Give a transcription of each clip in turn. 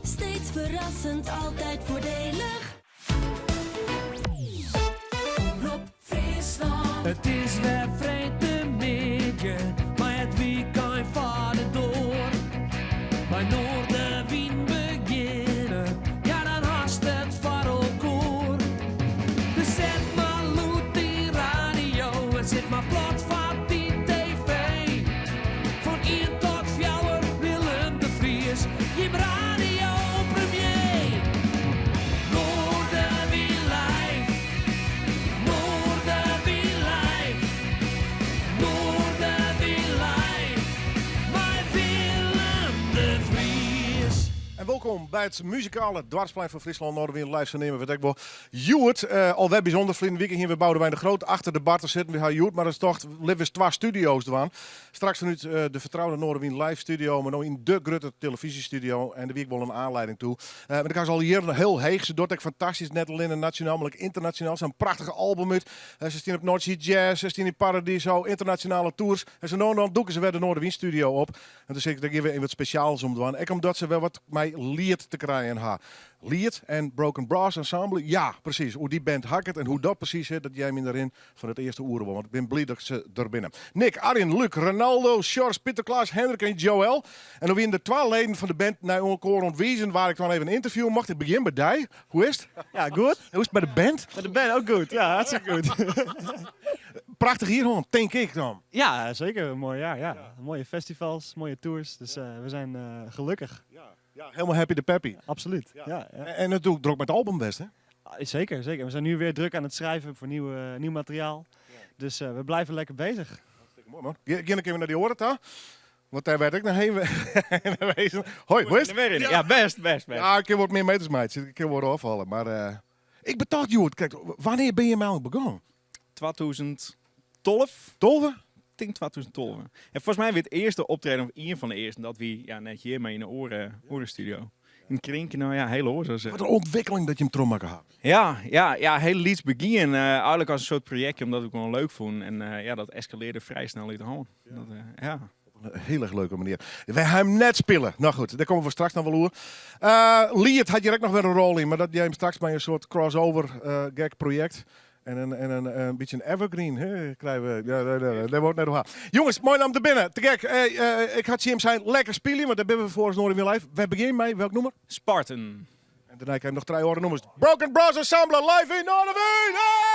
Steeds verrassend, altijd voordelig. Omrop Fryslân. It is wer freedtemiddei, mei it wykein foar de doar. Mei Noardewyn begjinne, ja dan hast it foar elkoar. Dus set mar lûd dyn radio en sit mar plat foar dyn TV. Fan ien tot fjouwer, Willem de Vries, jim radiopremier. Noardewyn live, Noardewyn live, Noardewyn live, mei Willem de Vries. En wolkom by it muzikale doarpsplein fan Fryslân, Noardewyn Live, sa neame we it ek wol. Hjoed, alwer bysûnder, ferline wike hiene we Boudewijn de Groot achter de bar te sitten. We ha hjoed mar ris tocht, lit we ris twa studio's dwaan. Straks fanút de fertroude Noardewyn Live studio, mar no yn de grutte televyzjestudio. En der wie ek wol in aanleiding toe. Want ik ha se al jierren hiel heech. Se docht ek fantastysk, net allinne nasjonaal, mar ek ynternasjonaal. Se ha in prachtich album út. Se stean op North Sea Jazz, se stean yn Paradiso, ynternasjonale tours. En sa no en dan dûke se wer de Noardewyn studio op. En dus ik, dêr gean we even wat spesjaals om dwaan. Ek omdat se wer wat mei liet te krijen ha. Liet en Broken Brass Ensemble, ja, presys. Oer dy band ha ik it en hoe dat presys sit, dat hearre we yn de rin fan it earste oere wol. Want ik bin bliid dat se der binne. Nick, Arjen, Luc, Renaldo, Sjors, Pieter Klaas, Hendrik en Joël. En no wiene der twa leden fan de band nei elkoar oan it wizen wa't ik dan even ynterviewe mocht. Ik begjin by dy. Hoe is it? Ja, goed. Hoe is it mei de band? Mei de band ook goed. Ja, hartstikke goed. Prachtich jier hân, tink ik dan. Ja, zeker. Een mooi jaar. Ja. Mooie festivals, mooie tours. Dus we zijn gelukkig. Ja, helemaal happy de peppy. Absoluut. Ja. Ja, En natuerlik drok mei it album west, hè? Ah, zeker, zeker. We zijn nu weer druk aan het schrijven voor nieuw materiaal. Dus we blijven lekker bezig. Hartstikke moai, man. Gean ik even nei dy oare ta? Want dêr wêr't ik noch heen wezen. Hoi, hoe is it? Ja, bêst, bêst, bêst. Ja, ik kin wat mear meters meitsje. Ik kin wat ôffalle. Mar ik betocht hjoed, kijk, wannear binne jim eigenlik begûn? 2012. Tolve? Tink 2012. En folgens my wie it earste optreden, of ien fan de earsten, dat wie ja, net hjir, mar yn in oare, oare studio. In krinkje, no ja, hiel oars as. Wat in ûntwikkeling dat jim trochmakke ha. Ja, ja, ja, hiel lyts begjin. Eigenlik as in soart projektje, omdat ik it gewoan leuk fûn. En ja, dat eskalearde frij snel út de hân. Dat, ja. Op in hiel erch leuke manier. Wy ha him net spile. No goed, dêr komme we straks noch wol oer. Liet hat hjir ek noch wer in rol yn, mar dat jim straks mei in soart crossover gek projekt. En in bytsje in evergreen, hè, krije we. Ja, dêr wol ik net oer ha. Jonges, moai om der binne. Te gek. Ik ha tsjin jim sein, lekker spylje, want dêr binne we foar as Noardewyn Live. Wêr begjin mei? Welk nûmer? Spartan. En dêrnei krije we noch trije oare nûmers. Broken Brass Ensemble live yn Noardewyn! Hey!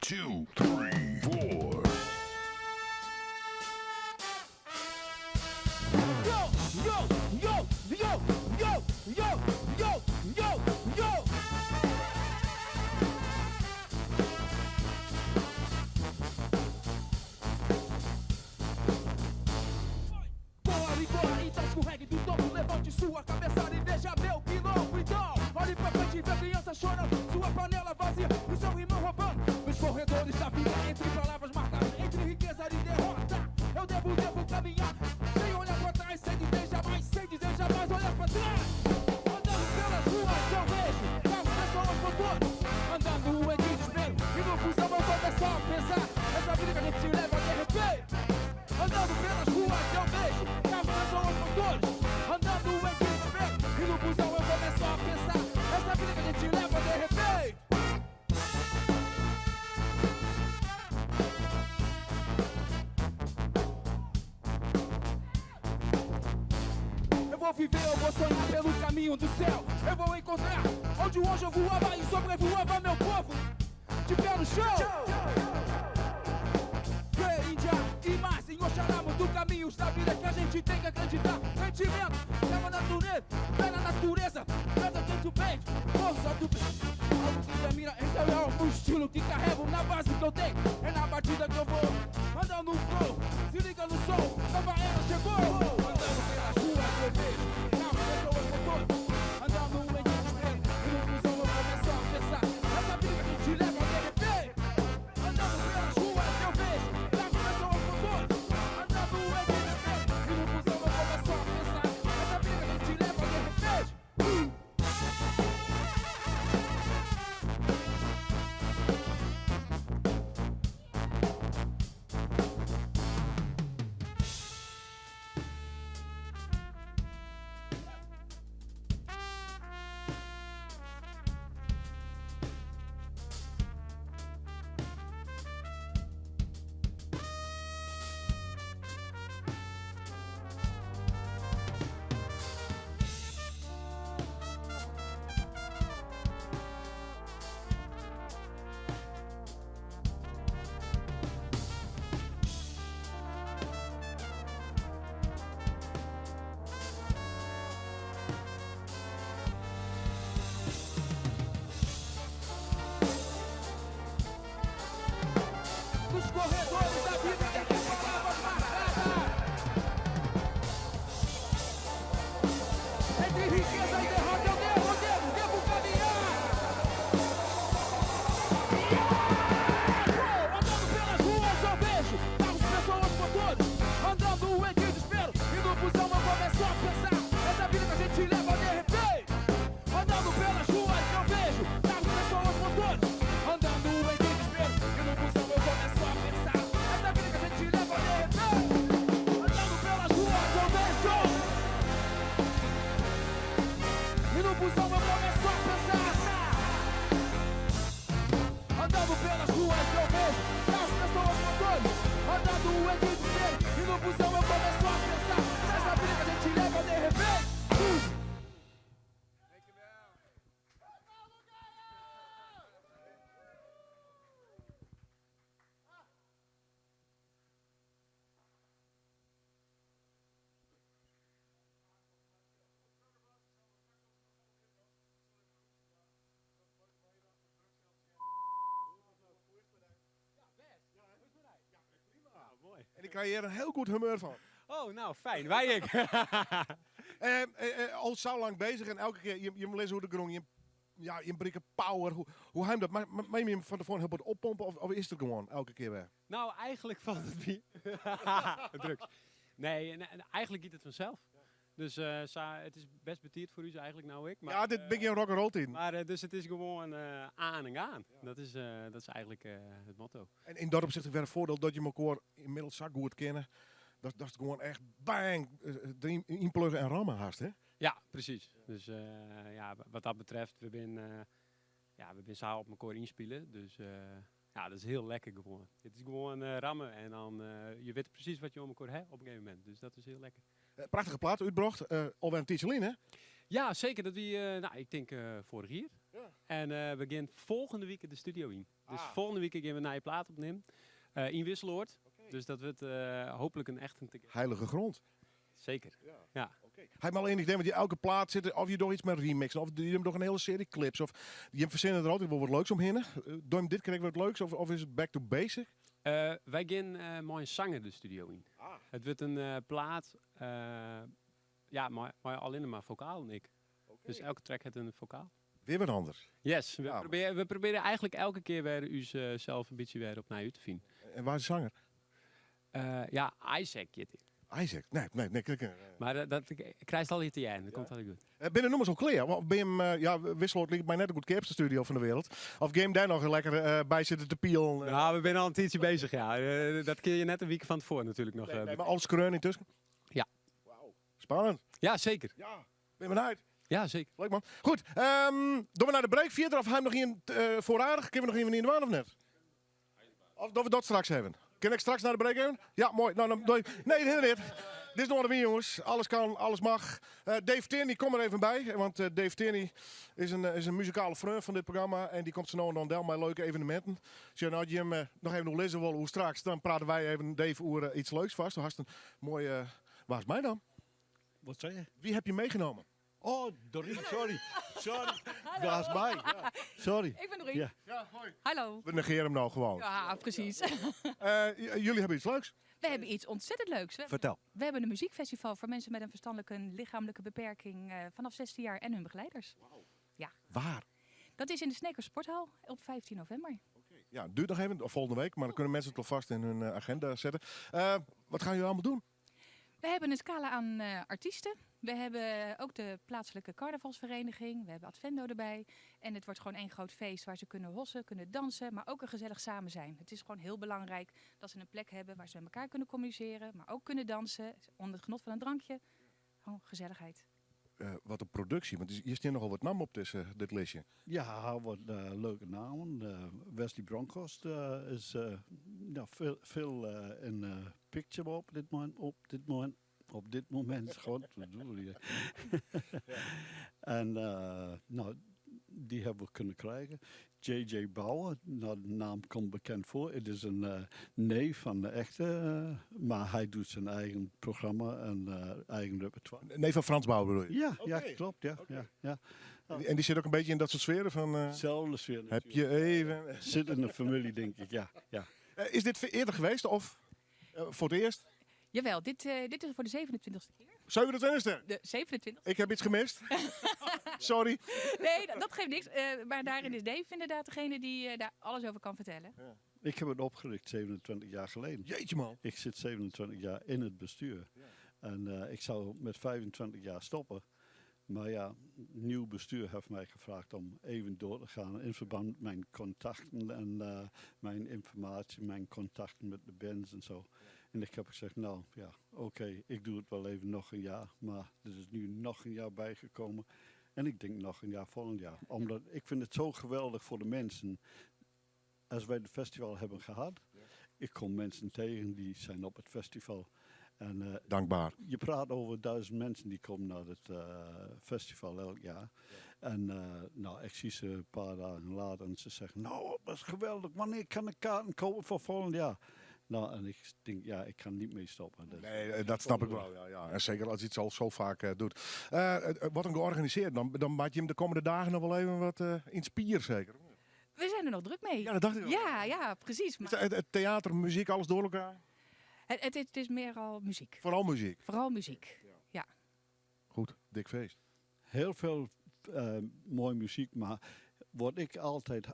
Two, three, four. Yo, yo, yo, yo, yo, yo, yo, yo, yo. Com a rigor, então escorregue do topo. Levante sua cabeça e veja meu quilombo. Então, olhe pra frente e vê a criança chorando. Sua panela vazia e o seu irmão roubando. Nos corredores da vida, entre palavras marcadas, entre riqueza e derrota. Eu devo, devo caminhar, sem olhar pra trás, sem dizer jamais, sem dizer jamais, olhar pra trás. Andando pelas ruas eu vejo carros, pessoas, motores. Andando em desespero e no busão eu começo a pensar. Essa vida que a gente leva de repente. Andando pelas ruas eu vejo carros, pessoas, motores. Andando em desespero e no busão eu começo a pensar. Essa vida que a gente leva de repente. Eu vou viver, eu vou sonhar pelo caminho do céu. Eu vou encontrar onde o anjo voava e sobrevoava meu povo. De pé no chão. Fé, Índia e mais, em Oxalá, muito caminhos da vida que a gente tem que acreditar. Sentimento, chama a natureza, pé na natureza, traz a gente o bem, força do bem. Algo que termina, esse é o estilo que carrego na base que eu tenho. É na batida que eu vou, andando no flow, se liga no som, nova era chegou. Andando pelas ruas eu vejo, carros, pessoas, motores, andando em desespero, e no busão eu começo a pensar, essa vida que a gente leva de repente. Andando pelas ruas eu vejo, carros, pessoas, motores, andando em desespero, e no busão eu começo a pensar, essa vida que a gente leva de repente. Nos corredores da vida entre palavras marcadas, entre riqueza e derrota, eu devo, devo, devo caminhar. Andando pelas ruas eu vejo carros, pessoas, motores, andando em desespero e no busão eu começo a pensar, essa vida que a gente leva de repente. Andando pelas ruas eu vejo carros, pessoas, motores, andando em desespero e no busão eu começo a pensar, essa vida que a gente leva de repente. Andando pelas ruas eu vejo e no busão eu começo a pensar. Andando pelas ruas eu vejo as pessoas motores, andando em desespero e no busão eu começo a pensar, essa vida que a gente leva de repente. En ik krijg hier een heel goed humeur van. Oh, nou fijn. Wij ik. Al zo lang bezig en elke keer, je leest hoe de grond, je, ja, je brengt power. Hoe hij dat? Maar neem je hem van tevoren heel wat oppompen of is het gewoon elke keer weer? Nou, eigenlijk valt het niet. Druk. Nee, en eigenlijk gaat het vanzelf. Dus het is best betierd voor u eigenlijk nou ik. Maar, ja, dit ben je een rock'n'roll team. Maar dus het is gewoon aan en aan. Ja. Dat is eigenlijk het motto. En in dat opzicht weer een voordeel dat je elkaar inmiddels zo goed kennen. Dat is gewoon echt bang, inpluggen en rammen haast, hè? Ja, precies. Dus ja, wat dat betreft, we zijn samen op elkaar inspelen. Dus ja, dat is heel lekker gewoon. Het is gewoon rammen en dan je weet precies wat je om elkaar hebt op een gegeven moment. Dus dat is heel lekker. Prachtige plaat, uitgebracht. Alweer een tijdje hè? Ja, zeker. Dat we nou, ik denk vorig jaar. Ja. En we gaan volgende week de studio in. Dus folgjende wike gean we in nije plaat opnimmen. Yn Wisseloord. Dus dat wurdt hooplik in echte te Heilige grond. Zeker, ja. Hy hat al ienich idee, want elke plaat sit of je dogge iets met remixen, of je dogge in hiele searje clips, of je fersinne der altyd wol wat leuks omhinne. Dogge jim dit krekt wat leuks, of, of is it back to basic? Wy gean mei in sanger de studio yn. It wurdt in plaat ja, mei, mei allinne mar fokalen ek. Dus elke track hat in fokaal. Wer wat anders. Yes, we, probearje, we probearje eigentlik elke kear wer ússels in bytsje wer opnij út te finen. En wa is de sanger? Ja, Isaac hjit hy. Isaac? Nee, nee, nee. Klik, Mar dat krijst al te hearren, dat komt al goed. Binne de nûmers al klear? Of bin jim, ja, Wisseloord liket my net de goedkeapste studio fan de wereld. Of gean jim dêr noch lekker by sitte te pielen? Nou, we binne al in tiidsje beuzich, ja. Dat kinne je net in wike fan tefoaren natuerlik noch. Nee, nee, mar al skreaun yntusken? Ja. Spannend. Ja, seker. Ja, bin benijd. Ja, seker. Leuk man. Goed, um, dogge we nei de break fierder of ha we noch ien uh, foarriedich? Kinne we noch ien yn dwaan of net? Of dogge we dat straks even? Kin ik straks nei de break even? Ja, moai. Nou, dan, nee, nee, nee. Dit is Noardewyn, jonges. Alles kan, alles mag. Uh, Dave Tierney, kom er even by. Want uh, Dave Tierney is in, is in muzikale freon fan dit programma. En dy komt sa no en dan del mei leuke eveneminten. Sjoch, nou, as jim uh, noch even oerlizze wolle oer straks, dan prate wy even, Dave, oer iets leuks fêst. Do hast in moaie... Wa is mei dan? Wat sei je? Wie heb je meegenomen? Oh, Dorien, sorry. Sorry. Wa is mei? Ja. Sorry. Ik ben Dorien. Ja. Ja, hoi. Hallo. We negeren hem nou gewoon. Ja, precies. Uh, jullie hebben iets leuks? We hebben iets ontzettend leuks. We Vertel. We hebben een muziekfestival voor mensen met een verstandelijke en lichamelijke beperking uh, vanaf 16 jaar en hun begeleiders. Wow. Ja. Waar? Dat is in de Sneker Sporthal op 15 november. Okay. Ja, duurt nog even, of volgende week, maar dan kunnen mensen het alvast in hun agenda zetten. Uh, wat gaan jullie allemaal doen? We hebben een scala aan uh, artiesten. We hebben ook de plaatselijke carnavalsvereniging. We hebben Advendo erbij. En het wordt gewoon één groot feest waar ze kunnen hossen, kunnen dansen, maar ook een gezellig samen zijn. Het is gewoon heel belangrijk dat ze een plek hebben waar ze met elkaar kunnen communiceren, maar ook kunnen dansen onder het genot van een drankje. Gewoon gezelligheid. Uh, wat een productie, want hier staan nogal wat namen op tussen dit lijstje. Ja, wat uh, leuke namen. Uh, Wesley Bronkhorst is ja, veel, veel in picture op dit moment. Op dit moment. Op dit moment, god, wat bedoel je? En nou, die hebben we kunnen krijgen. J.J. Bauer, nou, de naam komt bekend voor. Het is een uh, neef van de echte, uh, maar hij doet zijn eigen programma en uh, eigen repertoire. Neef van Frans Bauer bedoel je? Ja, okay. ja klopt. Ja, okay. ja, ja. En die zit ook een beetje in dat soort sferen van... Zelfde sfeer Heb je even... Zit in de familie, denk ik, ja. ja. is dit eerder geweest of voor het eerst? Jawel, dit, dit is voor de 27e keer. 27e? De 27e. Ik heb iets gemist. Sorry. Nee, dat, dat geeft niks. Uh, maar daarin is Dave inderdaad degene die uh, daar alles over kan vertellen. Ja. Ik heb het opgericht 27 jaar geleden. Jeetje man. Ik zit 27 jaar in het bestuur. Ja. En uh, ik zou met 25 jaar stoppen. Maar ja, nieuw bestuur heeft mij gevraagd om even door te gaan in verband met mijn contacten en uh, mijn informatie, mijn contacten met de bands en zo. Ja. En ik heb gezegd, nou ja, oké, okay, ik doe het wel even nog een jaar. Maar er is nu nog een jaar bijgekomen. En ik denk nog een jaar volgend jaar. Omdat ik vind het zo geweldig voor de mensen. Als wij het festival hebben gehad, ja. ik kom mensen tegen die zijn op het festival. En, uh, Dankbaar. Je praat over duizend mensen die komen naar het uh, festival elk jaar. Ja. En uh, nou, ik zie ze een paar dagen later en ze zeggen, nou, dat is geweldig. Wanneer kan ik kaarten kopen voor volgend jaar? Nou, en ik denk, ja, ik kan niet mee stoppen. Dus nee, dat snap ik wel. Ja, ja. En zeker als je het al zo vaak uh, doet. Uh, wat een georganiseerd. Dan, dan maak je hem de komende dagen nog wel even wat uh, in spier, zeker? We zijn er nog druk mee. Ja, dat dacht ik al. Ja, ja, precies. Maar... Het, het, theater, muziek, alles door elkaar? Het, het, het is meer al muziek. Vooral muziek? Vooral muziek, ja. ja. Goed, dik feest. Heel veel uh, mooie muziek, maar wat ik altijd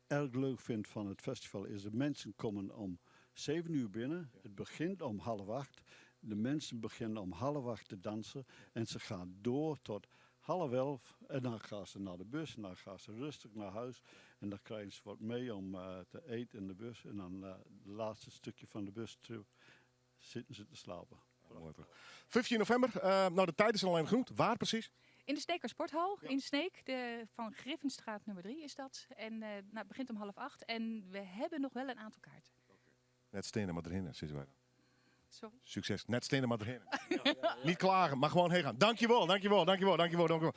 erg leuk vind van het festival is de mensen komen om 7 uur binnen. Ja. Het begint om half acht. De mensen beginnen om half acht te dansen en ze gaan door tot half elf. En dan gaan ze naar de bus en dan gaan ze rustig naar huis. En dan krijgen ze wat mee om uh, te eten in de bus. En dan uh, het laatste stukje van de bustrip zitten ze te slapen. Ja, mooi toch. 15 november, uh, nou de tijd is al alleen genoemd. Waar precies? In de Sneker Sporthal ja. in Sneek, de, van Griffenstraat nummer 3 is dat. En uh, nou, het begint om half acht en we hebben nog wel een aantal kaarten. Okay. Net stenen maar erin, zitten wij. Sorry? Succes. Net stenen maar erin. Ja, ja, ja. Niet klagen, maar gewoon heen gaan. Dankjewel, dankjewel, dankjewel, dankjewel, dankjewel.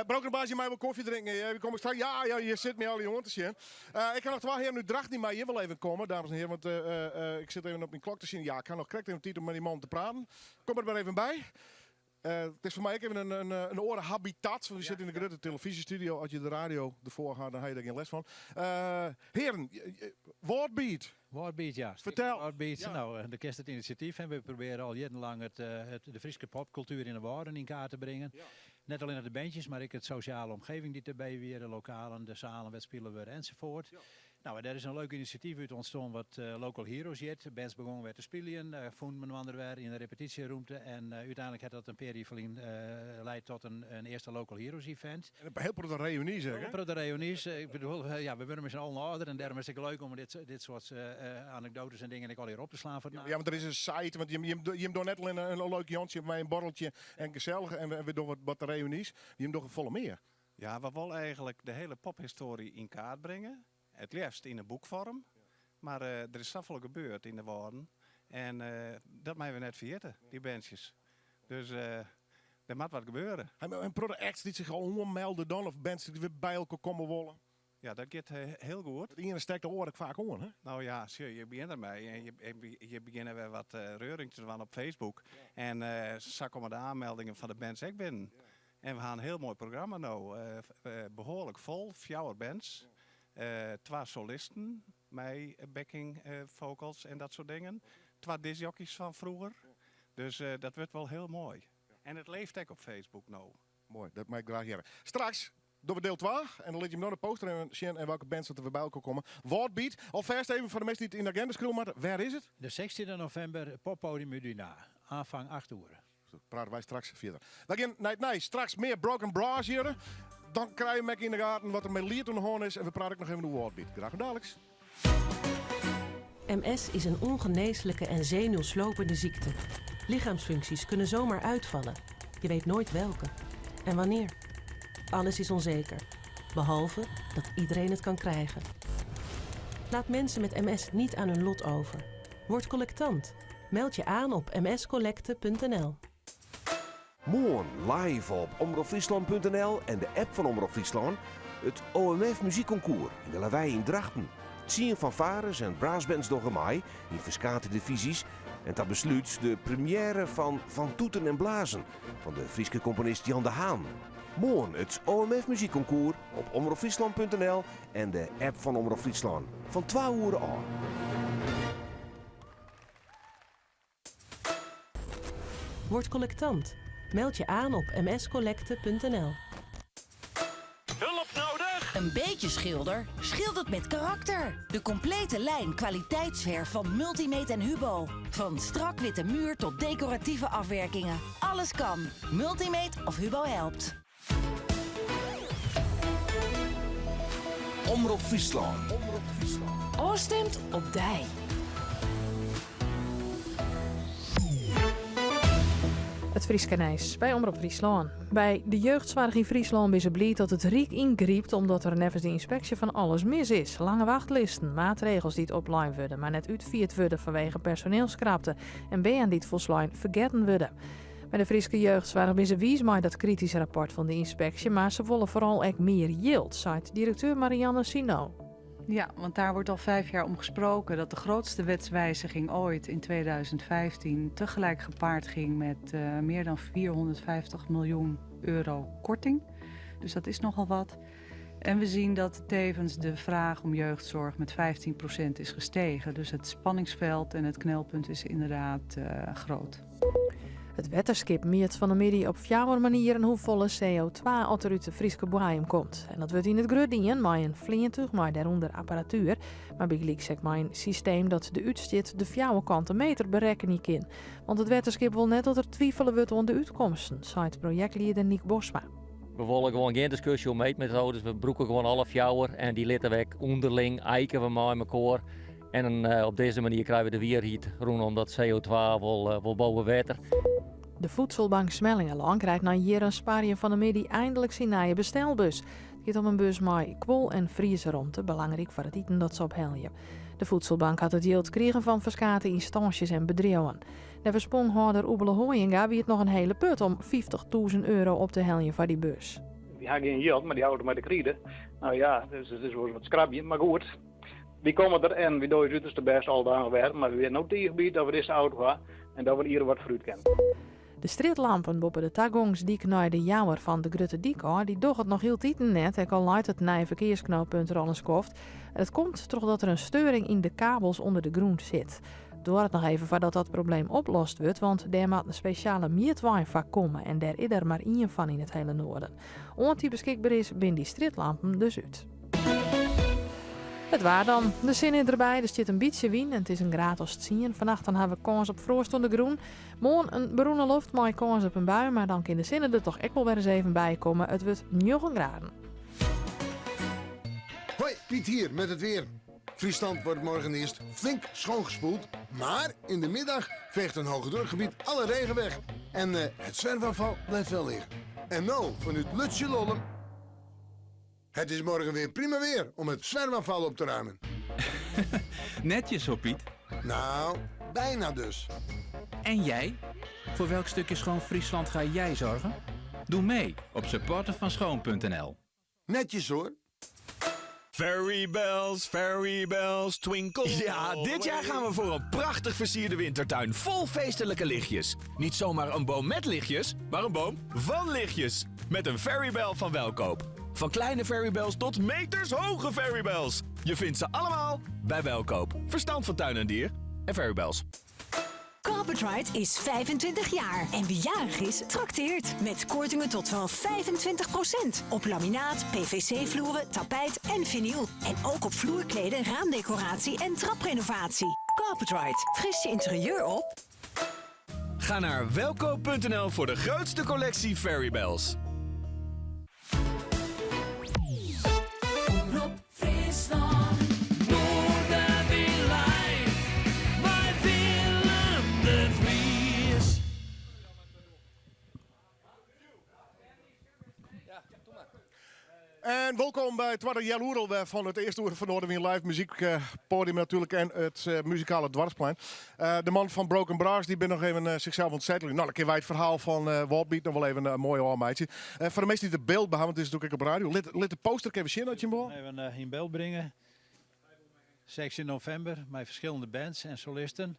Broken Baas, je mei wol kofje drinken. Je komme straks. Ja, ja, je sit my al oan te sjen. Ik ha noch twa hearen út Drachten, dy meie hjir wol even komme, dames en heren. Want ik sit even op myn klok te sjen. Ja, ik ha noch krekt even tiid om mei dy mannen te praten. Kom der mar even by. It is foar my ek even in, in, in oare habitat. Want we sitte yn de grutte telefyzjestudio. As je de radio derfoar ha, dan ha je dêr gjin lêst fan. Hearen, Wâldbeat. Wâldbeat, ja. Fertel. Wâldbeat, ja. No, do kenst it inisjatyf en we probearje al jierrenlang it, it, de Fryske popkultuer yn de Wâlden yn kaart te bringen. Ja. Net allinnich de bandjes, mar ek it sosjale omgeving dy't derby wie, de lokalen, de salen wêr't spile wurde ensafuort. Ja. No, en dêr is in leuk inisjatyf út ûntstien wat Local Heroes hjit. Bands begûnen wer te spyljen, fûnen inoar wer yn de repetysjerûmte en úteinlik hat dat in pear jier ferlyn leid tot in earste Local Heroes event. En in hiel protte reünys ek, hè? In protte reünys. Ik bedoel, ja, we wurde mei syn allen âlder en dêrom is it ek leuk om dit, dit soart anekdoates en dingen ek allegear op te slaan foar it Ja, want der is in site, want jim, jim, jim dogge net allinne in leuk jûntsje mei in borreltsje en gesellich en we dogge wat, wat reünys. Jim dogge folle mear. Ja, we wolle eigenlik de hiele pophistoarje yn kaart bringe. It leafst yn in boekfoarm. Mar der is safolle gebeurd yn de Wâlden en dat meie we net ferjitte, dy bandsjes. Dus der moat wat gebeure. In protte acts dy't sich al oanmelde dan of bands dy't wer by elkoar komme wolle? Ja, dat giet hiel goed. It iene stekt de oare ek faak oan, hè? No ja, sjoch, je begjinne dermei en je begjinne wer wat reuring te dwaan op Facebook. En sa komme de oanmeldingen fan de bands ek binnen. En we ha in hiel moai programma no, behoarlik fol, fjouwer bands, twa solisten mei backing vocals en dat soart dingen, twa discjockeys fan froeger. Dus dat wurdt wol hiel moai. En it leeft ek op Facebook no. Moai, dat mei ik graach hearre. Straks dogge we diel 2 en dan lit jim no de poster even sjen en welke bands dat der wer by elkoar komme. Wâldbeat, alfêst even foar de minsken dy't it yn de agenda skriuwe moatte, wêr is it? De 16e novimber, Poppodium Udina, aanvang 8 oere. Dan prate wy straks fierder. Wy gean nei it nijs. Straks mear Broken Brass hearre. Dan krije we ek yn de gaten wat der mei Liet oan de hân is. En we prate ek noch even oer Wâldbeat. Graach oant daliks. MS is een ongeneeslijke en zenuwslopende ziekte. Lichaamsfuncties kunnen zomaar uitvallen. Je weet nooit welke en wanneer. Alles is onzeker, behalve dat iedereen het kan krijgen. Laat mensen met MS niet aan hun lot over. Word collectant. Meld je aan op mscollecte.nl. Moarn live op omropfryslân.nl en de app fan Omrop Fryslân it OMF Muzykkonkoers yn de Lawei yn Drachten. Tsien fanfares en brassbands dogge mei yn ferskate divyzjes en ta beslút de premjêre fan Van Toeten en Blazen fan de Fryske komponist Jan de Haan. Moarn it OMF Muzykkonkoers op omropfryslân.nl en de app fan Omrop Fryslân fan twa oere ôf. Word collectant. Meld je aan op mscollecte.nl. Hulp nodig? Een beetje schilder schildert met karakter. De complete lijn kwaliteitsverf van Multimate en Hubo. Van strak witte muur tot decoratieve afwerkingen. Alles kan. Multimate of Hubo helpt. Omrop Fryslân. Ofstimd op dy. It Fryske nijs by Omrop Fryslân. By de jeugdsoarch yn Fryslân binne se bliid dat it Ryk yngrypt omdat der neffens de ynspeksje fan alles mis is. Lange wachtlisten, maatregels dy't oplein wurde mar net útfierd wurde fanwege personeelskrapte en bern dy't folslein fergetten wurde. By de Fryske jeugdsoarch binne se wiis mei dat krityske rapport fan de ynspeksje, mar se wolle foaral ek mear jild, seit direkteur Marianne Sino. Ja, want daar wordt al vijf jaar om gesproken dat de grootste wetswijziging ooit in 2015 tegelijk gepaard ging met uh, meer dan 450 miljoen euro korting. Dus dat is nogal wat. En we zien dat tevens de vraag om jeugdzorg met 15% is gestegen. Dus het spanningsveld en het knelpunt is inderdaad uh, groot. It wetterskip mjit fan 'e middei op fjouwer manieren hoefolle CO2 oft der út de Fryske boaiem komt. En dat wurdt yn it grut dien mei in fleantúch mei dêrûnder apparatuer, mar bygelyks ek mei in systeem dat de útstjit de fjouwerkante meter berekkenje kin. Want it wetterskip wol net dat der twifele wurdt oan de útkomsten, seit projektlieder Niek Bosma. We wolle gewoan gjin diskusje oer meetmetoades. We brûke gewoan alle fjouwer en dy litte we ek ûnderling ijke we mei mekoar. En eh, op dizze manier krije we de wierheid rûnom dat CO2 wol, eh, wol boppe wetter. De Voedselbank Smellingerlân krijt nei jierren sparjen fan 'e middei einlik syn nije bestelbus. It giet om in bus mei kuol- en friesromte, belangryk foar it iten dat se ophelje. De Voedselbank hat it jild krigen fan ferskate ynstânsjes en bedriuwen. Neffens ponghâlder Oebele Hooijenga wie it noch in hiele put om 50.000 euro op te heljen foar dy bus. Wy ha gjin jild, mar dy auto mei de kride. No ja, dus it is wol wat skrabjen, mar goed. Wy komme der en wy dogge ús uterste bêst alle dagen wer, mar wy binne no tige bliid dat we dizze auto ha en dat we iere wat foarút kinne. De strjitlampen boppe de tagongsdyk nei De Jouwer fan de Grutte Dyk ôf, dy dogge it noch hieltiten net, ek al leit it nije ferkearsknooppunt der al in skoft. Dat komt trochdat der in steuring yn de kabels ûnder de grûn sit. Duorret noch even foardat dat probleem oplost wurdt, want dêr moat in spesjale mjitwein foar komme en dêr is der mar ien fan yn it hiele Noarden. Oant dy beskikber is, binne dy strjitlampen dus út. It waar dan. De sinne is derby, der stiet in bytsje wyn en it is in graad as tsien. Fannacht dan ha we kâns op froast oan de grûn. Moarn in berûne loft mei kâns op in bui, mar dan kin de sinne der toch ek wol wer ris even by komme. It wurdt njoggen graden. Hoi, Piet hier met het weer. Friesland wordt morgen eerst flink schoongespoeld, maar in de middag veegt een hogedrukgebied alle regen weg. En eh, het zwerfafval blijft wel liggen. En nou, vanuit Lutje Lollum. Het is morgen weer prima weer om het zwerfafval op te ruimen. Netjes hoor, Piet. Nou, bijna dus. En jij? Voor welk stukje schoon Friesland ga jij zorgen? Doe mee op supportervanschoon.nl. Netjes hoor. Fairy bells, fairy bells, twinkle. Ja, dit jaar gaan we voor een prachtig versierde wintertuin vol feestelijke lichtjes. Niet zomaar een boom met lichtjes, maar een boom van lichtjes. Met een fairy bell van Welkoop. Van kleine fairy bells tot metershoge fairy bells. Je vindt ze allemaal bij Welkoop. Verstand van tuin en dier en fairy bells. Carpetride is 25 jaar en wie jarig is, trakteert. Met kortingen tot wel 25% op laminaat, PVC-vloeren, tapijt en vinyl. En ook op vloerkleden, raamdecoratie en traprenovatie. Carpetride, fris je interieur op. Ga naar welkoop.nl voor de grootste collectie fairy bells. Omrop Fryslân. Noardewyn live mei Willem de Vries. En wolkom by it twadde healoere alwer fan it earste oere fan Noardewyn Live muzykpodium natuerlik en it eh, muzikale doarpsplein. Eh, de man fan Broken Brass dy bin noch even eh, sichsels oan it setteljen. No, dan kinne wy it ferhaal fan uh, Wâldbeat noch wol even uh, moai ôfmeitsje. Uh, foar de minsken dy't it byld by ha, want it is natuerlik ek op radio. Lit, lit de poster even sjen as je him wol. Even yn byld bringe. 16 novimber mei ferskillende bands en solisten.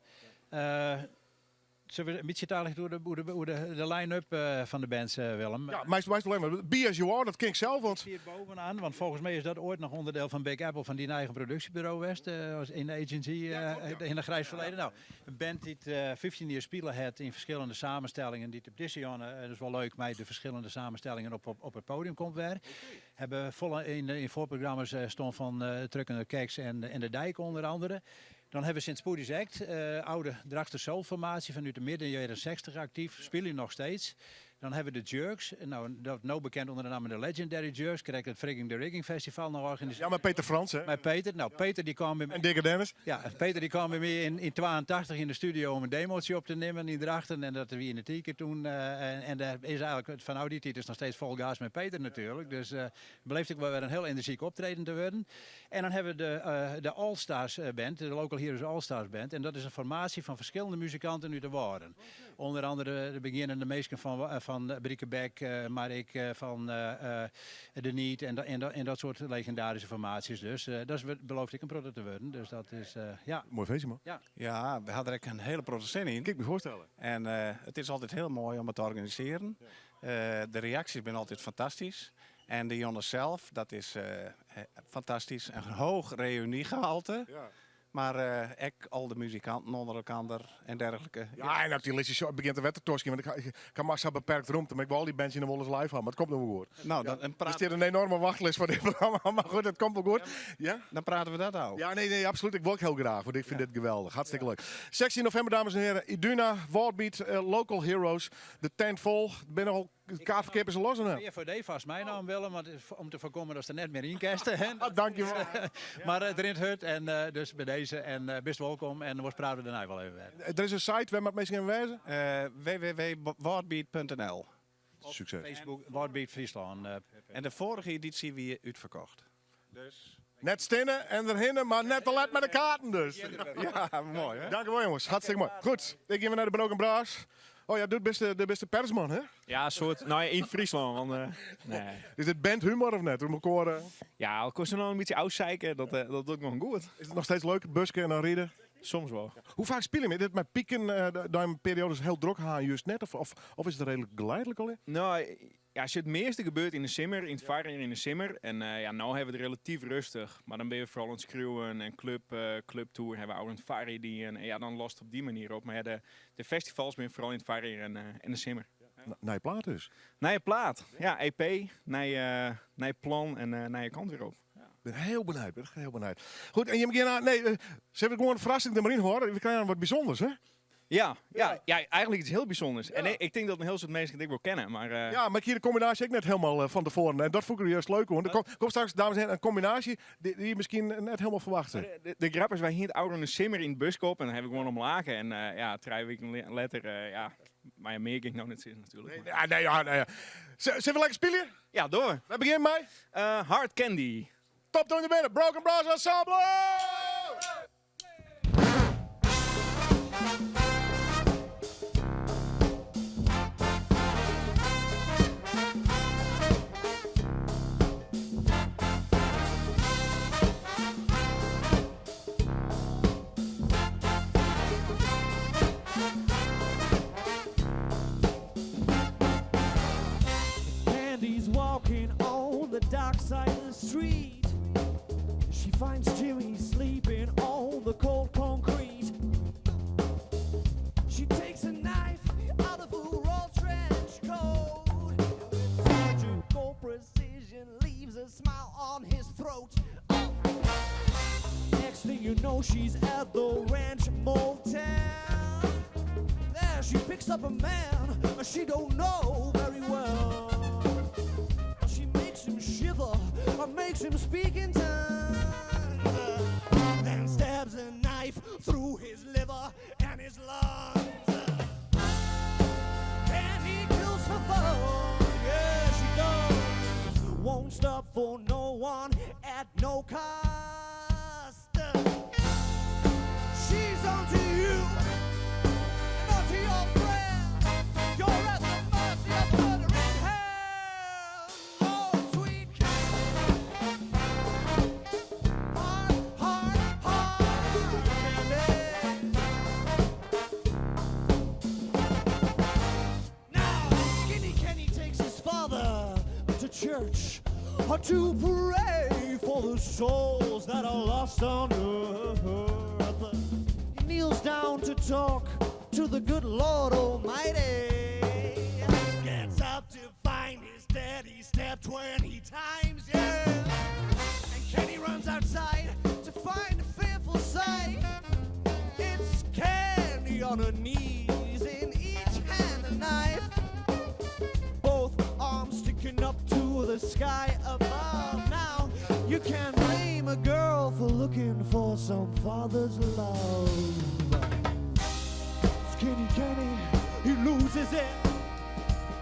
Sille we in bytsje talichte oer de, oer de, oer de, de line-up eh, fan de bands, eh, Willem? Ja, meist, meist wol even. Be As You Are, dat ken ik sels, want... Stiet bovenaan, want folgens my is dat oait noch ûnderdiel fan Big Apple fan dyn eigen produksjeburo west, eh, as yn de agency eh, yn it griis ferleden. No, in band dy't eh 15 jier spile hat yn ferskillende samenstellingen, dy't op dizze jûn, eh, dat is wol leuk, mei de ferskillende samenstellingen op, op, op it podium komt wer. Hawwe folle yn, yn foarprogramma's eh, stien fan eh Trukkende Keks en, en De Dijk ûnder andere. Dan hawwe we Sint Spoedies Act, eh, oude Drachtster soulformaasje fanút de midden jierren 60 aktyf, spylje noch steeds. Dan hawwe we de Jerks, no, dat no bekend ûnder de namme de Legendary Jerks, krekt it Frigging the Rigging Festival noch organisearre. Ja, mei Peter Frans, hè? Mei Peter. No, Peter dy kaam by my. En Dikke Dennis. Ja, Peter dy kaam by my yn, yn 82 yn de studio om in demotsje op te nimmen yn Drachten. En dat wie yn de Tiker toen. eh, en, en dêr is eigentlik, fanôf dy tiid is noch steeds fol gas mei Peter natuerlik. Dus eh belooft ek wol wer in hiel enerzjyk optreden te wurden. En dan hawwe we de, eh, de All Stars eh, Band, de Local Heroes All Stars Band. En dat is in formaasje fan ferskillende muzikanten út de Wâlden. Ûnder andere de begjinnende minsken fan, eh, fan Bricquebec, eh, mar ek eh, fan eh, eh, De Need en, en, en dat soart legindaryske formaasjes. Dus eh, dat is, belooft ek in protte te wurden. Dus dat is, eh, ja. Moai feestje, man. Ja. Ja, we ha der ek in hiele protte sin yn. Kin ik my foarstelle. En eh, it is altyd hiel moai om it te organisearjen. Eh, de reaksjes binne altyd fantastysk. En de jûn sels, dat is eh, fantastysk. In heech reünygehalte. Mar eh, ek al de muzikanten ûnder elkoar en dergelike. Ja, en natuerlik is it begjint de wetter te want ik, ik ha mar sa'n beperkt romte, mar ik wol al dy bands noch wolris live ha, mar it komt noch wol goed. No, dan, en Der stiet in enoarme wachtlist foar dit programma, mar goed, it komt wol goed. Ja? Dan prate we dat ôf. Ja, nee, nee, absolút. Ik wol ek hiel graach, want ik fyn dit geweldich. Hartstikke leuk. 16 novimber, dames en hearen, Iduna, Wâldbeat, eh, Local Heroes, de tent fol. Der binne al kaartferkeapers los en DVD fêst meinaam, Willem, want om te foarkommen datst der net mear yn kinst. Dankjewol. Mar it rint hurd en eh, dus by dizze en eh, bist wolkom en oars prate we dêrnei wol even wer. Der is in site, wêr moat minsken even wêze? Eh, www.wâldbeat.nl Sukses. Facebook Wâldbeat Fryslân. eh, En de foarige edysje wie útferkocht. Dus. Net stinne en derhinne, mar net te let mei de kaarten dus. Ja, moai hè? Dankjewol jonges, hartstikke moai. Goed, ik gean wer nei de Broken Brass. Oh ja, do bist de, bist de persman, hè? Ja, een soort. Nou ja, in Friesland. Want, nee. Is dit bandhumor of net? Hoe elkaar, Ja, al kost het nog een beetje uitzeiken, dat doe ik nog goed. Is het nog steeds leuk, busken en dan rijden? Soms wel. Hoe vaak spelen je? Dit met pieken, daar een periode is heel druk gaan juist net? Of is het redelijk geleidelijk al? Nou, ja, als je het meeste gebeurt in de simmer, in het varen in de simmer. En ja, nou hebben we het relatief rustig. Maar dan ben je vooral aan het schreeuwen en clubtour hebben we ook een varen die. En ja, dan lost het op die manier op. Maar ja, de festivals ben je vooral in het varen en de simmer. Naar je plaat dus? Naar je plaat, ja, EP, naar je plan en naar je kant weer op. Ik ben heel benieuwd, ik ben echt heel benieuwd. Goed, en je begint aan, nee, ze hebben gewoon een verrassing er maar in hoor. We krijgen wat bijzonders, hè? Ja, ja, ja, eigenlijk iets heel bijzonders. En ik denk dat een heel soort mensen het ik wel kennen, maar Ja, maar ik hier de combinatie ook net helemaal van tevoren. En dat vond ik juist leuk, hoor. Er komt straks, dames en heren, een combinatie die je misschien net helemaal verwacht. Maar de grap is, wij hier het oude een simmer in het buskop en dan heb ik gewoon omlagen. En ja, 3 weken later, ja, maar ja, meer ging ik nou net zitten natuurlijk. Nee, ja, nee, ja, nee, ja. Zullen we lekker spelen? Ja, door. We beginnen mee. Hard Candy. Top door de binnen, Broken Brass Ensemble! Candy's walking on the dark side of the street. She finds Jimmy sleeping on the cold concrete. She takes a knife out of her old trench coat. With surgical precision leaves a smile on his throat. Oh. Next thing you know, she's at the ranch motel. There she picks up a man she don't know very well. She makes him shiver, or makes him speak in tongues. Then stabs a knife through his liver and his lungs. And he kills for fun, yeah she does. Won't stop for no one at no cost. She's onto you and onto your friend. You're at the mercy of murdering hands. Oh, sweet candy. Hard, hard, hard candy. Now, Skinny Kenny takes his father to church to pray for the souls that are lost on earth. He kneels down to talk to the good Lord Almighty. Gets up to find his daddy stabbed 20 times, yeah. And Kenny runs outside to find a fearful sight. It's Kenny on her knees, in each hand a knife. Both arms sticking up to the sky above. Now, you can't blame a girl for looking for some father's love. Skinny Kenny, he loses it.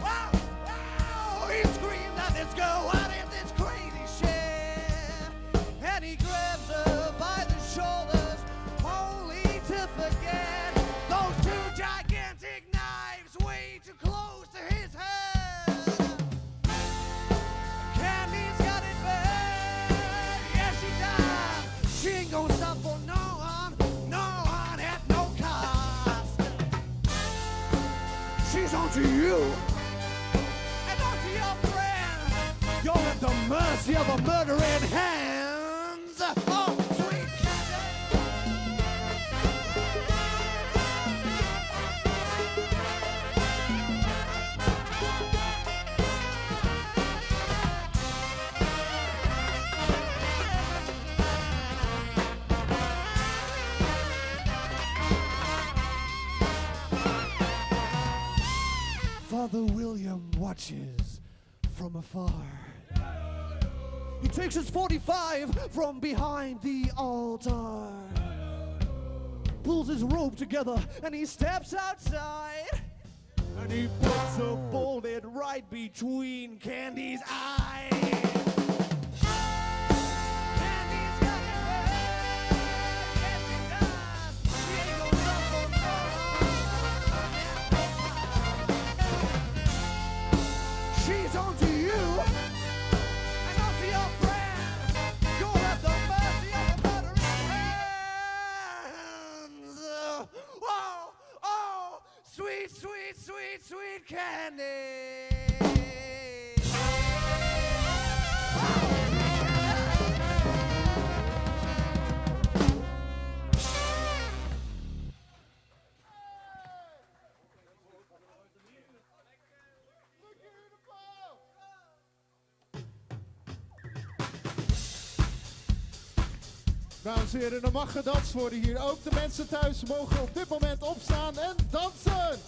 Wow, wow, he screamed at this girl, what is this crazy shit? And he grabs her by the shoulders, only to forget those two gigantic knives way too close to his head. Candy's got it bad, yeah she does. She ain't going to stop for no one, no one at no cost. She's onto you and onto your friend. You're at the mercy of a murdering hands. Oh, sweet candy. Father William watches from afar. He takes his 45 from behind the altar, pulls his robe together, and he steps outside. And he puts a bullet right between Candy's eyes. Candy's got it bad. Yes, she does. She ain't going to stop for no one. Sweet, sweet, sweet, sweet candy. Dames en heren, er mag gedanst worden hier. Ook de mensen thuis mogen op dit moment opstaan en dansen.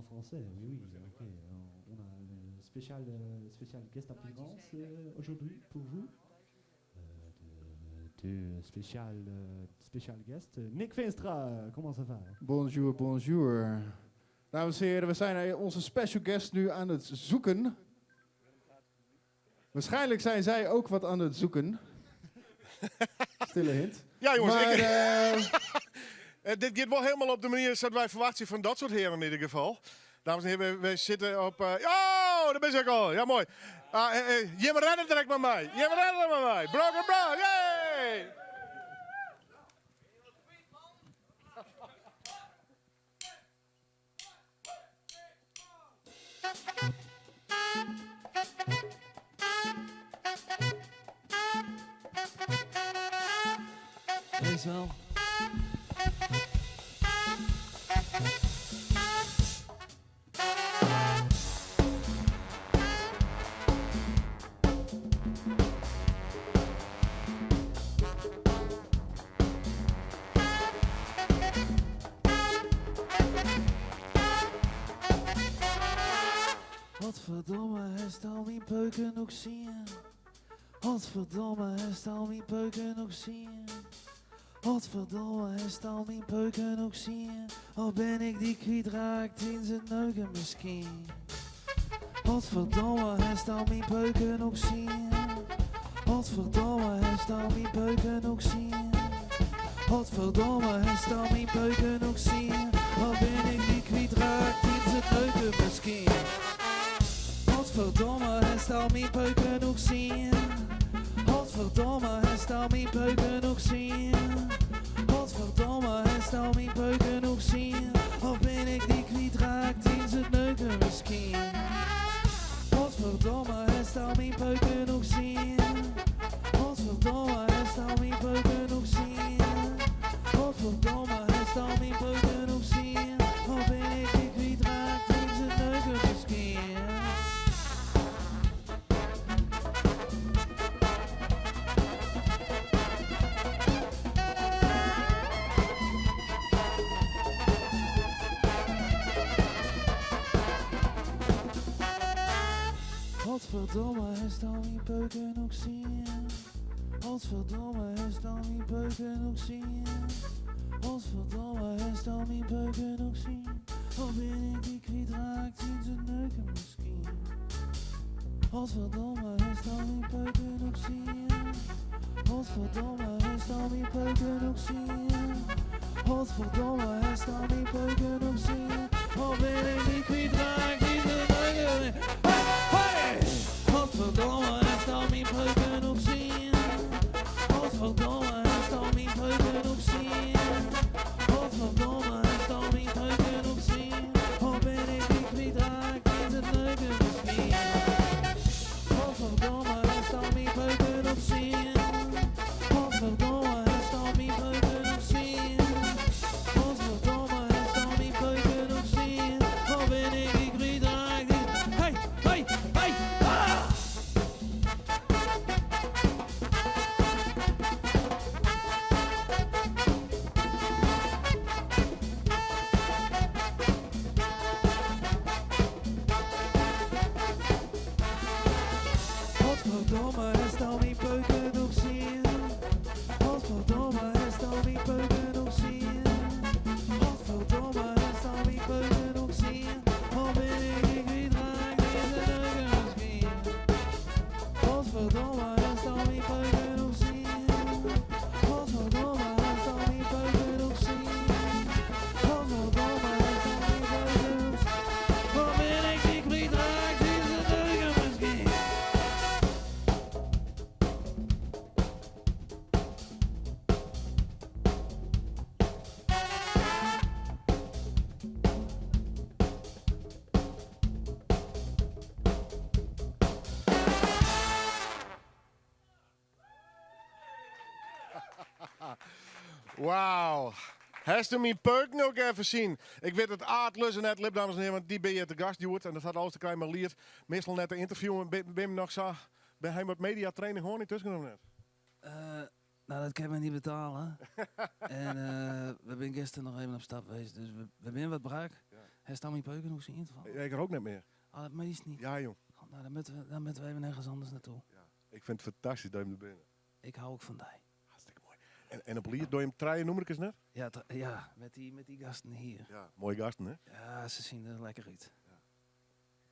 En français, oui, oui, ok. On a une spéciale, spéciale guest appearance aujourd'hui pour vous. De, de spécial, spécial guest, Nick Veenstra. Comment ça va? Bonjour, bonjour. Dames en heren, we zijn onze special guest nu aan het zoeken. Waarschijnlijk zijn zij ook wat aan het zoeken. Stille hint. Ja, jongens, Maar, ik, dit gaat wel helemaal op de manier zoals wij verwachten van dat soort heren in ieder geval. Dames en heren, wij zitten op... oh, daar ben ik al. Ja, mooi. Ah, Jim Renner direct met mij. Jim Renner met mij. Broken Bro, yay! Wees wel. Godverdomme, heeft al mijn peuken ook zien. Godverdomme, heeft al mijn peuken ook zien. Godverdomme, heeft al mijn peuken ook zien. Of ben ik die kwijtraakt in zijn neuken misschien. Godverdomme, heeft al mijn peuken ook zien. Godverdomme, heeft al mijn peuken ook zien. Godverdomme, heeft al mijn peuken ook zien. Of ben ik die kwijtraakt in zijn neuken misschien. Godverdomme, heeft al mijn peuken ook zien. Godverdomme, heeft al mijn peuken ook zien. Godverdomme, heeft al mijn peuken ook zien. Of ben ik die kwijtraakt in zijn neuken misschien. Godverdomme, heeft al mijn peuken ook zien. Godverdomme, heeft al mijn peuken ook zien. Godverdomme, heeft al mijn peuken ook zien. Of ben ik die kwijtraakt in zijn neuken misschien. Godverdomme, heeft al mijn peuken ook zien. Godverdomme, heeft al mijn peuken ook zien. Godverdomme, heeft al mijn peuken ook zien. Of ben ik die kwijtraakt in zijn neuken misschien. Godverdomme, heeft al mijn peuken ook zien. Godverdomme, heeft al mijn peuken ook zien. Godverdomme, heeft al mijn peuken ook zien. Of ben ik die kwijtraakt in zijn neuken. Hey, hey! Godverdomme, heeft al mijn peuken ook zien. Godverdomme, heeft al mijn peuken ook zien. Godverdomme, heeft al mijn peuken ook zien. Of ben ik die kwijtraakt in zijn neuken misschien. Godverdomme, heeft al mijn peuken ook zien. Godverdomme, heeft al mijn peuken ook zien. Godverdomme, heeft al mijn peuken ook zien. Of ben ik die kwijtraakt in... Hey, hey, hey, ah! Godverdomme, heeft al mijn peuken ook zien. Godverdomme, heeft al mijn peuken ook zien. Godverdomme, heeft al mijn peuken ook zien. Of ben ik die kwijtraakt in de neuken misschien. Godverdomme, heeft al mijn peuken ook zien. Godverdomme, heeft al mijn peuken ook zien. Godverdomme, heeft al mijn peuken ook zien. Of ben ik die kwijtraakt in de neuken misschien. Wauw. Hast u mijn peuken ook even zien? Ik weet het Aad Lussen net lip, dames en heren, want die ben je te gast, Joert. En dat had alles te krijgen met Liert. Meestal net de interview. Ben, ben je nog zo? Ben hij met mediatraining gewoon niet tussen nog net? Nou, dat kan ik me niet betalen. En we zijn gisteren nog even op stap geweest, dus we zijn wat brak. Hast al myn peuken oer syn Ja, ik rook net mear. Oh, dat meest niet. Ja, jong. Nou, dan moeten we, dan moeten we even nergens anders naartoe. Ik vind het fantastisch dat je er bent. Ik hou ook van die. En, en op Lier, doe je hem treien noem ik eens net? Ja, ja met, die, met die gasten hier. Ja, mooie gasten, hè? Ja, ze zien er lekker uit.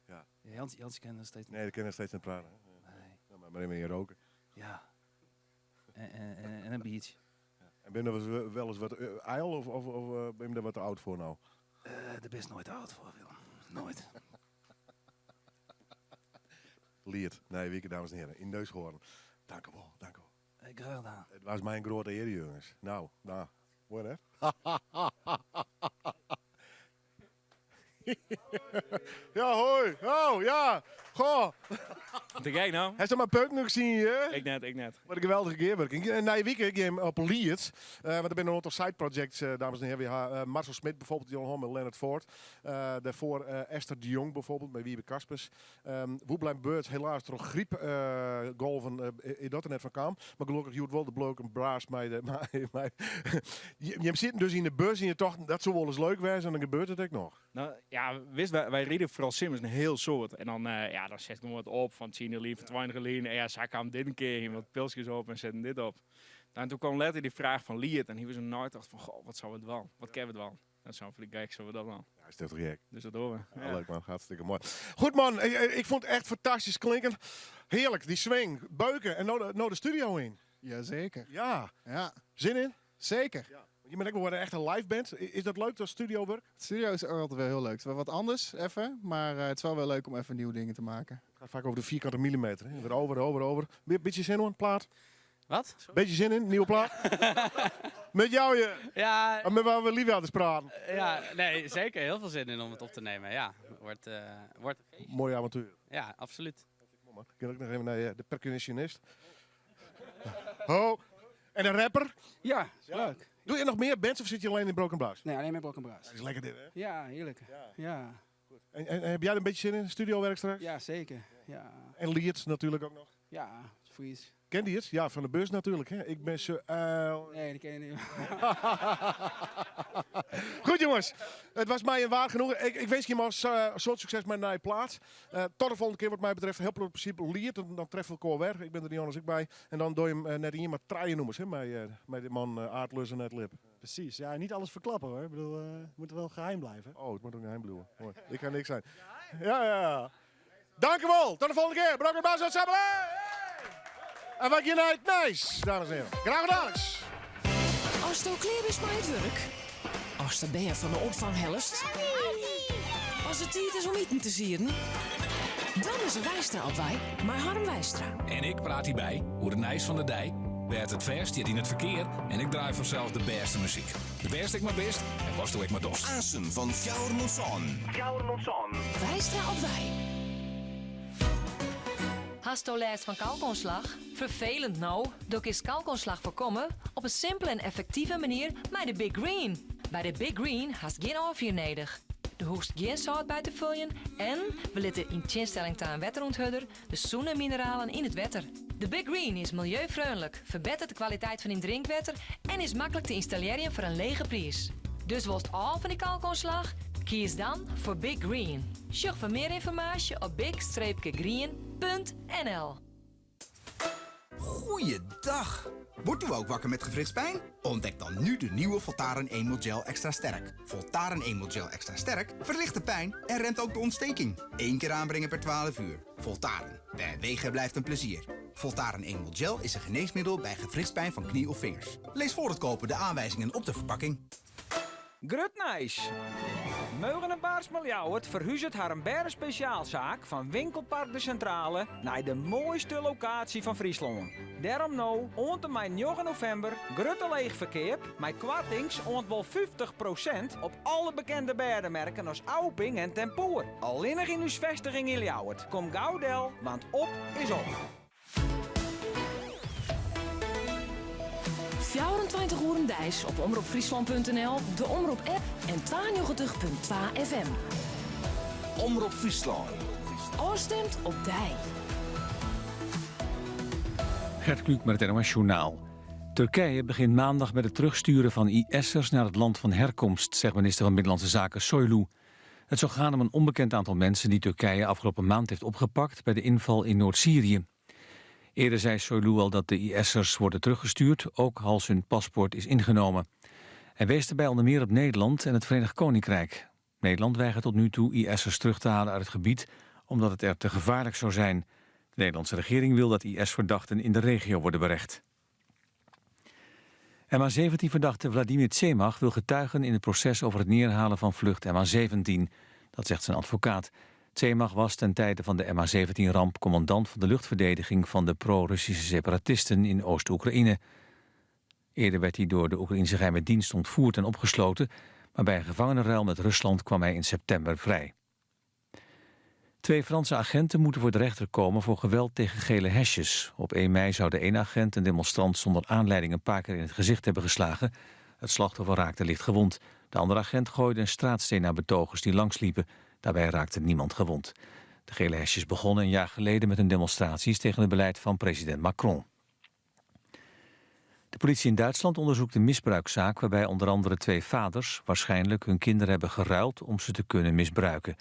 Ja. Ja, Jans, Jans kan er steeds Nee, dat kan er steeds niet praten. Hè? Nee. Nou, maar maar even in roken. Ja. En, en, en, en een biertje. En ben je er wel eens- wel eens wat eh, ijl of, of, of eh, ben je daar wat te oud voor nou? Eh daar ben je nooit oud voor, Willem. Nooit. Liert. Nee, wieke dames en heren. In Neushoorn. Dank u wel, dank u wel. Eh, graag gedaan. Het was mijn grote eer, jongens. Nou, nou. Mooi, hè? ja, hoi. Oh, ja. Goh. Te gek nou. Heb je maar peuk nog gezien, hè? Ik net, ik net. Wat een geweldige keerwerking. En na je week game op Leeds. Eh, want er zijn een aantal side projects, eh, dames en heren. We hebben eh, Marcel Smit bijvoorbeeld, Jan Hom en Leonard Ford. Eh, daarvoor eh, Esther de Jong bijvoorbeeld, bij Wiebe Kaspers. Um, Woeblijn Birds, helaas door griep eh, golven eh, is dat er net van kwam. Maar gelukkig hield wel de bloke een braas bij de. Maar, maar, je, je zit dus in de bus en je toch, dat zou wel eens leuk zijn en dan gebeurt het ook nog. Nou ja, wist wij, wij reden vooral Simmers een heel soort. En dan, eh, ja, dan zet ik hem wat op van 10 lien, van 20 lien. En ja, zij kwam dit een keer hier wat pilsjes op en zetten dit op. Nou, en toen kwam later die vraag van Liet. En hier was een nooit dacht van, goh, wat zou het wel? Wat kennen we het wel? Dat zou voor de gek, zullen we dat wel. Ja, is dat gek. Dus dat horen we. Ja, Leuk man, hartstikke mooi. Goed man, ik, ik vond het echt fantastisch klinken. Heerlijk, die swing, beuken en nou de, nou de studio in. Jazeker. Ja. Ja. Zin in? Zeker. Je bent ook wel een echte live band. I- Is dat leuk, dat studiowerk? Het studio is altijd wel heel leuk. Het is wel wat anders even, maar eh, het is wel wel leuk om even nieuwe dingen te maken. Het gaat vaak over de vierkante millimeter. Hè? Weer over, over, over. Be- Beetje zin in, plaat? Wat? Beetje zin in, nieuwe plaat? Met jou je. Ja. En met waar we liever hadden praten. Ja, nee, zeker. Heel veel zin in om het op te nemen. Ja, wordt, eh, wordt een feestje. Mooi avontuur. Ja, absoluut. Ik kan ook nog even naar eh, de percussionist. Ho. En een rapper? Ja, is leuk. Doe je nog meer bands of zit je alleen in Broken Brass? Nee, alleen met Broken Brass. Dat is lekker dit, hè? Ja, heerlijk. Ja. En, en, en heb jij er een beetje zin in, studiowerk straks? Ja, zeker. Ja, En Liert natuurlijk ook nog. ja Fries. Kent die het? Ja, van de bus natuurlijk. Hè? Ik ben zo. eh, Nee, die ken je niet. Goed jongens, het was mij een waar genoegen. Ik, ik wens je maar eh, soort succes met naar je plaats. Eh, tot de volgende keer wat mij betreft. Heel veel principe Liert, dan, dan treffen we elkaar weer. Ik ben er niet anders ik bij. En dan doe je hem eh, net in, maar traaien noemen ze, hè, met, eh, met die man uh, Aardlus en net Lip. Precies, ja, niet alles verklappen hoor. Ik bedoel, eh, het moet wel geheim blijven. Oh, het moet ook geheim blijven. Mooi. Ik ga niks zijn. Ja, ja, ja. Dank u wel. Tot de volgende keer. Bedankt voor het En wat je night nice, dames en heren. Graag gedaan. Als het klaar is met het werk. Als de beer van de opvang helst. Als het tijd is om eten te zieren. Dan is er Wijstra op wij, maar Harm Wijstra. En ik praat hierbij hoe de Nijs van de Dij. Werd het vers, zit in het verkeer en ik draai vanzelf de beste muziek. De beste ik maar best en was doe ik maar dorst. Assen van Fjouwer Wijstra op wij. Hasto last van kalkontslag? Vervelend nou. Dok is kalkontslag voorkomen op een simpele en effectieve manier met de Big Green. Bij de Big Green hast geen afvier nodig. De hoest geen zout bij te vullen en we litten in tjinstelling ta een wetteronthudder de zoene mineralen in het wetter. De Big Green is milieuvriendelijk, verbetert de kwaliteit van in drinkwater en is makkelijk te installeren voor een lege prijs. Dus worst al van die kalkontslag? Kies dan voor Big Green. Zoek voor meer informatie op big-green.nl. Goeiedag! Wordt u ook wakker met gewrichtspijn? Ontdek dan nu de nieuwe Voltaren Emel Gel Extra Sterk. Voltaren Emel Gel Extra Sterk verlicht de pijn en remt ook de ontsteking. Eén keer aanbrengen per 12 uur. Voltaren. Bewegen blijft een plezier. Voltaren Emel Gel is een geneesmiddel bij gewrichtspijn van knie of vingers. Lees voor het kopen de aanwijzingen op de verpakking. Grut Nijs. Meugen en Baars Maljouwert verhuizet haar een berre speciaalzaak van Winkelpark de Centrale naar de mooiste locatie van Friesland. Daarom nou, ont en mei 9 november, grutte leegverkeer, met kwartings ont wel 50% op alle bekende berdenmerken als Auping en Tempoer. Alleen in uw vestiging in Ljouwert. Kom gauw del, want op is op. 24 uur Dijs op omroepfriesland.nl, de Omroep app en 92.2 FM. Omroep Friesland. Oorstemt op Dij. Gert Kluk met het NOS Journaal. Turkije begint maandag met het terugsturen van IS'ers naar het land van herkomst, zegt minister van Binnenlandse Zaken Soylu. Het zou gaan om een onbekend aantal mensen die Turkije afgelopen maand heeft opgepakt bij de inval in Noord-Syrië. Eerder zei Soylu al dat de IS'ers worden teruggestuurd, ook als hun paspoort is ingenomen. Hij wees daarbij onder meer op Nederland en het Verenigd Koninkrijk. Nederland weigert tot nu toe IS'ers terug te halen uit het gebied omdat het er te gevaarlijk zou zijn. De Nederlandse regering wil dat IS-verdachten in de regio worden berecht. MH17-verdachte Vladimir Tsemach wil getuigen in het proces over het neerhalen van vlucht MH17. Dat zegt zijn advocaat. Tsemach was ten tijde van de MH17-ramp commandant van de luchtverdediging van de pro-Russische separatisten in Oost-Oekraïne. Eerder werd hij door de Oekraïense geheime dienst ontvoerd en opgesloten, maar bij een gevangenenruil met Rusland kwam hij in september vrij. Twee Franse agenten moeten voor de rechter komen voor geweld tegen gele hesjes. Op 1 mei zou de ene agent een demonstrant zonder aanleiding een paar keer in het gezicht hebben geslagen. Het slachtoffer raakte licht gewond. De andere agent gooide een straatsteen naar betogers die langsliepen. Daarbij raakte niemand gewond. De gele hesjes begonnen een jaar geleden met hun demonstraties tegen het beleid van president Macron. De politie in Duitsland onderzoekt een misbruikzaak waarbij onder andere twee vaders waarschijnlijk hun kinderen hebben geruild om ze te kunnen misbruiken.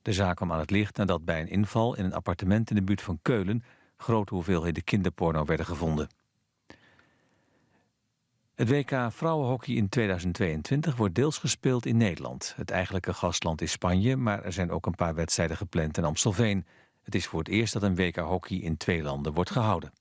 De zaak kwam aan het licht nadat bij een inval in een appartement in de buurt van Keulen grote hoeveelheden kinderporno werden gevonden. Het WK vrouwenhockey in 2022 wordt deels gespeeld in Nederland. Het eigenlijke gastland is Spanje, maar er zijn ook een paar wedstrijden gepland in Amstelveen. Het is voor het eerst dat een WK hockey in twee landen wordt gehouden.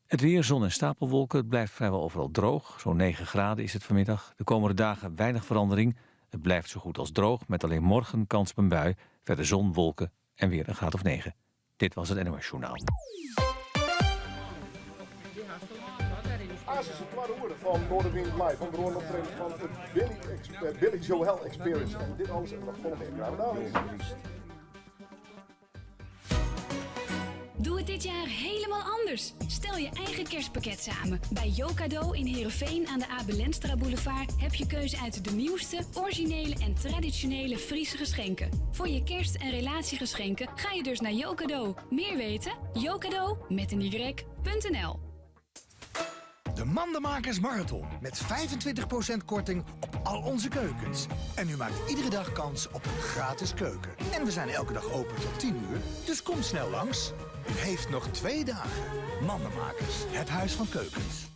Het weer, zon en stapelwolken. Het blijft vrijwel overal droog. Zo'n 9 graden is het vanmiddag. De komende dagen weinig verandering. Het blijft zo goed als droog, met alleen morgen kans op een bui. Verder zon, wolken en weer een graad of 9. Dit was het NOS Journaal. Asus de tweede oren van Noardewyn Live. Van de optreden van het Billy, Billy Joel Experience. En dit alles en nog veel meer. Krijgen we dadelijk. Doe het dit jaar helemaal anders. Stel je eigen kerstpakket samen. Bij Jokado in Heerenveen aan de Abe Lenstra Boulevard heb je keuze uit de nieuwste, originele en traditionele Friese geschenken. Voor je kerst- en relatiegeschenken ga je dus naar Jokado. Meer weten? Jokado met een y.nl. De Mandenmakers Marathon met 25% korting op al onze keukens. En u maakt iedere dag kans op een gratis keuken. En we zijn elke dag open tot 10 uur, dus kom snel langs. U heeft nog twee dagen. Mandenmakers, het huis van keukens.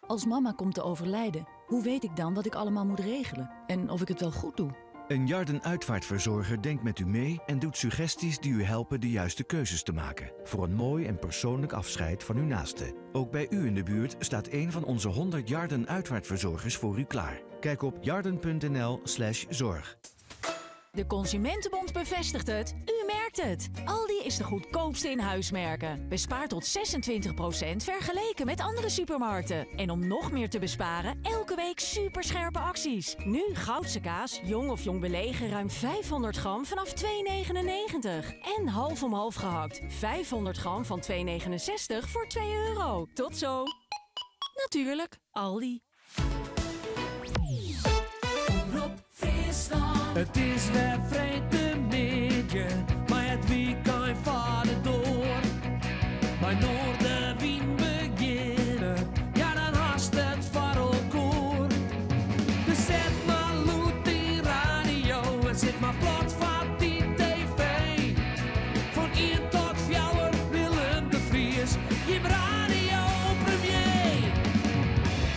Als mama komt te overlijden, hoe weet ik dan wat ik allemaal moet regelen? En of ik het wel goed doe? Een Jarden uitvaartverzorger denkt met u mee en doet suggesties die u helpen de juiste keuzes te maken. Voor een mooi en persoonlijk afscheid van uw naaste. Ook bij u in de buurt staat een van onze 100 Jarden uitvaartverzorgers voor u klaar. Kijk op jarden.nl slash zorg. De Consumentenbond bevestigt het. U merkt het. Aldi is de goedkoopste in huismerken. Bespaar tot 26% vergeleken met andere supermarkten. En om nog meer te besparen, elke week superscherpe acties. Nu Goudse kaas, jong of jong belegen, ruim 500 gram vanaf 2,99. En half om half gehakt, 500 gram van 2,69 voor 2 euro. Tot zo. Natuurlijk, Aldi. It is wer freedtemiddei, mei it wykein foar de doar. Mei Noardewyn begjinne, ja dan hast it foar elkoar. Dus set mar lûd dyn radio en sit mar plat foar dyn TV. Fan ien tot fjouwer Willem de Vries, jim radiopremier.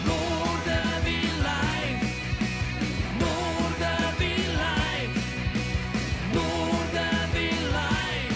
Noardewyn live, Noardewyn live, Noardewyn live,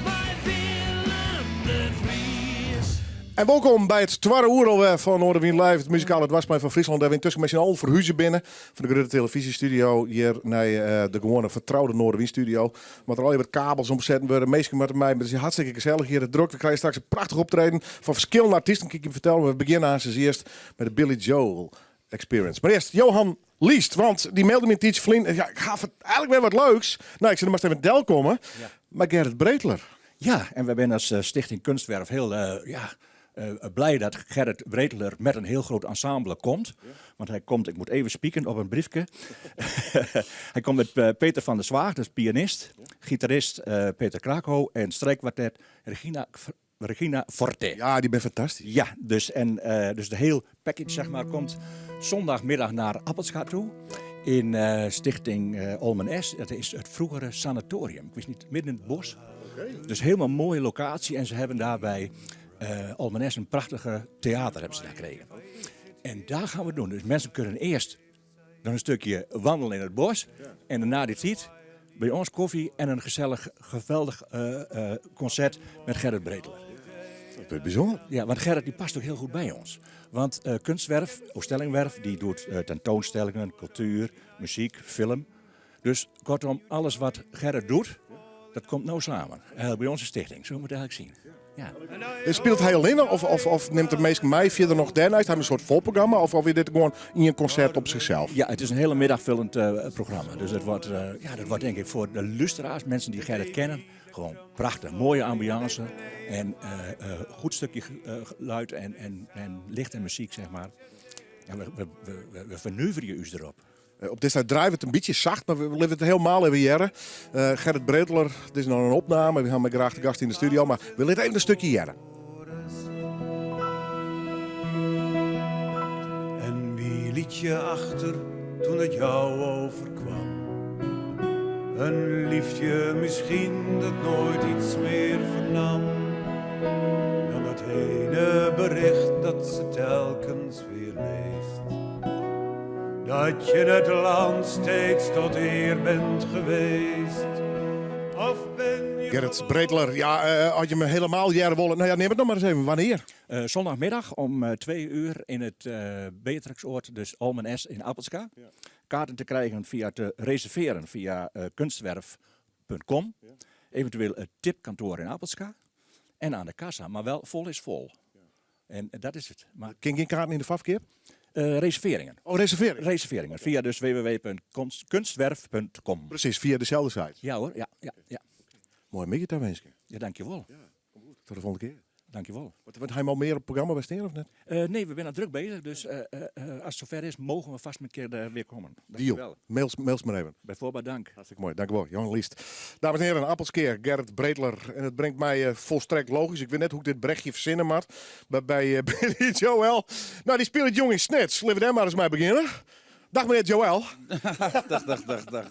mei Willem de Vries. En wolkom by it twadde oere alwer fan Noardewyn Live, it muzikale doarpsplein fan Fryslân. Dêr't we yntusken mei syn allen ferhuze binne. Fan de grutte telefyzjestudio hjir nei de gewoane fertroude Noardewyn studio. Moat der allegear wat kabels omsetten wurde, minsken moatte mei. It is hartstikke gesellich hjir, it drok. We krije straks in prachtich optreden fan ferskillende artysten, kin ik jim fertelle. We begjinne aansens earst mei de Billy Joel Experience. Mar earst Johan Liest, want dy melde my in tiidsje ferlyn. Ja, ik haw eigenlik wer wat leuks. No, ik sil der moatst even delkomme. Mei Gerrit Breteler. Ja, en we binne as Stichting Kunstwerf hiel ja, blij dat Gerrit Breteler met in hiel grut ensemble komt. Want hy komt, ik moat even spieken op in briefke. hy komt met Peter van der Zwaag, dat is pianist, gitarist Peter Krakow en strijkkwartet Regina Forte. Ja, dy binne fantastysk. Ja, dus, en, dus de hiele package zeg maar, komt zondagmiddag nei Appelskea ta. In eh, stichting eh, Olmen Es. Dat is het vroegere sanatorium. Ik wist niet, midden in het bos. Dus helemaal mooie locatie. En ze hebben daarbij eh Olmen Es een prachtige theater hebben ze daar gekregen. En daar gaan we het doen. Dus mensen kunnen eerst nog een stukje wandelen in het bos. En daarna die tijd bij ons koffie en een gezellig, geweldig eh, eh, concert met Gerrit Breteler. Dat is bijzonder. Ja, want Gerrit die past ook heel goed bij ons. Want eh, Kunstwerf, Oostellingwerf, die doet eh, tentoonstellingen, cultuur, muziek, film. Dus kortom, alles wat Gerrit doet, dat komt nou samen. Eh, bij onze stichting, zo moet je het eigenlijk zien. Ja. En Speelt hij alleen of, of, of neemt de meeste mij verder nog daarnaast? Hij heeft een soort volprogramma of, of is dit gewoon in een concert op zichzelf? Ja, het is een hele middagvullend eh, programma. Dus dat wordt, eh, ja, dat wordt denk ik voor de luisteraars, mensen die Gerrit kennen, gewoon prachtig. Mooie ambiance en eh, eh, goed stukje eh, geluid en, en, en licht en muziek, zeg maar. Ja, we, we, we, we, we vernuiveren je us erop. Eh, Op dit tijd draaien we het een beetje zacht, maar we leven het helemaal even jaren. Eh, Gerrit Breteler, het is nog een opname. We gaan met graag de gast in de studio, maar we laten even een stukje jaren. En wie liet je achter toen het jou overkwam? Een liefje misschien dat nooit iets meer vernam. Dan dat ene bericht dat ze telkens weer leest. Dat je het land steeds tot eer bent geweest. Of ben je Gerrit Breteler, ja, eh, had je me helemaal jaren wollen. Nou ja, neem het nog maar eens even. Wanneer? Eh, zondagmiddag om eh, 2 uur in het eh Beatrixoord, dus Olmen S in Appelska. Kaarten te krijgen via te reserveren via eh, kunstwerf.com. Eventueel het tipkantoor in Appelska. En aan de kassa, maar wel vol is vol. En eh, dat is het. Maar... Kun je geen kaarten in de vafkeer? Eh, reserveringen. Oh, reserveringen? Reserveringen. Via dus www.kunstwerf.com. Precies, via dezelfde site. Ja hoor, ja. ja, ja. Mooi middag daar wensen. Ja, dankjewel. Tot de volgende keer. Dankjewel. Wat, wat hij al meer op het programma bij Steen of net? Eh, nee, we zijn al druk bezig, dus eh, eh, eh, als het zover is, mogen we vast een keer eh, weer komen. Deal. Dankjewel. Mails, mails maar even. Bijvoorbeeld dank. Hartstikke mooi. Dank u wel, Johan Liest. Dames en heren, Appelskeer, Gerrit Breteler. En het brengt mij eh, volstrekt logisch. Ik weet net hoe ik dit brechtje verzinnen moet. Maar bij eh, Billy Joel. Nou, die speelt het jong in Snits. Laten we daar maar eens mee beginnen. Dag meneer Joel. dag, dag, dag, dag.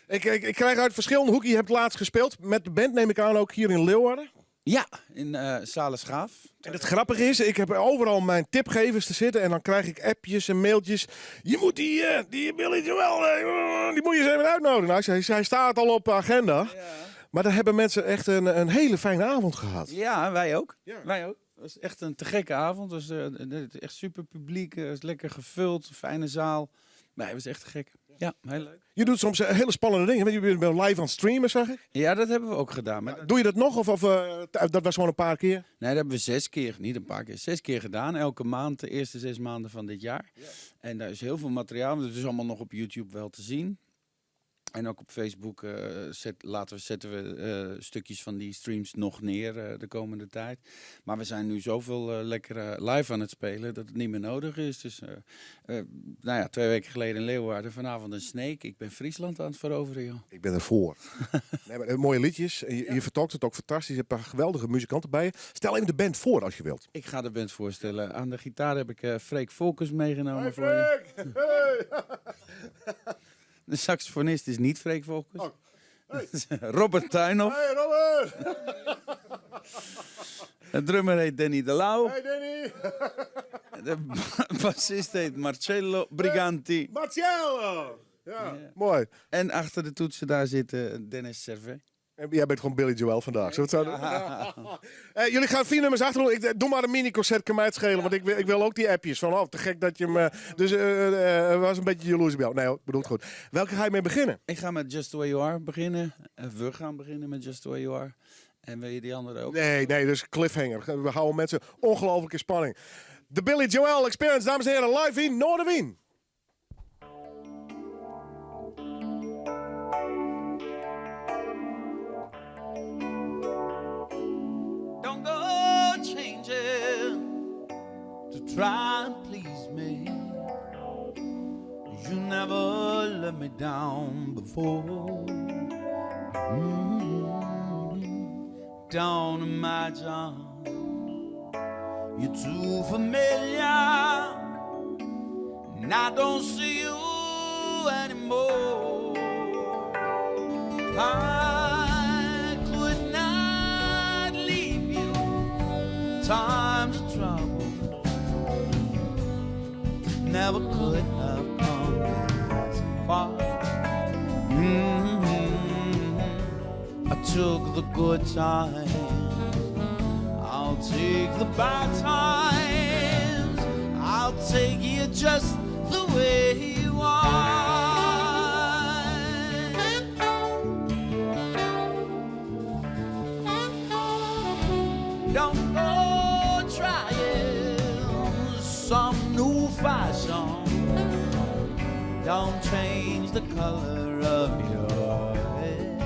Ik, ik, ik krijg uit verschillende hoeken. Je hebt laatst gespeeld met de band, neem ik aan, ook hier in Leeuwarden. Ja, in eh Salen Schaaf. En het grappige is, ik heb overal mijn tipgevers te zitten en dan krijg ik appjes en mailtjes. Je moet die, eh, die Billy Joel, eh, die moet je eens even uitnodigen. Nou, hij, hij staat al op de agenda. Maar daar hebben mensen echt een, een hele fijne avond gehad. Ja, wij ook. Wij ook. Het was echt een te gekke avond. Het was eh, echt super publiek. Het was lekker gevuld. Fijne zaal. Nee, het was echt te gek. Ja, heel leuk. Je doet soms eh, hele spannende dingen. Want je bent live aan het streamen, zag ik. Ja, dat hebben we ook gedaan. Maar Doe je dat nog? Of, of eh, dat was gewoon een paar keer? Nee, dat hebben we zes keer, niet een paar keer, zes keer gedaan. Elke maand, de eerste zes maanden van dit jaar. En daar is heel veel materiaal, want het is allemaal nog op YouTube wel te zien. En ook op Facebook eh, zet, later zetten we eh, stukjes van die streams nog neer eh, de komende tijd. Maar we zijn nu zoveel eh, lekker eh, live aan het spelen dat het niet meer nodig is. Dus eh, eh, nou ja, twee weken geleden in Leeuwarden, vanavond een Sneek. Ik ben Friesland aan het veroveren, joh. Ik ben ervoor. nee, maar, eh, mooie liedjes. En Je, je vertolkt het ook fantastisch. Je hebt een paar geweldige muzikanten bij je. Stel even de band voor als je wilt. Ik ga de band voorstellen. Aan de gitaar heb ik eh Freek Volkers meegenomen voor je. De saxofonist is niet Freek Volkers. Robert Tuinhoff. Hey Robert! De drummer heet Danny de Lauw. Hey Danny! De bassist heet Marcello Briganti. Marcello! Ja, mooi. En achter de toetsen daar zit eh, Dennis Servet. En jij bent gewoon Billy Joel vandaag. Zullen we het zo doen? Eh, jullie gaan vier nummers achter. Ik, eh, doe maar een mini-concert, kan mij het schelen. Want ik, wil- ik wil ook die appjes. Van, oh, te gek dat je hem... eh, dus eh, eh, was een beetje jaloers op jou. Nee, hoor, ik bedoel het goed. Welke ga je mee beginnen? Ik ga met Just The Way You Are beginnen. Eh, We gaan beginnen met Just The Way You Are. En wil je die andere ook? Nee, nee, dus cliffhanger. We houden mensen ongelooflijk in spanning. De Billy Joel Experience, dames en heren, live in Noardewyn. Don't go changing to try and please me. You never let me down before. Mm. Don't imagine you're too familiar. And I don't see you. anymore. I could not leave you. Times of trouble never could have come this far. I took the good times. I'll take the bad times. I'll take you just the way you are. Don't go trying some new fashion. Don't change the color of your hair.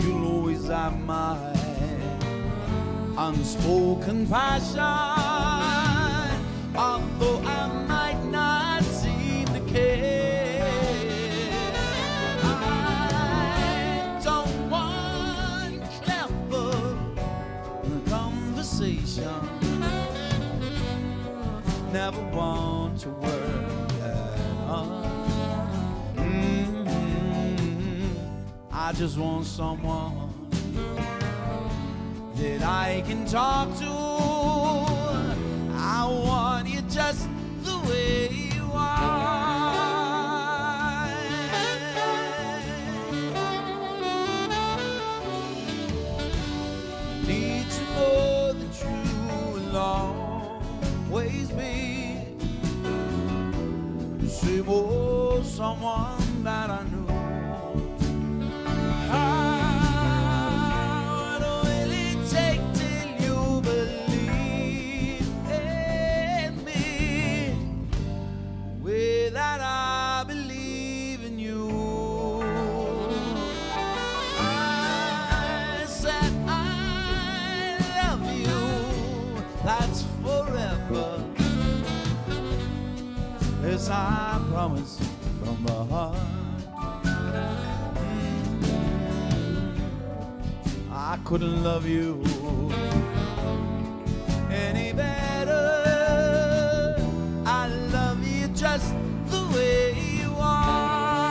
You'll always have my unspoken passion. Although I might not seem to care, I don't want clever conversation. Never want to work that hard. I just want someone that I can talk to. I want you just the way you are. Need to know that you will always be the same old someone that I knew. How will it take till you believe in me? Way that I believe in you. I said I love you. That's forever. This I promise from the heart. I couldn't love you any better. I love you just the way you are.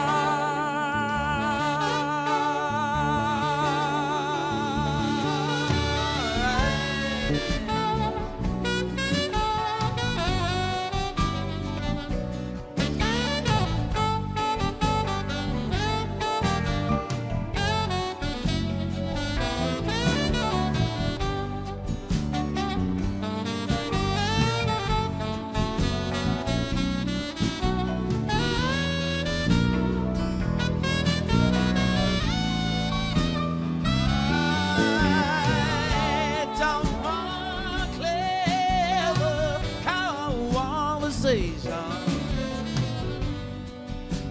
I don't want clever conversation.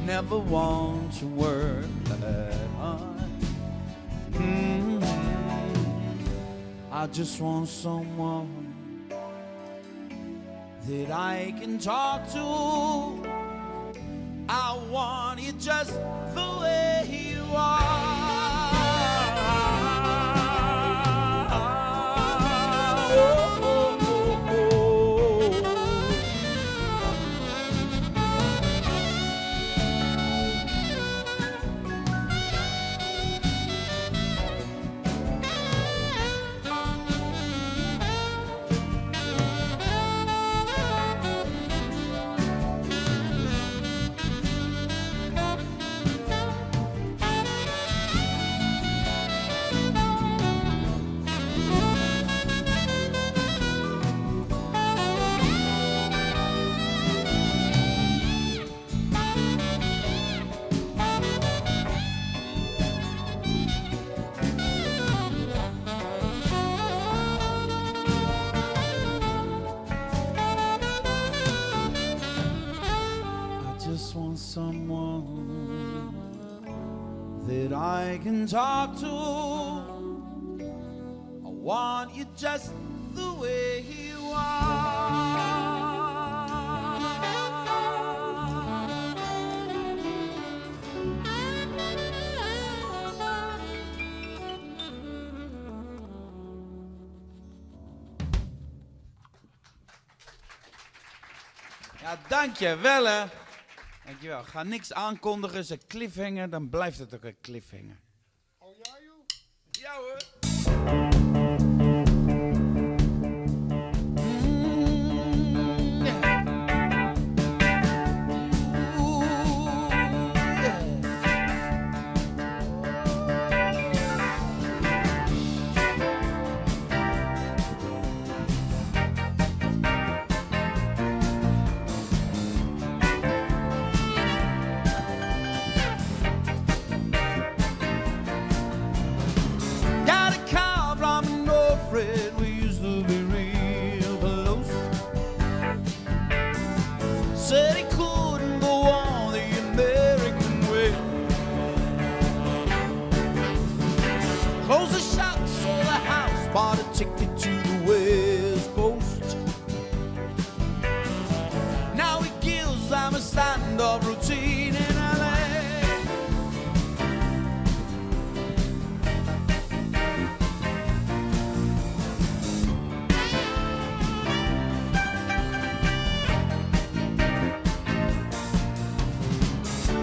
Never want to work that hard. I just want someone that I can talk to. I want you just the way you are. Oh. I just want someone that I can talk to. I want you just the way you are. Ja, dankjewel hè. Dankjewel. Ga niks aankondigen, is een cliffhanger, dan blijft het ook een cliffhanger. Oh ja joh? Ja hoor. Got a call from an old friend. We used to be real close. Said he couldn't go on the American way. Closed the shop, sold the house, bought a ticket to the West Coast. Now he gives them a stand-up routine in LA.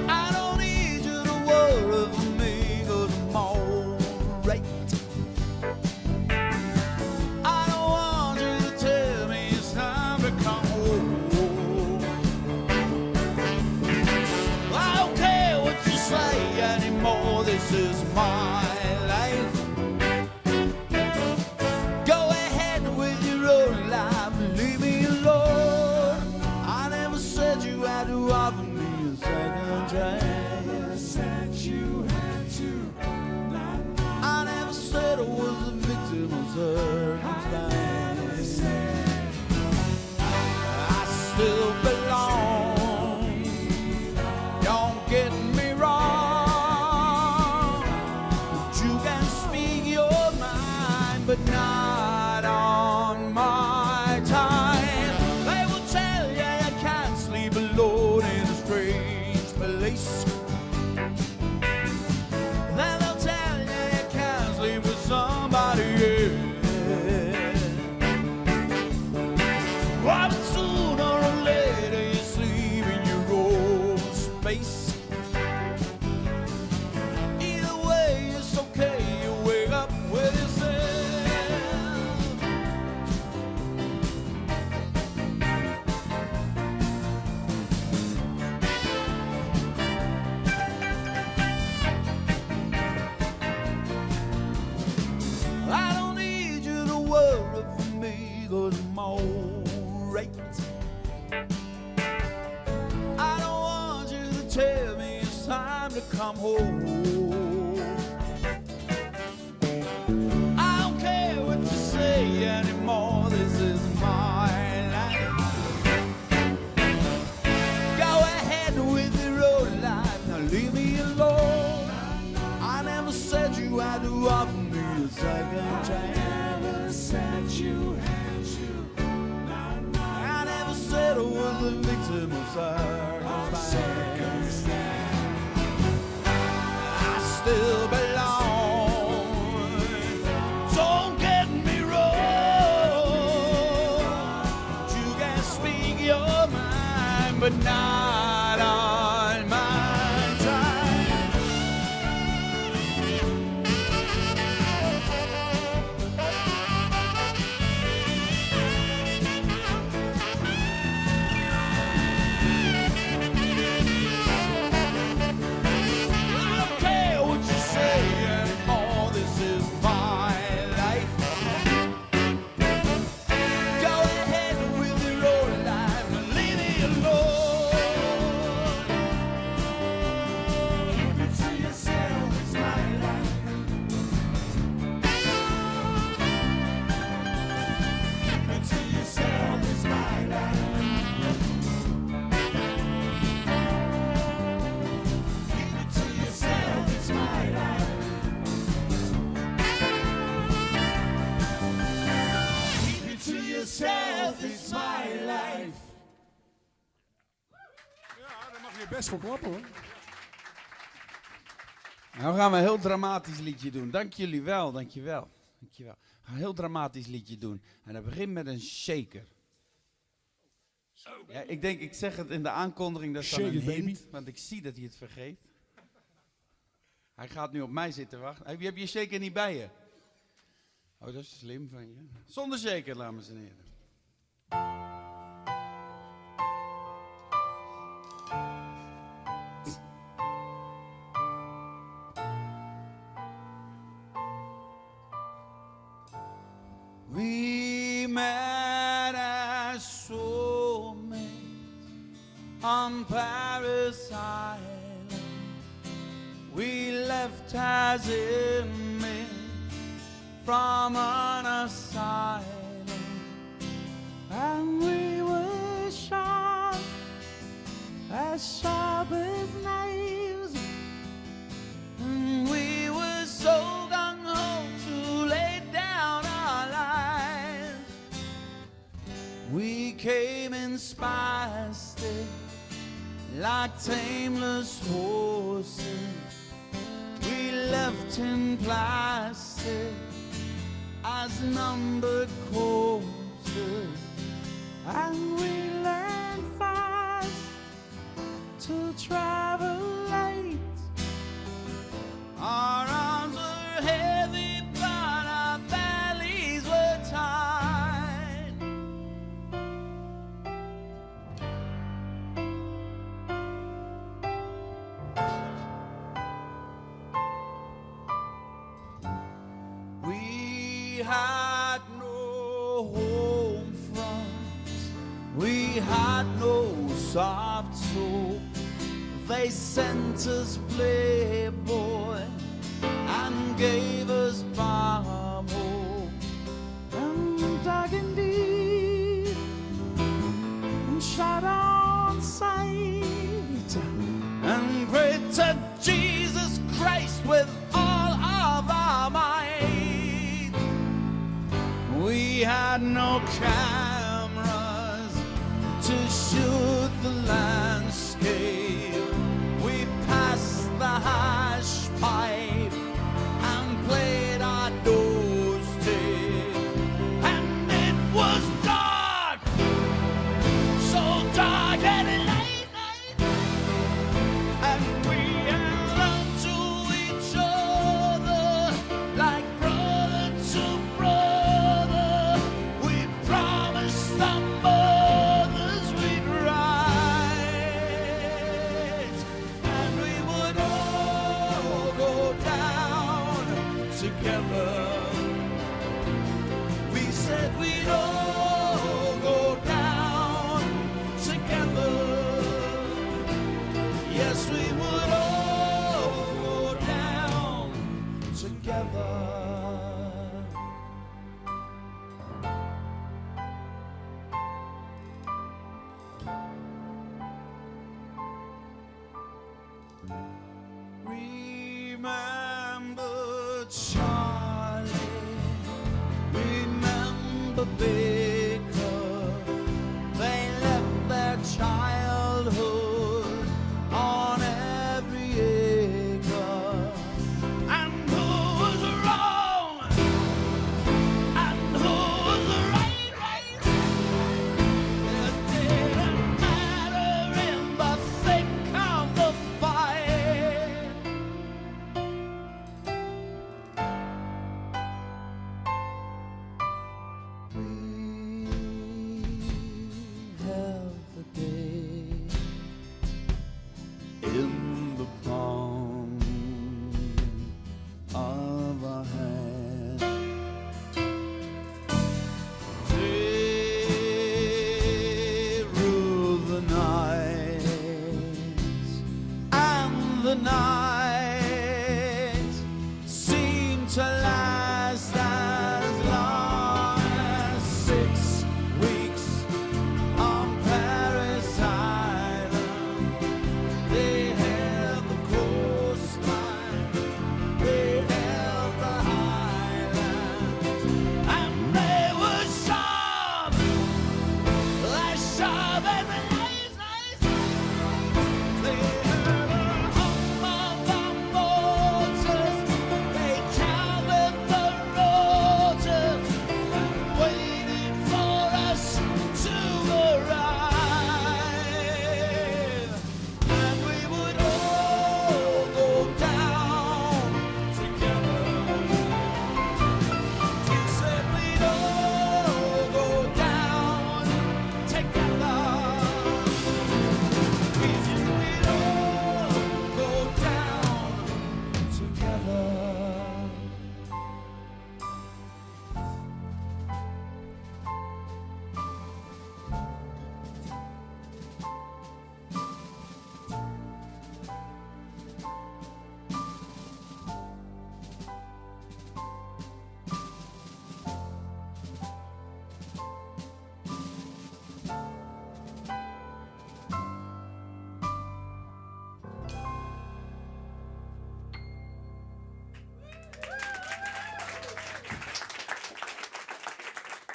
I don't need you to worry for me, 'cause I'm alright. I don't want you to tell me it's time to come home. I don't care what you say anymore, this is my life. Go ahead with your own life, leave me alone. I never said you had to offer me a second chance. Said you had to. I never said I was a victim of circumstance. I still belong. Don't get me wrong. But you can speak your mind, but not on my time. They will tell you you can't sleep alone in a strange place. Then they'll tell you you can't sleep with somebody else. Why, but sooner or later you sleep in your own space. Either way, it's okay. You wake up with yourself. I don't need you to worry for me, 'cause I'm alright. I don't want you to tell me it's time to come home. I don't care what you say anymore, this is my life. Go ahead with your own life, now leave me alone. I never said you had to offer me a second chance. Never said you had to. I never said I was a victim of circumstance. I still belong. Don't get me wrong. You can speak your mind, but not on my time. I don't care what you say anymore. This is my life. Go ahead with your own life and leave me alone. Keep it to yourself, it's my life. Keep it to yourself, it's my life. Keep it to yourself, it's my life. Keep it to yourself, it's my life. Ja, daar mag je best voor klappen hoor. Nou gaan we een heel dramatisch liedje doen. Dank jullie wel, dank je wel. Dank je wel. We gaan een heel dramatisch liedje doen. En dat begint met een shaker. Ja, ik denk, ik zeg het in de aankondiging, dat is dan Shake een it, baby. hint, want ik zie dat hij het vergeet. Hij gaat nu op mij zitten wachten. Heb je, heb je shaker niet bij je? Oh, dat is slim van je. Zonder shaker, dames en heren. We met as soulmates on Paris Island. We left as inmates from an asylum. And we were sharp as sharp as knives. And we were so gung ho to lay down our lives. We came in spiced like tameless horses. We left in plastic as numbered corpses. And we learned fast to travel light. Our arms were heavy, but our bellies were tight. We had no home front. We had no soft soap. They sent us Playboy and gave us bomb hope. And dug in deep and shot on sight and prayed to Jesus Christ with all of our might. We had no cameras to shoot the landscape. We passed the hash pipe and played our doors tape. And it was dark, so dark and late night. And we held on to each other like brother to brother. We promised our mothers we'd write, and we would all go down together. We said we'd all go down together. Yes, we would all go down together. Remember Charlie, remember Baker. They left their childhood on every acre. And who was wrong?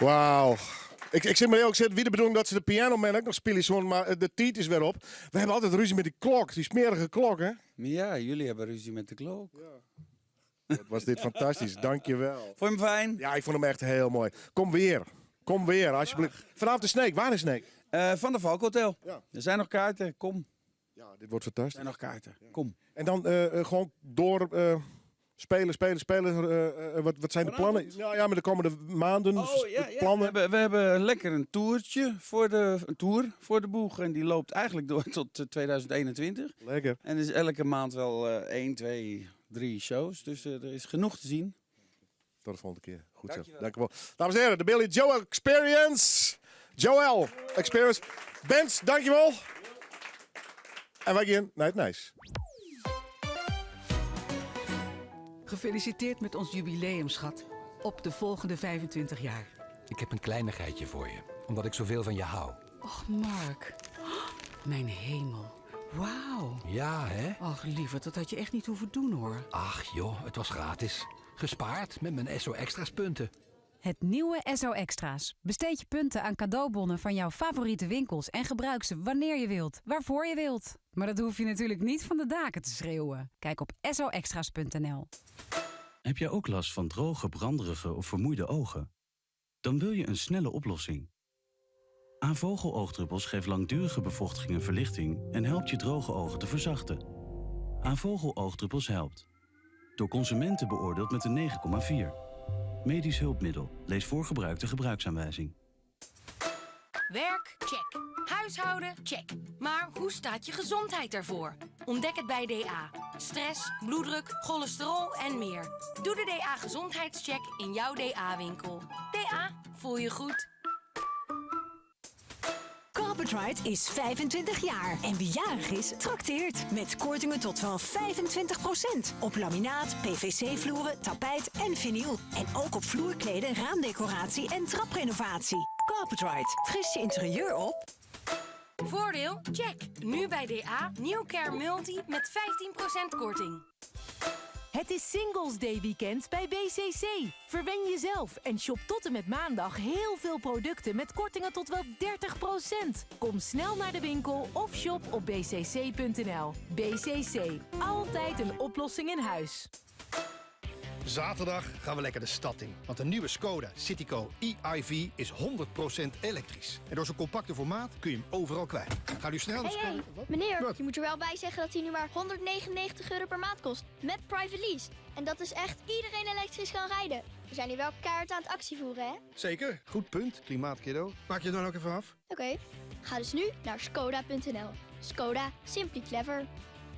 Wauw. Ik, ik sit mar earlik sizzen, wie de bedoeling dat se de Piano Man ek noch spylje soene, mar eh, de tiid is wer op. We hawwe altyd rúzje mei dy klok, dy smearige klok, hè? Ja, jullie hebben ruzie met de klok. Wat was dit fantastysk, dankjewel. Fûn je 'm fijn? Ja, ik fûn him echt hiel moai. Kom wer. Kom wer, alsjeblieft. Vanavond in Sneek, waar in Sneek? Eh, van der Valk Hotel. Ja. Er zijn nog kaarten, kom. Ja, dit wordt fantastisch. Er zijn nog kaarten, kom. En dan eh, eh, gewoon door spelen, spelen, spelen. wat, wat zijn de plannen? Nou ja, maar de komende maanden. Oh, ja, ja. Plannen. We, hebben, we hebben lekker een toertje voor de, een tour voor de boeg. En die loopt eigenlijk door tot 2021. Lekker. En is elke maand wel 1, 2, 3 shows. Dus er is genoeg te zien. Tot de volgende keer. Goed zo. Dank u wel. Dames en heren, de Billy Joel Experience. Joel Experience. Bens, dankjewel. En wij gaan naar het Nijs. Gefeliciteerd met ons jubileum, schat. Op de volgende 25 jaar. Ik heb een kleinigheidje voor je, omdat ik zoveel van je hou. Och, Mark. Mijn hemel. Wauw. Ja, hè? Och, lieverd, dat had je echt niet hoeven doen, hoor. Ach joh, het was gratis. Gespaard met mijn Esso Extra's punten. Het nieuwe Esso Extra's. Besteed je punten aan cadeaubonnen van jouw favoriete winkels en gebruik ze wanneer je wilt, waarvoor je wilt. Maar dat hoef je natuurlijk niet van de daken te schreeuwen. Kijk op essoextra's.nl. Heb jij ook last van droge, branderige of vermoeide ogen? Dan wil je een snelle oplossing. Aanvogel oogdruppels geeft langdurige bevochtiging en verlichting en helpt je droge ogen te verzachten. Aanvogel oogdruppels helpt. Door consumenten beoordeeld met een 9,4. Medisch hulpmiddel. Lees voor gebruik de gebruiksaanwijzing. Werk? Check. Huishouden? Check. Maar hoe staat je gezondheid ervoor? Ontdek het bij DA. Stress, bloeddruk, cholesterol en meer. Doe de DA Gezondheidscheck in jouw DA-winkel. DA, voel je goed. Carpetride is 25 jaar. En wie jarig is, trakteert. Met kortingen tot wel 25%. Op laminaat, PVC-vloeren, tapijt en vinyl. En ook op vloerkleden, raamdecoratie en traprenovatie. Carpetride, fris je interieur op. Voordeel? Check. Nu bij DA New Care Multi met 15% korting. Het is Singles Day weekend bij BCC. Verwen jezelf en shop tot en met maandag heel veel producten met kortingen tot wel 30%. Kom snel naar de winkel of shop op bcc.nl. BCC, altijd een oplossing in huis. Zaterdag gaan we lekker de stad in. Want de nieuwe Skoda Citigo e-iV is 100% elektrisch. En door zijn compacte formaat kun je hem overal kwijt. Ga nu snel naar Hey, hey, meneer, je moet er wel bij zeggen dat hij nu maar 199 euro per maand kost. Met private lease. En dat is echt iedereen elektrisch kan rijden. We zijn hier wel kaart aan het actie voeren, hè? Zeker, goed punt, klimaatkiddo. Maak je het dan ook even af? Oké, ga dus nu naar skoda.nl. Skoda, simply clever.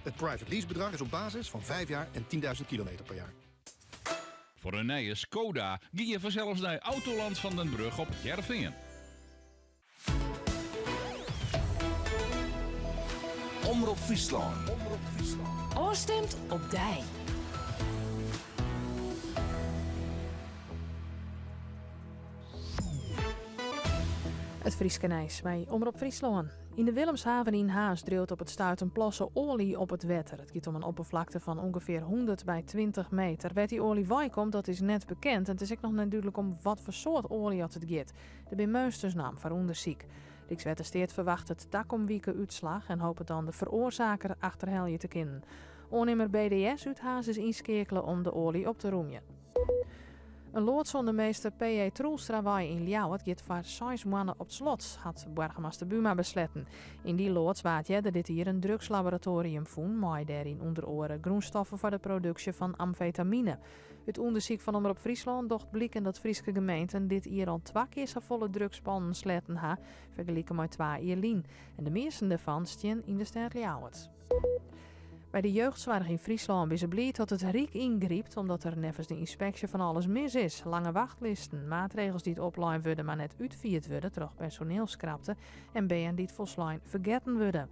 Het private leasebedrag is op basis van 5 jaar en 10.000 kilometer per jaar. Voor een nije Skoda ging je vanzelfs naar Autoland van den Brug op Jervingen. Omrop Fryslân. Ofstimd op dy. It Fryske nijs by Omrop Fryslân. Yn de Willemshaven yn Harns driuwt op it stuit in plasse oalje op it wetter. It giet om in opperflakte fan ûngefear 100 by 20 meter. Wêr't dy oalje wei komt, dat is net bekend. En it is ek noch net dúdlik om wat foar soart oalje oft it giet. Der binne meunsters naam foar ûndersyk. Rykswettersteat ferwachtet takom wike útslach en hopet dan de feroarsaker achterhelje te kinnen. Oannimmer BDS út Harns is ynskeakele om de oalje op te rûmjen. In loads oan de Meester P.J. Troelstrawei yn Ljouwert giet foar seis moanne op 't slot, hat boargemaster Buma besletten. Yn dy loads waard earder dit jier in drugslaboratoarium fûn, mei dêryn ûnder oare grûnstoffen foar de produksje fan amfetamine. Ut ûndersyk fan Omrop Fryslân docht bliken dat Fryske gemeenten dit jier al twa kear safolle drugspannen sletten ha, fergelike mei twa jier lyn. En de measten dêrfan stean yn de stêd Ljouwert. By de jeugdsoarch yn Fryslân binne se bliid dat it Ryk yngrypt, omdat der neffens de ynspeksje fan alles mis is. Lange wachtlisten, maatregels dy't oplein wurde mar net útfierd wurde troch personielskrapte en bern dy't folslein fergetten wurde.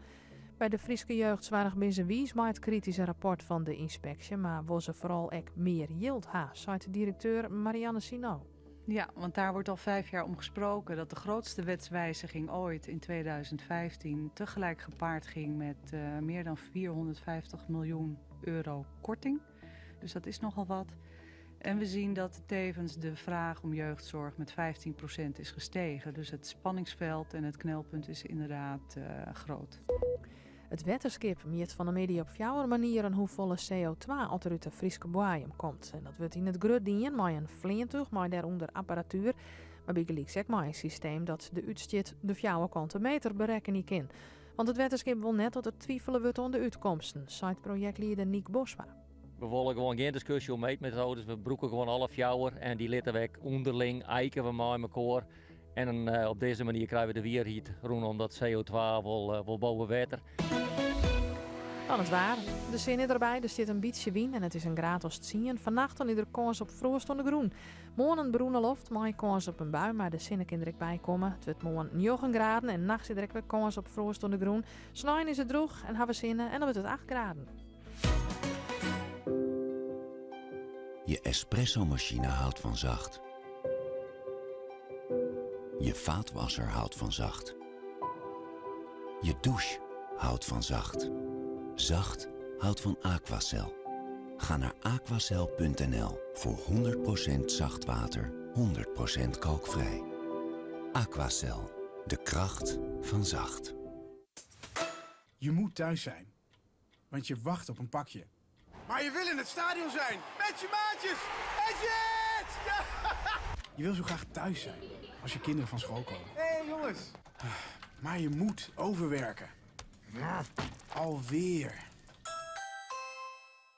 By de Fryske jeugdsoarch binne se wiis mei it krityske rapport fan de ynspeksje, mar wolle se foaral ek mear jild ha, seit direkteur Marianne Sino. Ja, want daar wordt al 5 jaar om gesproken dat de grootste wetswijziging ooit in 2015 tegelijk gepaard ging met uh, meer dan 450 miljoen euro korting. Dus dat is nogal wat. En we zien dat tevens de vraag om jeugdzorg met 15% is gestegen. Dus het spanningsveld en het knelpunt is inderdaad groot. It wetterskip mjit fan 'e middei op fjouwer manieren hoefolle CO2 oft der út de Fryske boaiem komt. En dat wurdt yn it grut dien mei in fleantúch mei dêrûnder apparatuer, mar bygelyks ek mei in systeem dat de útstjit de fjouwerkante meter berekkenje kin. Want it wetterskip wol net dat der twifele wurdt oan de útkomsten, seit projektlieder Niek Bosma. We wolle gewoan gjin diskusje oer meetmetoades. We brûke gewoan alle fjouwer en dy litte we ek ûnderling ijke we mei mekoar. En eh, op dizze manier krije we de wierheid rûnom dat CO2 wol, eh, wol boven wetter. Dan it waar. De sinne derby, der stiet in bytsje wyn en it is in graad as 10. Fannacht dan is der kâns op froast oan de grûn. Moarn in berûne loft mei kâns op in bui, mar de sinne kin der ek by komme. It wurdt moarn 9 graden en nachts is der ek wer kâns op froast oan de grûn. Snein is it drûch en ha we sinne en dan wurdt it 8 graden. Je espressomachine houdt van zacht. Je vaatwasser houdt van zacht. Je douche houdt van zacht. Zacht houdt van Aquacel. Ga naar aquacel.nl voor 100% zacht water, 100% kalkvrij. Aquacel, de kracht van zacht. Je moet thuis zijn, want je wacht op een pakje. Maar je wil in het stadion zijn, met je maatjes! En shit! Ja! Je wil zo graag thuis zijn, als je kinderen van school komen. Hé hey, jongens! Maar je moet overwerken. Alweer.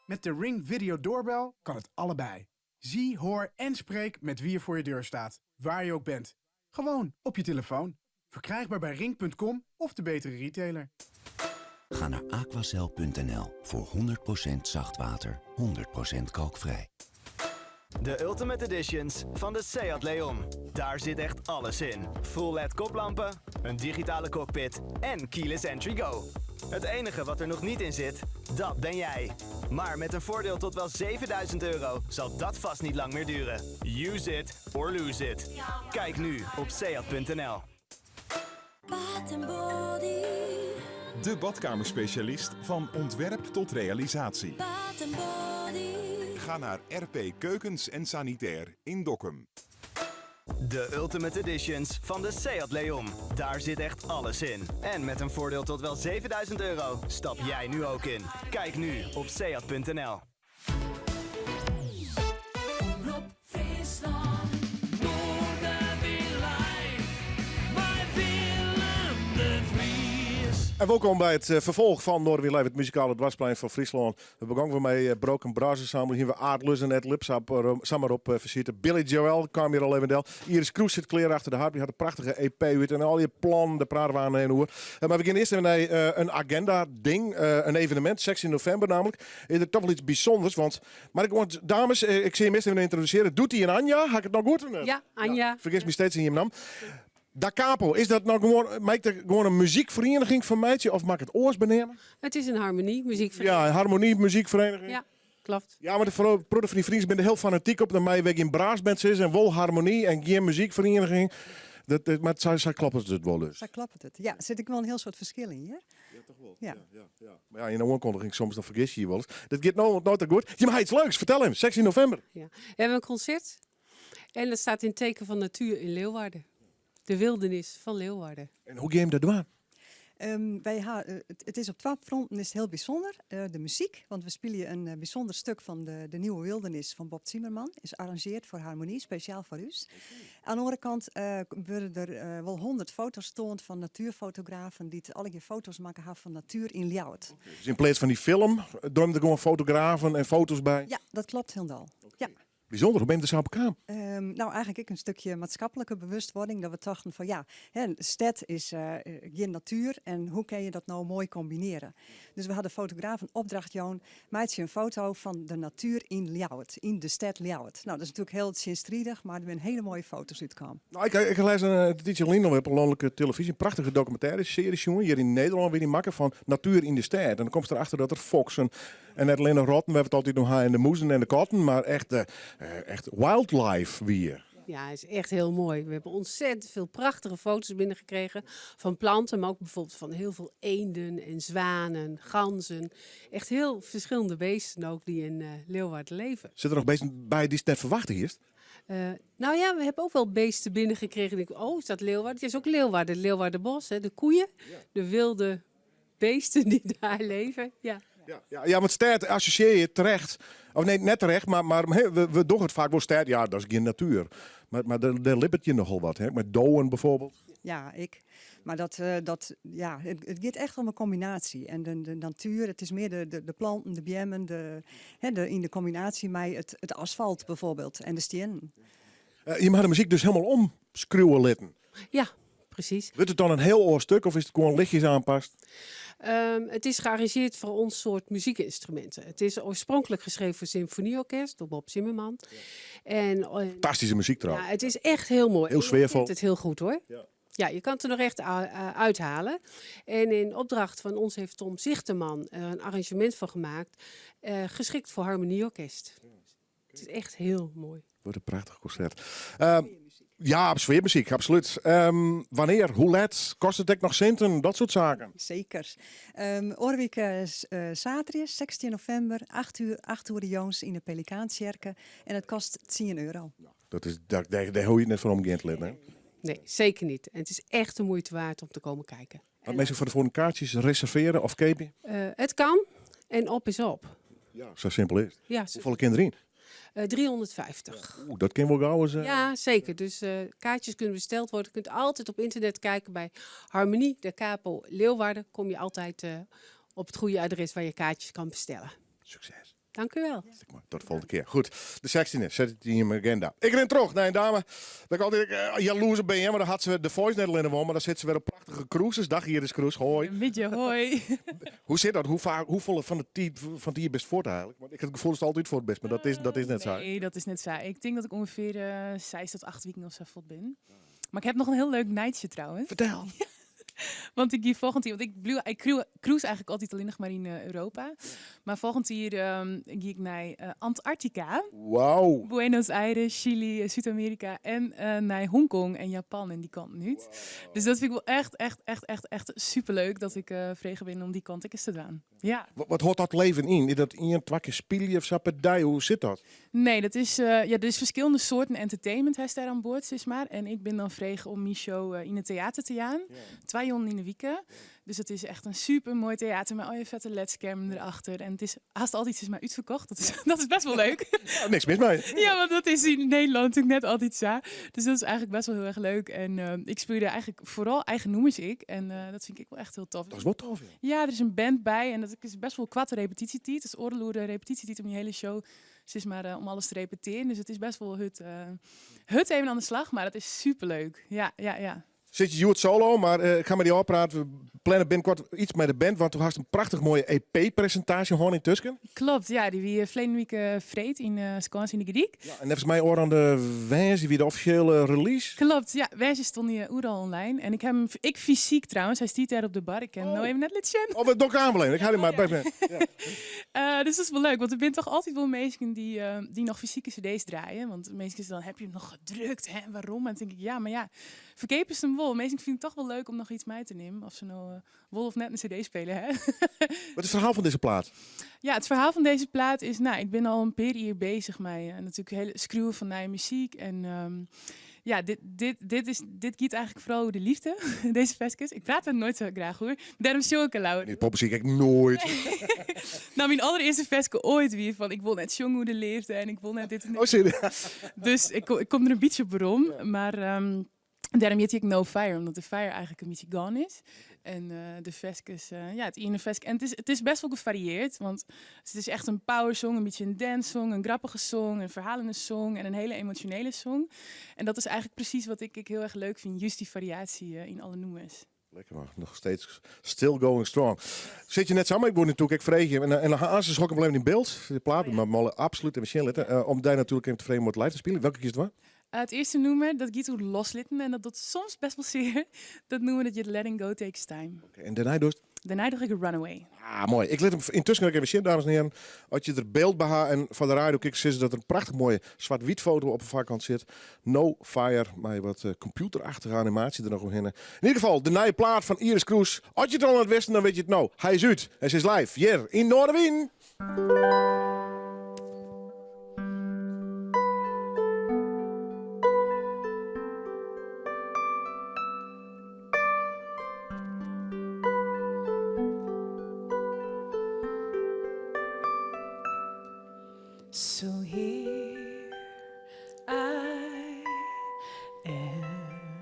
Met de Ring Video Doorbel kan het allebei. Zie, hoor en spreek met wie er voor je deur staat, waar je ook bent. Gewoon op je telefoon. Verkrijgbaar bij ring.com of de betere retailer. Ga naar aquacel.nl voor 100% zacht water, 100% kalkvrij. De Ultimate Editions van de Seat Leon. Daar zit echt alles in. Full LED koplampen, een digitale cockpit en keyless entry go. Het enige wat er nog niet in zit, dat ben jij. Maar met een voordeel tot wel 7000 euro zal dat vast niet lang meer duren. Use it or lose it. Kijk nu op seat.nl. Body. De badkamerspecialist van ontwerp tot realisatie. Bath Body. Ga naar RP Keukens en Sanitair in Dokkum. De Ultimate Editions van de Seat Leon. Daar zit echt alles in. En met een voordeel tot wel 7000 euro stap jij nu ook in. Kijk nu op seat.nl. Omrop Fryslân. Noardewyn Live mei Willem de Vries. En welkom by it ferfolch fan Noardewyn Live, it muzikale doarpsplein fan Fryslân. We begûnen mei Broken Brass Ensemble. Hier we Aard Lus en Ed Lipsap samar op visite. Billy Joel kaam hjir al even del. Iris Kroes sit klear achter de harp. Dy hat in prachtige EP út en al je plannen, dêr prate we oan en oer. Mar we gean earst even nei in agenda-ding, in evenemint, 16 novimber namelijk. Is der dochs wol yts bysûnders, want mar ik, want dames, ik sil jim earst even yntrodusearje. Doetie en Anja, ha ik it no goed? Ja, Anja. Ja, fergis my steeds yn jim namme. Da Capo, is dat no gewoan, mei ik der gewoan in muzykferieniging fan meitsje of moat ik it oars beneame? It is in harmony, muzykferiening. Ja, in harmony, muzykferiening. Ja, kloppet. Ja, mar de protte fan dy ferienings binne der hiel fanatyk op. Dan meie wy gjin brassband sizze en wol harmony en gjin muzykferiening. Dat, dat, mar sa, sa kloppet it wol dus. Sa kloppet it. Ja, der sit ek wol in hiel soad ferskil yn hjir. Ja, dochs wol. Ja. Ja, ja. Mar ja, yn de oankundiging soms dan fergis je je wolris. Dat giet no no te goed. Jim ha yts leuks, fertel him. 16 novimber. Ja. We hebben een concert en dat staat in het teken van natuur in Leeuwarden. De wildernis van Leeuwarden. En hoe gean jim dat dwaan? Wy ha, it is op twa fronten is it hiel bysûnder. De muzyk, want we spylje in bysûnder stik fan de, de Nieuwe Wildernis fan Bob Zimmerman. Is arrangearre foar harmony, spesjaal foar ús. Oan de oare kant wurde der wol 100 foto's toand fan natuerfotografen dy't allegear foto's makke ha fan natuer yn Ljouwert. Dus yn pleats fan dy film, dogge der gewoan fotografen en foto's by? Ja, dat kloppet hielendal. Ja. Bysûnder, hoe binne jim der sa op kaam? No, eigentlik ek in stikje maatskiplike bewustwurding. Dat we tochten fan ja, hè, stêd is gjin natuer en hoe kinne je dat no moai kombinearje? Dus we ha de fotograaf in opdracht jûn, meitsje in foto fan de natuer yn Ljouwert, yn de stêd Ljouwert. No, dat is natuerlik hiel tsjinstridich, mar der binne hiele moaie foto's útkaam. No, ik, ik lês in tiidsje lyn op de lanlike telefyzje in prachtige dokumintêre searje sjoen. Hjir yn Nederlân wie dy makke fan natuer yn de stêd. En dan komst derachter dat der foksen en net allinne rotten, wêr't we it altyd noch ha, en de mûzen en de katten, mar echt, echt wildlife wie. Ja, is echt heel mooi. We hebben ontzettend veel prachtige foto's binnengekregen van planten, maar ook bijvoorbeeld van heel veel eenden en zwanen, ganzen. Echt heel verschillende beesten ook die in Leeuwarden leven. Sitte der noch beesten by dy'tst net ferwachte hiest? Nou ja, we hebben ook wel beesten binnengekregen. Ik denk, oh, is dat Leeuwarden? Het is ook Leeuwarden, het Leeuwardenbos, hè? De koeien, de wilde beesten die daar leven. Ja. Ja, want stêd assosjearje je terecht. Of nee, net terecht, mar we dogge it faak wol stêd. Ja, dat is gjin natuer. Mar dêr libbet hjir nochal wat, hè? Mei dowen bijvoorbeeld. Ja, ik. Mar dat, dat, ja, it giet echt om in kombinaasje. En de natuer, it is mear de planten, de beammen, de, hè, yn de kombinaasje mei it asfalt bijvoorbeeld en de stiennen. Je ha de muzyk dus hielendal omskriuwe litten. Ja, precies. Wurdt it dan in hiel oar stik of is it gewoan lichtjes oanpast? Het is gearrangeerd voor ons soort muziekinstrumenten. Het is oorspronkelijk geschreven voor symfonieorkest door Bob Zimmerman. En Fantastische muziek trouwens. Ja, het is echt heel mooi. Heel En je sfeervol. kent het heel goed hoor. Ja, je kan het er nog echt uithalen. En in opdracht van ons heeft Tom Zichterman er een arrangement van gemaakt. Geschikt voor harmonieorkest. Het is echt heel mooi. Wat een prachtig concert. Ja, sfeermuziek, absoluut. Wannear, hoe let, kostet it ek noch sinten, dat soart saken? Seker. Oare wike saterdei, 16 novimber, 8 uur, 8 oere jûns yn de Pelikaantsjerke. En it kostet 10 euro. Nou, dat is, dêr hoege je it net foar omgean te litten, hè? Nee, zeker niet. En het is echt de moeite waard om te komen kijken. Moatte minsken fan tefoaren kaartsjes reservearje of keapje? Het kan en op is op. Ja, sa simpel is it. Ja, zo Hoefolle kin deryn? 350. Oeh, dat kin wol gau ris. Ja, zeker. Dus kaartjes kunnen besteld worden. Je kunt altijd op internet kijken bij Harmonie de Capo Leeuwarden. Kom je altijd op het goede adres waar je kaartjes kan bestellen. Succes. Dank u wel. Tot de volgende kear. Goed, de 16e, set it yn jim agenda. Ik rin troch nei in dame. Dat ik altyd jaloers bin, mar dan hat se de Voice net allinne wûn, mar dan sit se wer op prachtige cruises. Dag Iris Kroes, hoi. Middei, hoi. Hoe sit dat? Hoe faak, hoefolle fan de tiid fan it jier bist fuort eigenlik? Want ik ha it gefoel datst altyd fuort bist, mar dat is net sa. Nee, dat is net sa. Ik tink dat ik ûngefear 6 tot 8 wiken of sa fuort bin. Mar ik ha noch in hiel leuk nijtsje trouwens. Fertel. Want ik gie folgjend jier, want ik bliuw, ik cruise eigenlik altyd allinnich mar yn Europa. Mar folgjend jier gie ik nei Antarctica. Wauw. Buenos Aires, Chili, Súd-Amearika en nei Hongkong en Japan en dy kanten út. Dus dat fyn ik wol echt, echt, echt, echt, echt superleuk dat ik frege bin om dy kant ek ris te dwaan. Ja. Wat hâldt dat leven yn? Is dat ien, twa kear spylje of sa per dei? Hoe sit dat? Nee, dat is, ja, der is ferskillende soarten entertainment hast dêr oan board, sis mar. En ik bin dan frege om myn show yn it teater te jaan. Twa jûnen yn de wike. Dus dat is echt in super moai teater mei al dy fette ledskermen derachter. En it is hast altyd sis mar útferkocht. Dat is best wol leuk. Ja, niks mis mei. Ja, want dat is yn Nederlân natuerlik net altyd sa. Dus dat is eigenlik best wol hiel erch leuk. En ik spylje dêr eigenlik foaral eigen nûmers ek. En dat fyn ik ek wol echt hiel tof. Dat is wol tof, ja. Ja, der is in band by en dat is best wol koarte repetysjetiid. Dat is oardel oere repetysjetiid om dy hiele show, sis mar, om alles te repetearjen. Dus it is best wol hurd even oan de slach, mar dat is superleuk. Ja, ja, ja. Sit je hjoed solo, mar ik ha mei dy ôfpraat. We planne binnenkoart iets mei de band, want do hast in prachtich moaie EP-presintaasje hân yntusken. Klopt, ja, dy wie ferleden wike freed yn Skâns yn de Gordyk. Ja, en neffens my oar de woansdei wie de offisjele release. Klopt, ja, woansdei stond hy oeral online. En ik ha him ek fysyk trouwens, hy stiet dêr op de bar. Ik kin him no even net litte sjen. Oh, wat doch ik oanbeleven? Ik ha dy mar by my. Ja. Dus dat is wol leuk, want der binne toch altyd wol minsken dy't noch fysike cd's draaie. Want minsken sizze dan, ha je him noch drukt, hè, wêrom? En dan tink ik, ja, mar ja, ferkeapest him wol. Minsken fine it toch wol leuk om noch iets mei te nimmen, oft se no wol of net in cd-speler ha. Wat is it ferhaal fan dizze plaat? Ja, it ferhaal fan dizze plaat is, nou, ik bin al in pear jier beuzich mei natuerlik hiele skriuwen fan nije muzyk. En ja, dit giet eigenlik foaral oer de leafde, dizze ferskes. Ik praat der noait sa graach oer, dêrom sjong ik der leaver. Nee, popmuzyk ek noait. Nou, myn alderearste ferske oait wie fan ik wol net sjonge oer de leafde en ik wol net dit en dit. Oh, serieus? Dus ik kom der in bytsje op werom, mar dêrom hjit hy ek No Fire, omdat de fire eigenlik in bytsje gone is. En de ferskes, ja, it iene ferske. En it is best wol gefariearre, want it is echt in power song, in bytsje in dance song, in grappige song, in ferhalende song en in hiele emosjonele song. En dat is eigenlik presys wat ik ek hiel erch leuk fyn, just dy fariaasje yn alle nûmers. Lekker man, noch steeds still going strong. Sit je net samar, ik wol natuerlik ek freegje, en dan aanst hâld ik him even yn byld, de plaat, mar moatte absolút even sjen litte, om dy natuerlik even te freegjen om it live te spyljen. Welke kiest dwaan? It earste nûmer, dat giet oer loslitten en dat docht soms best wol sear. Dat nûmer dat hjit Letting Go Takes Time. Oké, en dêrnei dochst? Dêrnei doch ik Runaway. Ah, moai. Ik lit him yntusken ek even sjen, dames en hearen. As je der byld by ha en foar de radio kikkers sizze dat der in prachtich moaie swart-wyt foto op 'e foarkant sit. No Fire, mei wat kompjûterachtige animaasje der noch omhinne. Yn ieder gefal, de nije plaat fan Iris Kroes. As je it al net wisten, dan wit je it no. Hy is út en se is live hjir yn Noardewyn! So here I am.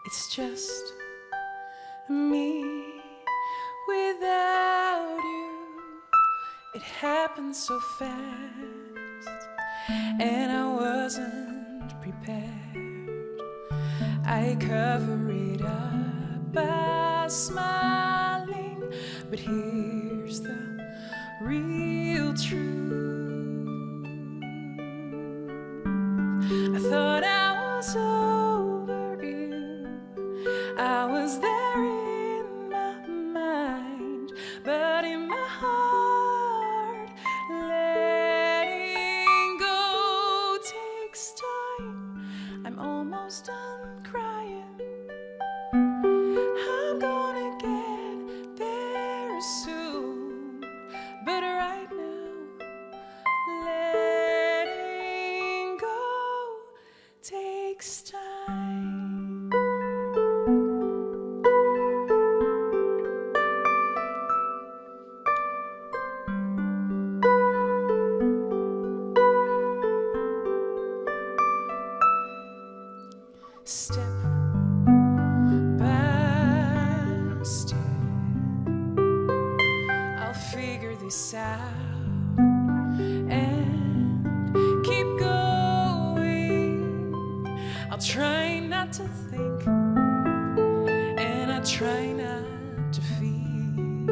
It's just me without you. It happened so fast, and I wasn't prepared. I cover it up by smiling, but here's the real truth. I thought I was over you. I was there in my mind, but in my heart, letting go takes time. I'm almost done crying. I'm gonna get there soon, but right now, letting go takes time. Step by step, I'll figure this out and keep going. I'll try not to think and I try not to feel.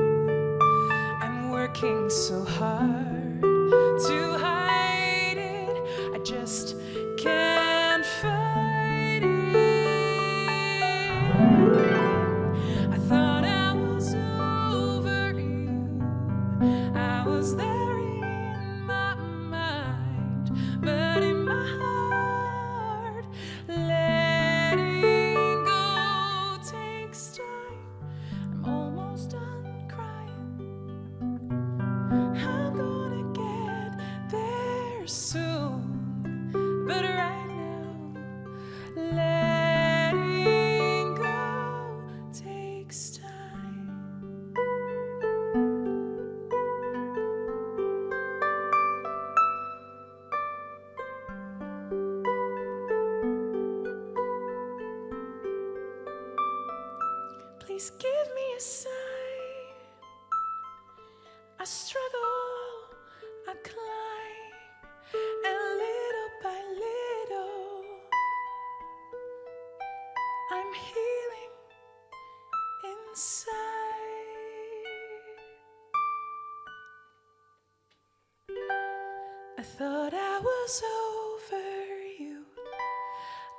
I'm working so hard to hide it. I just can't fight it. I thought I was over you. I was there in my mind, but in my heart, letting go takes time. I'm almost done crying. I'm gonna get there soon, but right now, letting go takes time. Please give me a sign. I struggle, I climb, and little by little, I'm healing inside. I thought I was over you.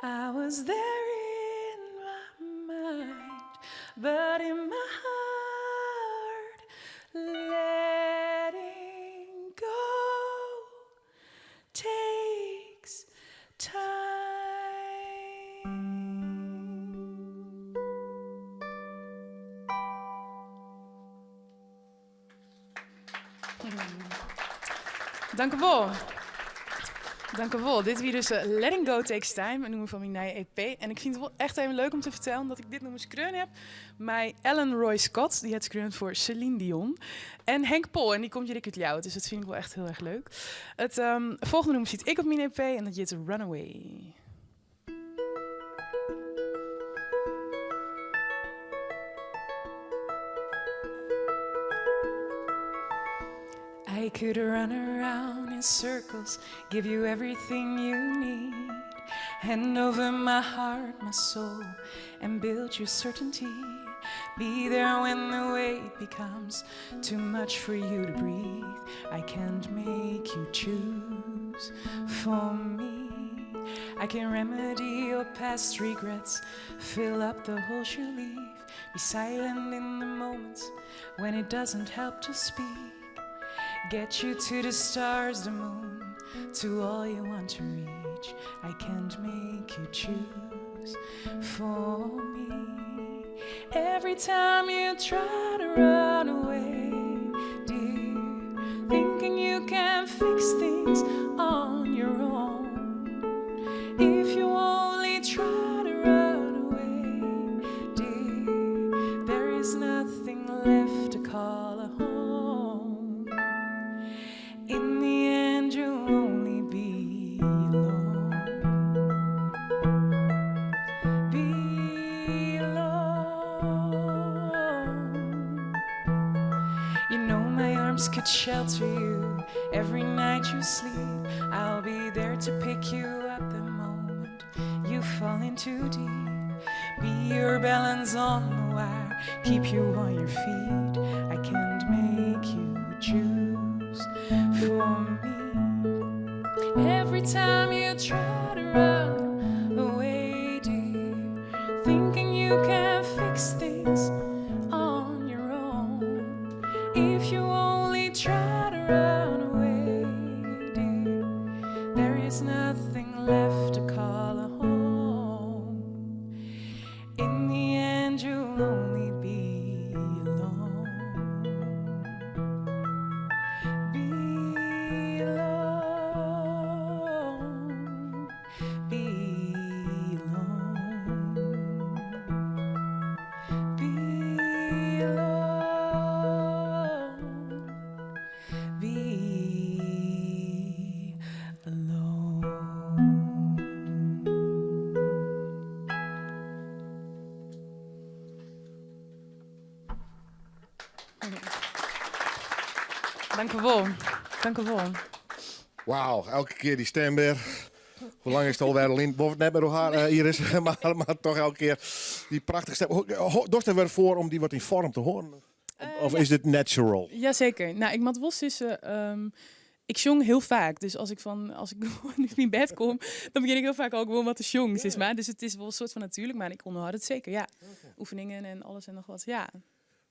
I was there in my mind, but in my heart, letting go takes time. Dankjewel. Dankjewel. Dit wie dus Letting Go Takes Time, in nûmer fan myn nije EP. En ik fyn it wol echt even leuk om te fertellen dat ik dit nûmer skreaun ha mei Alan Roy Scott. Dy hat skreaun foar Celine Dion. En Henk Pol, en dy komt hjir ek út Ljouwert. Dus dat fyn ik wol echt hiel erch leuk. It folgjende nûmer stiet ek op myn EP en dat hjit Runaway. I could run around in circles, give you everything you need. Hand over my heart, my soul, and build you certainty. Be there when the weight becomes too much for you to breathe. I can't make you choose for me. I can remedy your past regrets, fill up the holes you leave. Be silent in the moments when it doesn't help to speak. Get you to the stars, the moon, to all you want to reach. I can't make you choose for me. Every time you try to run away, dear, thinking you can fix things on your own. If you only try to run away, dear, there is nothing left to call a home. In the end, you'll only be alone. Be alone. You know my arms could shelter you every night you sleep. I'll be there to pick you up the moment you fall in too deep. Be your balance on the wire, keep you on your feet. I can't make you choose for me. Every time you try to run away, dear, thinking you can fix things on your own. If you only try to run away, dear, there is nothing left to call a home. In the end, you'll only be alone. Be alone. Be alone. Be alone. Be alone. Dank u wel. Dank u wel. Wauw, elke kear dy stim wer. Hoe lang is it alwer lyn? Boppe net mear oer har, Iris, mar toch elke kear dy prachtige stim. Dochst der wer foar om dy wat yn foarm te hearren? Of is dit natural? Jazeker. Nou, ik moat wol sizze, ik sjong hiel faak. Dus as ik gewoan út myn bêd kom, dan begjin ik hiel faak al gewoan wat te sjongen, sis mar. Dus it is wol in soart fan natuerlik, mar ik ûnderhâld it seker, ja. Oefeningen en alles en noch wat, ja.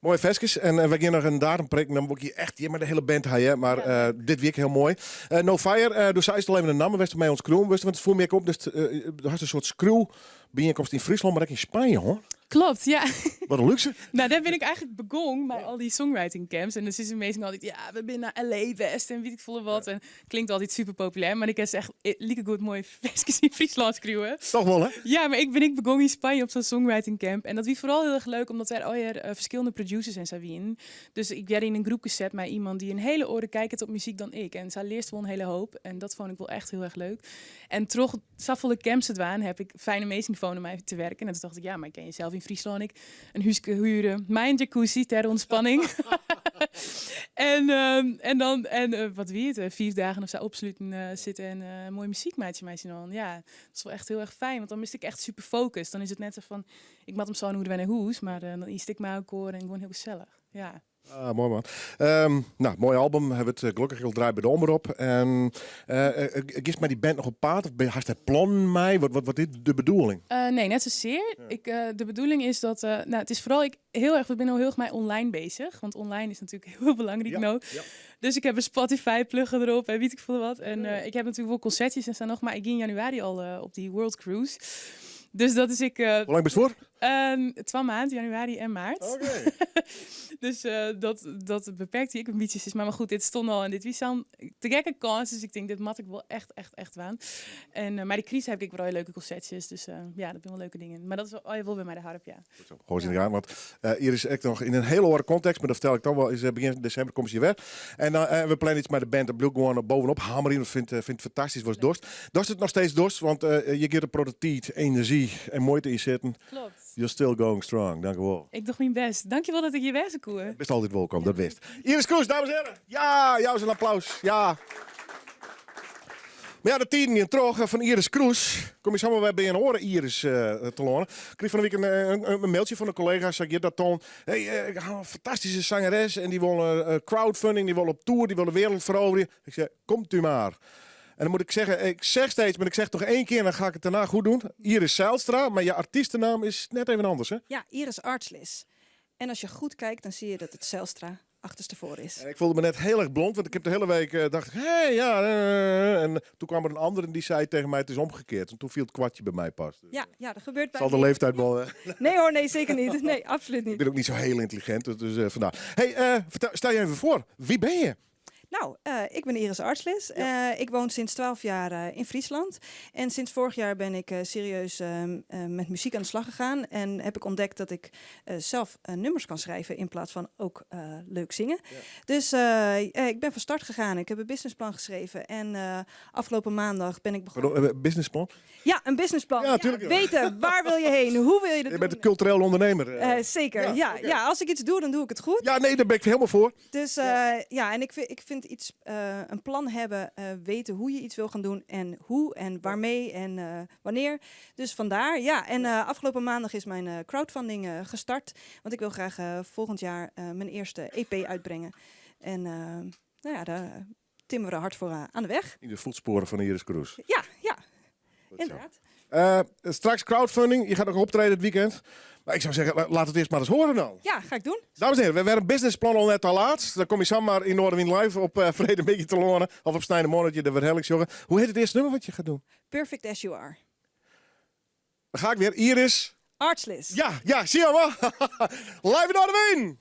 Moaie ferskes. En wy geane noch in datum prikken. Dan wol ik je echt hjir mei de hiele band ha, hear. Mar dit wie ek hiel moai. No Fire, do seist al even de namme, wêr'tst mei ûntskreaun wurdst, want it foel my ek op, dus do hast in soart skriuwbyienkomst yn Fryslân, mar ek yn Spanje, hoor. Klopt, ja. Wat in lúkse. Nou, dêr bin ik eigenlik begûn mei al dy songwriting camps. En dan sizze minsken altyd, ja, we binne nei LA west en wit ik folle wat. En klinkt altyd super populêr, mar ik kin echt likegoed moaie ferskes yn Fryslân skriuwe. Toch wol, hè? Ja, mar ik bin ek begûn yn Spanje op sa'n songwriting camp. En dat wie foaral hiel erch leuk, omdat der allegear ferskillende producers en sa wienen. Dus ik wurd yn in groepke set mei iemand dy't in hiele oare kyk hat op muzyk dan ik. En sa learst wol in hiele hoop. En dat fûn ik wol echt hiel erch leuk. En troch safolle camps te dwaan, ha ik fijne minsken fûn om mei te wurkjen. En doe tocht ik, ja, mar ik kin sels yn Fryslân ek in húske huere mei in jacuzzi ter ûntspanning. En dan, en wat wie it, 5 dagen of sa opsluten sitte en moaie muzyk meitsje mei syn allen. Ja, dat is wol echt hiel erch fijn, want dan bist ek echt super focust. Dan is it net sa fan, ik moat om sân oere wer nei hûs, mar dan is it ek mei elkoar en gewoan hiel gesellich. Ja. Ah, moai man. Nou, moai album. Hawwe it gelokkich al draaid by de Omrop. En giest mei dy band noch op paad? Of hast dêr plannen mei? Wat is de bedoeling? Nee, net sasear. De bedoeling is dat, nou, it is foaral ik hiel erch, we binne no hiel erch mei online beuzich. Want online is natuerlik hiel belangryk no. Dus ik ha in Spotify plugge derop en wit ik folle wat. En ik ha natuerlik wol konsertsjes en sa noch, mar ik gie yn januari al op dy World Cruise. Dus dat is ik. Hoe lang bist fuort? 2 maand, januari en maart. Dus dat beperkt ek in bytsje. Mar goed, dit stond al en dit wie sa'n te gekke kâns. Dus ik tink, dit moat ik wol echt, echt, echt dwaan. En mei de kryst ha ik wol leuke konsertsjes. Dus ja, dat binne wol leuke dingen. Mar dat is wol, oh, wol wer mei de harp, ja. Goed zo. Gooi ze in de gaten, want hjir is ek noch yn in hiele oare kontekst, mar dat fertel ik dan wol, is begjin desimber komme se hjir wer. En dan we plannen iets mei de band, dat bliuwt gewoan bovenop hammerjen. Dat fynt fantastysk watst dochst. Dochst it noch steeds dochst, want je giet in protte tiid, enerzjy en muoite yn sitten. Klopt. You're still going strong. Dankjewol. Ik doch myn bêst. Dankjewol dat ik hjir wêze koe. Bist altyd wolkom, dat witst. Iris Kroes, dames en hearen. Ja, jou se in applaus. Ja. Mar ja, de tiden gean troch. Fan Iris Kroes kom je samar wer by in oare Iris telâne. Ik krige fan 'e wike in mailtsje fan in kollega, sa giet dat dan. Hey, ik ha in fantastyske sangeres en dy wol crowdfunding, dy wol op tour, dy wol de wereld feroverje. Ik sei, komt u mar. En dan moet ik zeggen, ik zeg steeds, maar ik zeg toch één keer en dan ga ik het daarna goed doen. Iris Zijlstra, maar je artiestennaam is net even anders, hè? Ja, Iris Artslis. En als je goed kijkt, dan zie je dat het Zijlstra achterstevoren is. En ik voelde me net heel erg blond, want ik heb de hele week dacht ik, hé, hey, ja. En toen kwam er een ander en die zei tegen mij, het is omgekeerd. En toen viel het kwartje bij mij pas. Dus, Ja, ja, dat gebeurt bij Zal de mij. leeftijd wel, Nee hoor, nee, zeker niet. Nee, absoluut niet. Ik ben ook niet zo heel intelligent, dus vandaar. Hey, vertel, stel je even voor, wie ben je? Ik ben Iris Artslis. Ik woon sinds 12 jaar in Friesland. En sinds vorig jaar ben ik serieus met muziek aan de slag gegaan. En heb ik ontdekt dat ik zelf nummers kan schrijven in plaats van ook leuk zingen. Dus ik ben van start gegaan. Ik heb een businessplan geschreven. En afgelopen maandag ben ik begonnen. Pardon, businessplan? Ja, een businessplan. Ja, tuurlijk. Ja, weten, waar wil je heen? Hoe wil je dat Je bent doen? een cultureel ondernemer. Zeker, ja, ja, als ik iets doe, dan doe ik het goed. Ja, nee, daar ben ik helemaal voor. En ik vind een plan hebben, weten hoe je iets wil gaan doen en hoe en waarmee en wanneer. Dus vandaar, ja. En afgelopen maandag is mijn crowdfunding gestart. Want ik wil graag volgend jaar mijn eerste EP uitbrengen. En daar timmeren we hard voor aan de weg. In de voetsporen van Iris Kroes. Ja, ja. Goed zo. Inderdaad. Straks crowdfunding. Je gaat nog optreden het weekend. Maar ik zou zeggen, laat het eerst maar eens horen dan. Ja, ga ik doen. Dames en heren, we hebben een businessplan al net al laatst. Dan kom je zomaar in Noardewyn Live op Vrede een beetje te lonen. Of op Snijde Monnetje, de Verhellingsjongen. Hoe heet het eerste nummer wat je gaat doen? Perfect As You Are. Dan ga ik weer. Iris. Artslis. Ja, ja, zie je maar. Live in Noardewyn.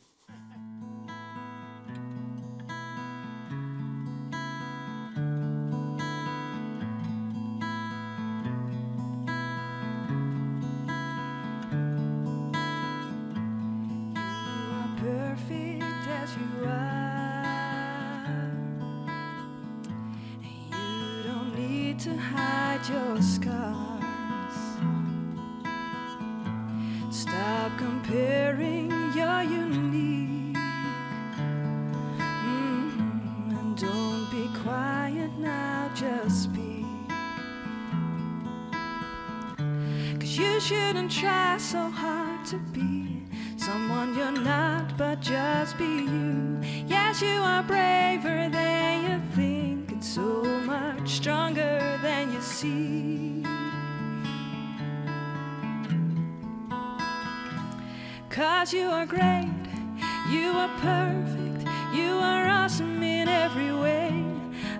Perfect as you are. You don't need to hide your scars. Stop comparing, you're unique. And don't be quiet now, just speak. Because you shouldn't try so hard to be someone you're not, but just be you. Yes, you are braver than you think, and so much stronger than you see. Because you are great, you are perfect, you are awesome in every way.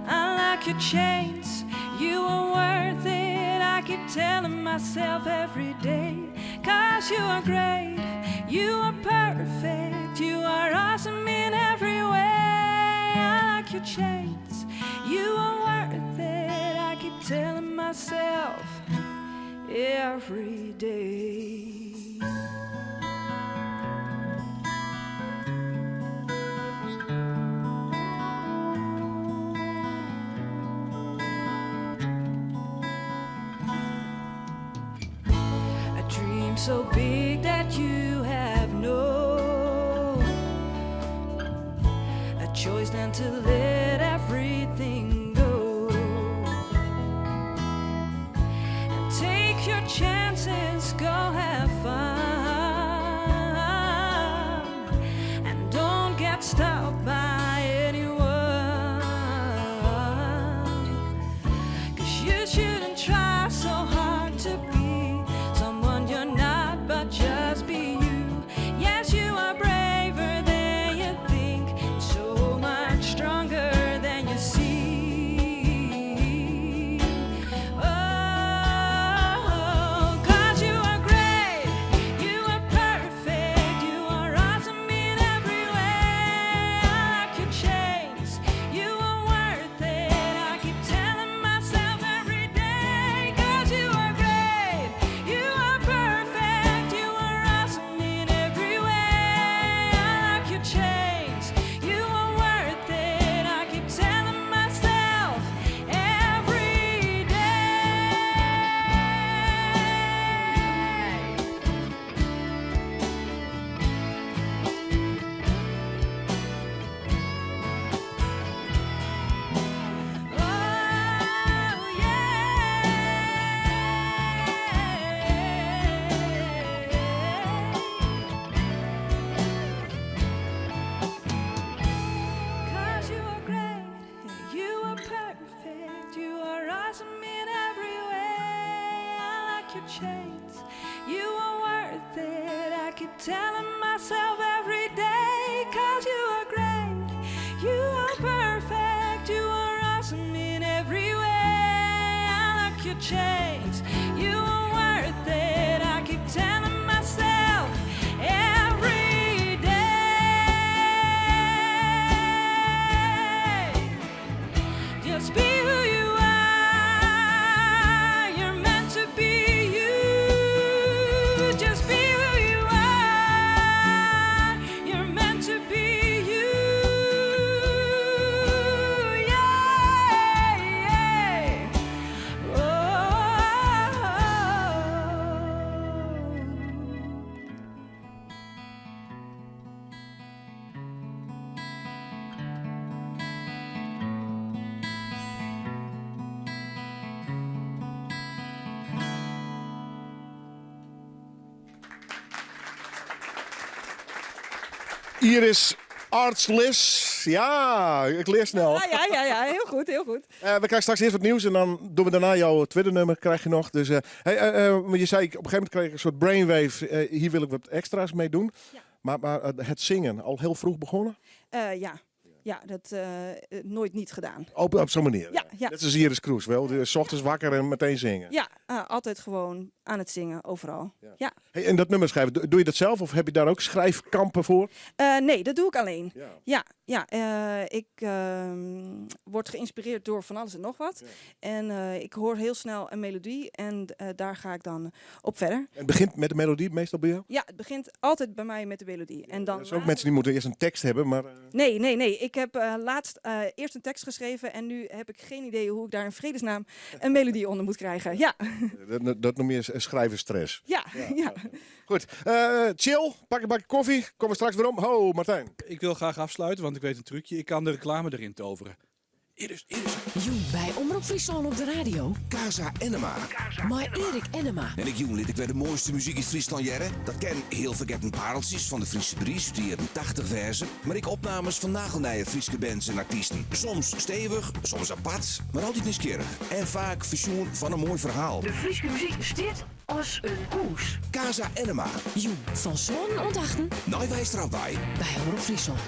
Unlock your chains, you are worth it. I keep telling myself every day. Because you are great, you are perfect, you are awesome in every way. Unlock your chains, you are worth it. I keep telling myself every day. A dream so big that you have no a choice than to let everything go. And take your chances, go have fun, and don't get stopped by anyone. Because you shouldn't try so hard to be someone you're not, but just be you. Yes, you are braver than you think, and so much stronger than you see. Oh, because you are great, you Unlock your chains. You are worth it. I keep telling myself every day. Cause you are great. You are perfect. You are awesome in every way. Unlock your chains. You are worth it. I keep telling myself every day. Just be who you are. You're meant to be you. Just be who you are. You're meant to be you. Yeah, yeah. Oh. Iris Artslis. Ja, ik leer snel. Ja, ja, ja, ja, heel goed, heel goed. We krijgen straks eerst wat nieuws en dan doen we daarna jouw Twitter-nummer krijg je nog. Dus, hey, maar je zei, op een gegeven moment kreeg ik een soort brainwave. Hier wil ik wat extra's mee doen. Maar het zingen, al heel vroeg begonnen? Ja. Ja, dat nooit niet gedaan. Op zo'n manier? Ja, ja. Net als Iris Kroes wel. Dus 's ochtends wakker en meteen zingen. Ja, altijd gewoon aan het zingen, overal. Ja. Hey, en dat nummer schrijven, doe je dat zelf of heb je daar ook schrijfkampen voor? Nee, dat doe ik alleen. Ja, ja, ik word geïnspireerd door van alles en nog wat. En ik hoor heel snel een melodie en daar ga ik dan op verder. En het begint met de melodie meestal bij jou? Ja, het begint altijd bij mij met de melodie. En dan Er zijn ook mensen die moeten eerst een tekst hebben, maar Nee, nee, nee. Ik heb laatst eerst een tekst geschreven en nu heb ik geen idee hoe ik daar in vredesnaam een melodie onder moet krijgen. Ja. Dat noem je schrijverstress. Ja, ja. Goed. Chill, pak een bakje koffie. Komen we straks weer om. Ho, Martijn. Ik wil graag afsluiten, want ik weet een trucje. Ik kan de reclame erin toveren. Iris, Iris. Joe, bij Omroep Friesland op de radio. Casa Enema. Maar Erik Enema. En ik joen liet ik weer de mooiste muziek in Friesland jaren. Dat ken heel vergetten pareltjes van de Friese Bries, die jaren 80 verzen. Maar ik opnames van nagelnije Friese bands en artiesten. Soms stevig, soms apart, maar altijd nieuwsgierig. En vaak verzoen van een mooi verhaal. De Friese muziek stiet als een koers. Casa Enema. Joe, van zon ontachten. Nou, wij erop bij. Bij Omroep Friesland.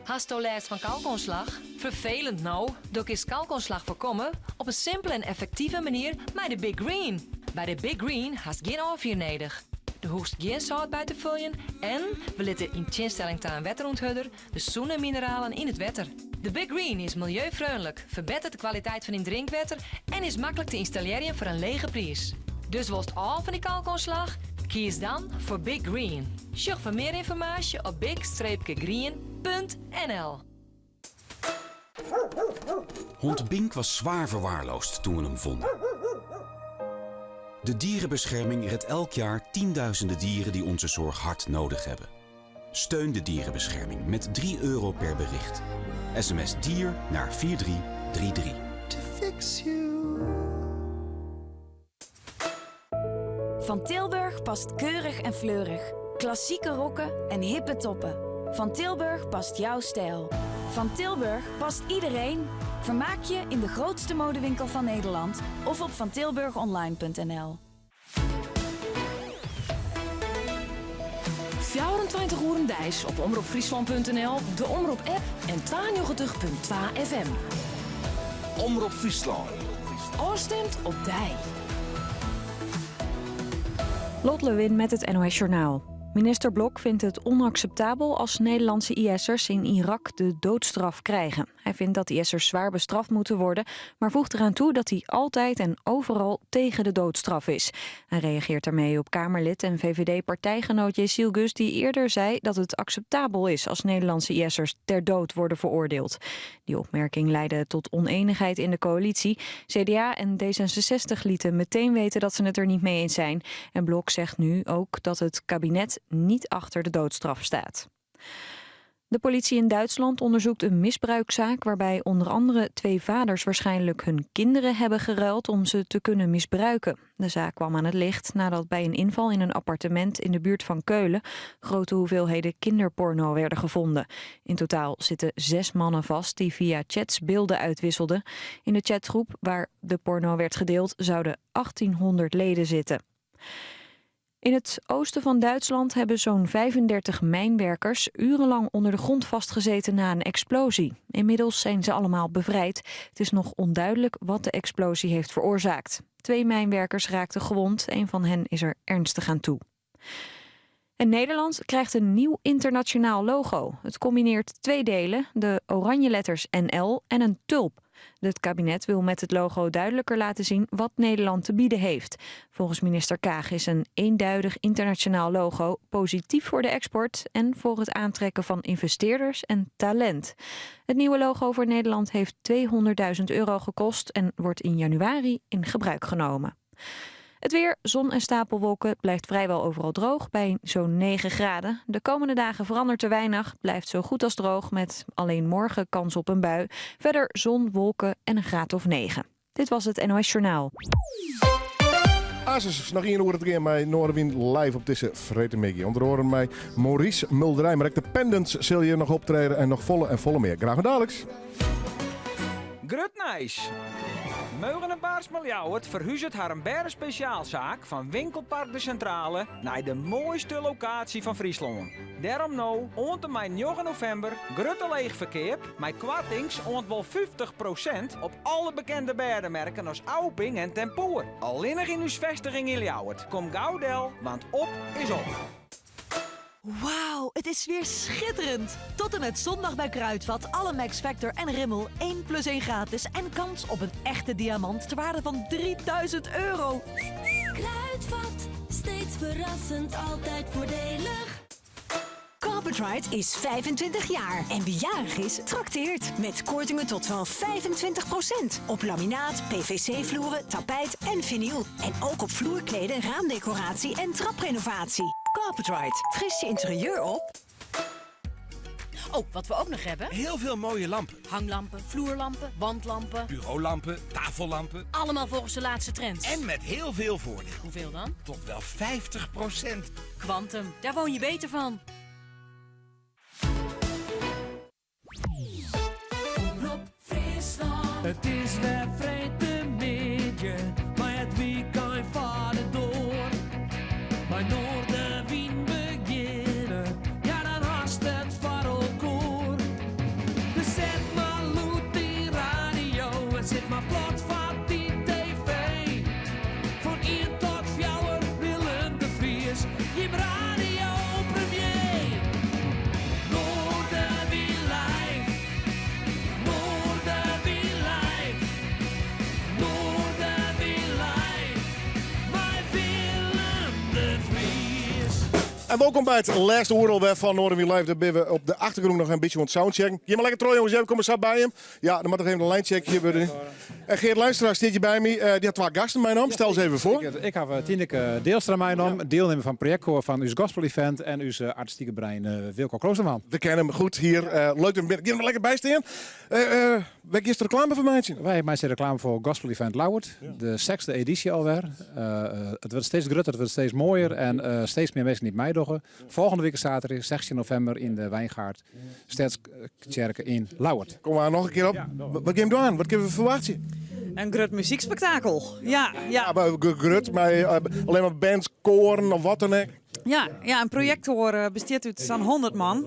Hast last van kalkontslag? Vervelend nou. Door is kalkontslag voorkomen op een simpele en effectieve manier met de Big Green. Bij de Big Green hast geen afvier nodig. De hoest geen zout bij te vullen en we litten in tjinstelling ta een wetteronthudder de zoene mineralen in het wetter. De Big Green is milieuvriendelijk, verbetert de kwaliteit van in drinkwater en is makkelijk te installeren voor een lege prijs. Dus worst al van die kalkontslag? Kies dan voor Big Green. Zoek voor meer informatie op big-green.nl. Hond Bink was zwaar verwaarloosd toen we hem vonden. De dierenbescherming redt elk jaar tienduizenden dieren die onze zorg hard nodig hebben. Steun de dierenbescherming met 3 euro per bericht. SMS dier naar 4333. To fix you. Van Tilburg past keurig en fleurig. Klassieke rokken en hippe toppen. Van Tilburg past jouw stijl. Van Tilburg past iedereen. Vermaak je in de grootste modewinkel van Nederland of op vantilburgonline.nl. 24 uur deis op omropfriesland.nl, de Omrop app en 92.2 FM. Omrop Friesland. Oorstemt op dij. Lot Lewin met het NOS Journaal. Minister Blok vindt het onacceptabel als Nederlandse IS'ers in Irak de doodstraf krijgen. Hij vindt dat IS'ers zwaar bestraft moeten worden, maar voegt eraan toe dat hij altijd en overal tegen de doodstraf is. Hij reageert daarmee op Kamerlid en VVD-partijgenoot Yeşilgöz, die eerder zei dat het acceptabel is als Nederlandse IS'ers ter dood worden veroordeeld. Die opmerking leidde tot oneenigheid in de coalitie. CDA en D66 lieten meteen weten dat ze het er niet mee eens zijn. En Blok zegt nu ook dat het kabinet niet achter de doodstraf staat. De politie in Duitsland onderzoekt een misbruikzaak waarbij onder andere twee vaders waarschijnlijk hun kinderen hebben geruild om ze te kunnen misbruiken. De zaak kwam aan het licht nadat bij een inval in een appartement in de buurt van Keulen grote hoeveelheden kinderporno werden gevonden. In totaal zitten zes mannen vast die via chats beelden uitwisselden. In de chatgroep waar de porno werd gedeeld zouden 1800 leden zitten. In het oosten van Duitsland hebben zo'n 35 mijnwerkers urenlang onder de grond vastgezeten na een explosie. Inmiddels zijn ze allemaal bevrijd. Het is nog onduidelijk wat de explosie heeft veroorzaakt. Twee mijnwerkers raakten gewond, een van hen is er ernstig aan toe. En Nederland krijgt een nieuw internationaal logo. Het combineert twee delen, de oranje letters NL en een tulp. Het kabinet wil met het logo duidelijker laten zien wat Nederland te bieden heeft. Volgens minister Kaag is een eenduidig internationaal logo positief voor de export en voor het aantrekken van investeerders en talent. Het nieuwe logo voor Nederland heeft 200.000 euro gekost en wordt in januari in gebruik genomen. Het weer, zon en stapelwolken, blijft vrijwel overal droog bij zo'n 9 graden. De komende dagen verandert er weinig, blijft zo goed als droog met alleen morgen kans op een bui. Verder zon, wolken en een graad of 9. Dit was het NOS Journaal. Asus, noch ien oere te gean mei Noardewyn live op dizze freedtemiddei. Under oaren mei Maurice Mulderij, mar ek de Pendants sil hjir noch optrede en noch folle en folle mear. Graach oant daliks. Grut nijs! Meugen en Baarsma Ljouwert ferhuzet harren bêdespesjaalsaak fan winkelpark De Centrale nei de moaiste lokaasje fan Fryslân. Dêrom no oant en mei njoggen novimber grutte leechferkeap mei koartings oant wol 50 prosint op alle bekende bêdemerken as Auping en Tempoer. Allinnich yn ús festiging yn Ljouwert. Kom gau del, want op is op. Wauw, het is weer schitterend! Tot en met zondag bij Kruidvat alle Max Factor en Rimmel 1 plus 1 gratis en kans op een echte diamant ter waarde van 3000 euro. Kruidvat, steeds verrassend, altijd voordelig. Carpetright is 25 jaar en wie jarig is, trakteert. Met kortingen tot wel 25% op laminaat, PVC-vloeren, tapijt en vinyl. En ook op vloerkleden, raamdecoratie en traprenovatie. Carpetright, fris je interieur op. Oh, wat we ook nog hebben. Heel veel mooie lampen. Hanglampen, vloerlampen, wandlampen. Bureaulampen, tafellampen. Allemaal volgens de laatste trends. En met heel veel voordeel. Hoeveel dan? Tot wel 50%. Kwantum, daar woon je beter van. It is wer freedtemiddei, mei it wykein foar de doar. Mei Noardewyn begjinne, ja dan hast it foar elkoar. Dus set mar lûd dyn radio en sit mar plat foar dyn TV. Fan ien tot fjouwer Willem de Vries, jim radiopremier. Noardewyn live, Noardewyn live, Noardewyn live, mei Willem de Vries. En wolkom by it lêste oere alwer fan Noardewyn Live. Dêr binne we op de achtergrûn noch in bytsje oan it soundchecken. Gean mar lekker troch jongens, even komme sa by jim. Ja, dan moat noch even de lijn checkt wurde. En Geert Luinstra stiet hjir by my. Dy hat twa gasten meinaam. Stel se even foar. Ik haw Tineke Deelstra meinaam, dielnimmer fan projektkoar fan ús gospel event en ús artistike brein Wilco Kloosterman. We kenne him goed hjir. Leuk dat Gean der mar lekker by stean. Wêr giest reklame foar meitsjen? Wy meitsje reklame foar Gospel Event Ljouwert, de sechsde edysje alwer. It wurdt steeds grutter, it wurdt steeds moaier en steeds mear minsken dy't meidogge. Folgjende wike saterdei, 16 novimber, yn de Wijngaard Stedstsjerke yn Ljouwert. Kom mar noch in kear op. Wat gean jim dwaan? Wat kinne we ferwachtsje? In grut muzykspektakel. Ja, ja. Ja, grut, mei allinnich mar bands, koaren of wat dan ek? Ja, ja, in projektkoar bestiet út sa'n 100 man,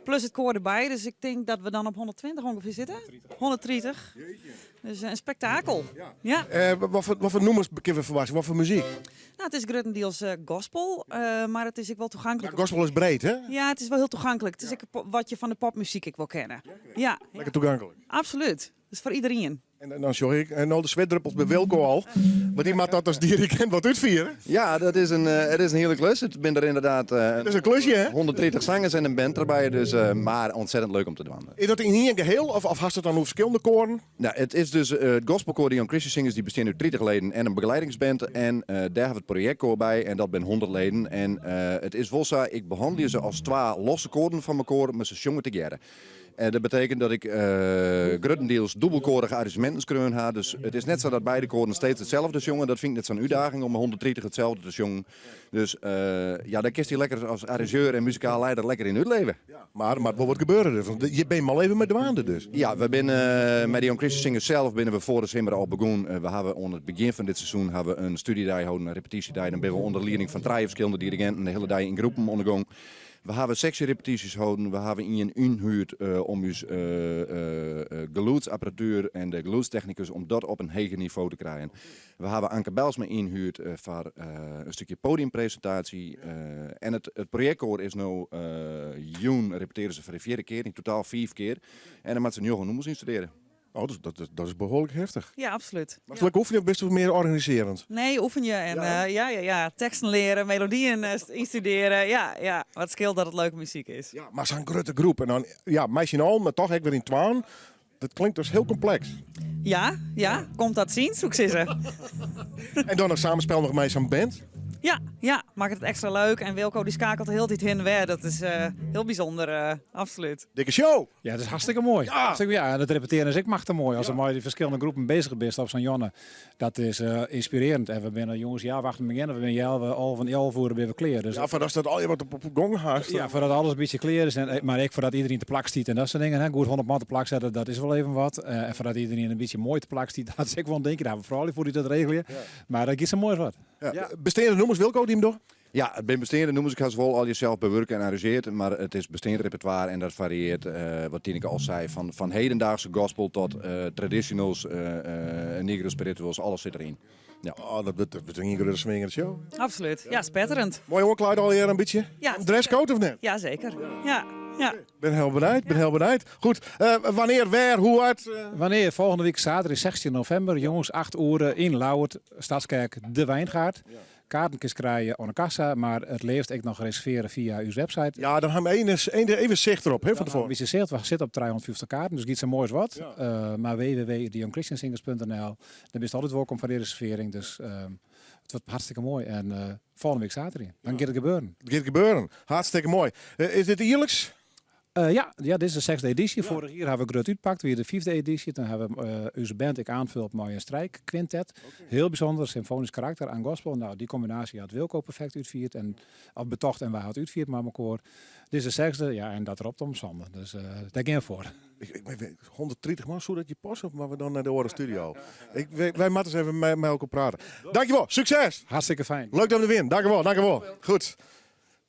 plus it koar derby. Dus ik tink dat we dan op 120 ûngefear sitte. 130. Dus in spektakel. Ja. Wat foar nûmers kinne we ferwachtsje? Wat foar muzyk? Nou, it is gruttendiels gospel, mar it is ek wol tagonklik. Ja, gospel is breed, hè? Ja, it is wol hiel tagonklik. It is ek wat je fan de popmuzyk ek wol kenne. Ja. Lekker tagonklik. Absolút. Dus foar iderien. En dan sjoch ik no de switdruppels by Wilco al. Mar dy moat dat as dirigint wat útfiere. Ja, dat is in, it is in hiele klus. It binne der ynderdaad It is in klusje, hè? 130 sangers en in band derby. Dus, mar ontzettend leuk om te dwaan. Is dat yn ien geheel of of hast it dan oer ferskillende koaren? Nou, it is dus it gospelkoar de Young Christian Singers, dy bestean út 30 leden en in begeleidingsband. En dêr hawwe we it projektkoar by en dat binne 100 leden. En it is wol sa, ik behannelje se as twa losse koaren fan mekoar, mar se sjonge tegearre. En dat betekent dat ik gruttendiels dûbelkoarige arrangeminten skreaun ha. Dus it is net sa dat beide koaren steeds itselde sjonge. Dat fyn ik net sa'n útdaging om 130 itselde te sjongen. Dus ja, dêr kinst dy lekker as arrangeur en muzikaal leider lekker yn útleve. Mar der moat wol wat gebeure dus, want hjir binne je al even mei dwaande dus. Ja, we binne mei de Young Christian Singers sels binne we foar de simmer al begûn. We hawwe oan it begjin fan dit seizoen hawwe in studiedei holden, in repetysjedei. Dan binne we ûnder lieding fan trije ferskillende diriginten de hiele dei yn groepen oan de gong. We hawwe seksjerepetysjes holden, we hawwe ien ynhuerd om ús gelûdsapparatuer en de gelûdstechnikus om dat op in heger nivo te krijen. We hawwe Anke Bijlsma ynhuerd foar in stikje podiumpresintaasje. En it projektkoar is no jûn repetearje se foar de fjirde kear, yn totaal fiif kear. En dan moatte se njoggen nûmers ynstudearje. Oh, dat is behoarlik heftich. Ja, absolút. Moatst lekker oefenje of bist mear organisearjend? Nee, oefenje en ja, ja, ja, ja. Teksten leare, melodyen ynstudearje. Ja, ja. Wat skeelt dat it leuke muzyk is. Ja, mar sa'n grutte groep en dan ja, mei syn allen, mar toch ek wer yn twaen. Dat klinkt dus hiel kompleks. Ja, ja. Komt dat syn, soe ik sizze. En dan noch samenspel noch mei sa'n band. Ja, ja, makket it ekstra leuk. En Wilco dy skakelt de hiele tiid hinne en wer. Dat is hiel bysûnder, absolút. Dikke show! Ja, dat is hartstikke moai. Ja, hartstikke, ja. En it repetearen is ek machtich moai. As der mei dy ferskillende groepen bezich bist op sa'n jûn, dat is ynspirearjend. En we binne jûns, ja, wacht, we begjinne, we binne healwei alven, 11 oere binne we klear. Dus Ja, foardat dat allegear wat op gong hast. Ja, foardat alles in bytsje klear is. En, mar ek foardat iderien te plak stiet en dat soart dingen. Hè. Goed 100 man te plak sette, dat is wol even wat. En foardat iderien in bytsje moai te plak stiet, dat is ek wol in dinkje. Dêr hawwe we froulju foar dy't dat regelje. Mar dat giet sa moai as wat. Ja. Besteande nûmers, Wilco, dy't him dogge? Ja, it binne besteande nûmers. Ik ha se wol allegear sels bewurke en arrangeard, mar it is besteand repertoire en dat farieart, wat Tineke al sei, fan hedendaagse gospel tot traditionals, negro spirituals, alles sit deryn. Ja. Oh, dat wurdt in grutte swingende show. Absolút, ja, spetterend. Moai oanklaaid allegear in bytsje? Ja. Dresscode of net? Ja, zeker. Ja. Ja. Ben hiel benijd, ben hiel benijd. Goed, wannear, wêr, hoe, wat? Wannear? Folgjende wike saterdei 16 novimber, jûns 8 oere yn Ljouwert, Stadskerk De Wijngaard. Kaarten kinst krije oan de kassa, mar it leafst ek noch reservearje fia ús website. Ja, dan ha we even sicht derop, hè, fan tefoaren. Een bytsje sicht. We sitte op 350 kaarten, dus giet sa moai as wat. Mar www.deyoungchristiansingers.nl, dêr bist altyd wolkom foar dy reservearring. Dus it wurdt hartstikke moai. En folgjende wike saterdei, dan giet it gebeuren. It giet gebeuren. Hartstikke moai. Is dit jierliks? Ja, ja, dit is de sechsde edysje. Foarich jier hawwe we grut útpakt, wie de fyfde edysje. Toen hawwe we ús band ek oanfuld mei in strijkkwintet. Hiel bysûnder, symfoanysk karakter oan gospel. Nou, dy kombinaasje hat Wilco perfekt útfierd en of betocht en wy hawwe it útfierd mei mekoar. Dit is de sechsde, ja, en dat ropt om sander. Dus dêr gean we foar. Ik, 130 man, soe dat je passe of moatte we dan nei de oare studio? Ik, wy moatte ris even mei elkoar prate. Dankjewol, sukses! Hartstikke fijn. Leuk dat we der wienen. Dankjewol, dankjewol. Goed.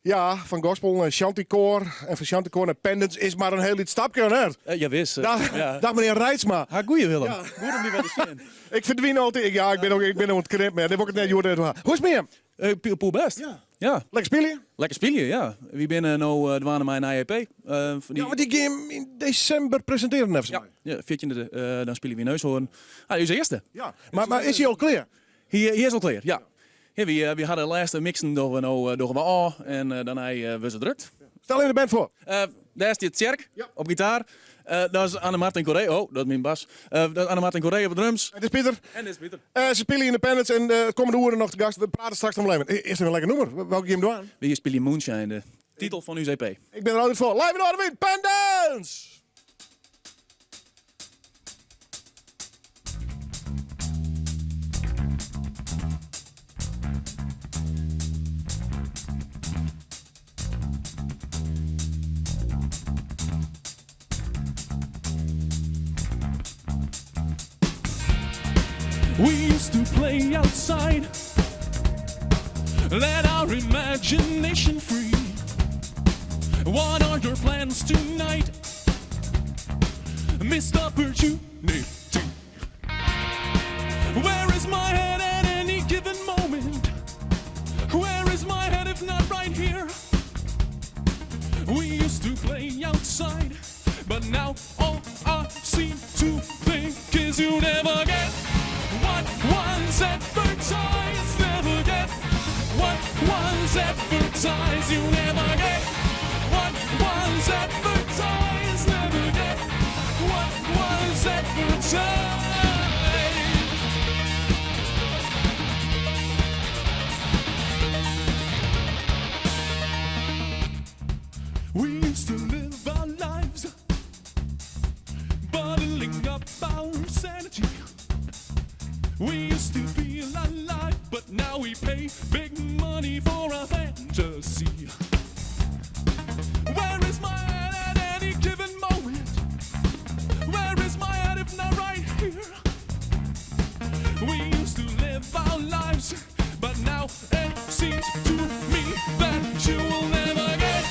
Ja, fan gospel nei shantykoar en fan shantykoar nei Pendants is mar in hiel lyts stapke, net? Uh, jawis. Dag, ja. dag menear Reitsma. Ha, goeie Willem. Ja. Goed om dy wer te sjen. Ik ferdwyn altyd. Ja, ik bin ook, ik bin oan it krimpen. Dit wol ik it net hjoed net ha. Hoe is it mei jim? Uh, poerbêst. Ja. Ja. Lekker spylje? Lekker spylje, ja. Wy binne no dwaande mei in nije EP. Uh, ja, want dy gean yn desimber presintearjen neffens ja. my. Ja, 14e, dan spylje wy yn Neushoorn. Ah, ús earste. Ja, mar is hy al klear? Hy is al klear, ja. Ja, wy ha de lêste mixen dogge we no dogge we ôf en dêrnei wurde se drukt. Stel even de band foar. Dêr stiet Tsjerk op gitaar. Dat is Anne Martin Corré. Oh, dat is myn bas. Dat is Anne Martin Corré op de drums. En dit is Pieter. En dit is Pieter. Se spylje yn de Pendants en de kommende oeren noch te gast. We prate straks noch wol even. Earst even in lekker nûmer. Welke gean we dwaan? Wy spylje Moonshine, de titel fan ús EP. Ik bin der altyd foar. Live yn Noardewyn, Pendants! We used to play outside, let our imagination free. What are your plans tonight? Missed opportunity. Where is my head at any given moment? Where is my head if not right here? We used to play outside, but now all I seem to think is you never. advertised. Never get what was advertised. You never get what was advertised. Never get what was advertised. We used to live our lives bottling up our sanity. We used to feel alive, but now we pay big money for our fantasy. Where is my head at any given moment? Where is my head if not right here? We used to live our lives, but now it seems to me that you will never get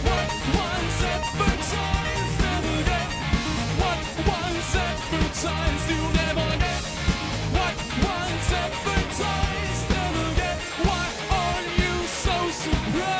what was advertised. Never get what was advertised. You never get what was advertised. Never get. Why are you so surprised?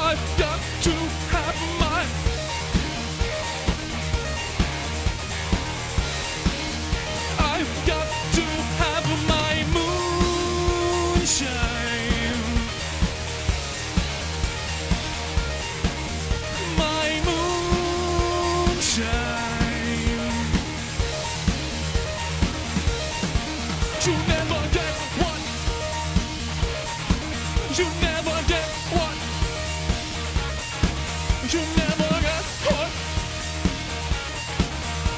I've got to have my I've got to have my moonshine. My moonshine. You never get what. You never get what. You never get what.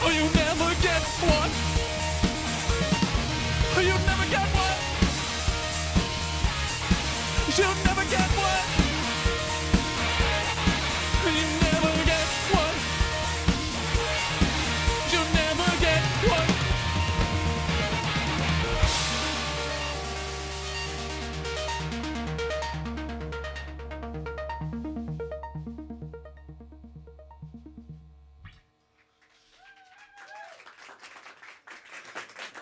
Oh, you never get what. You never get what. You never get what. You never get what. You never get what.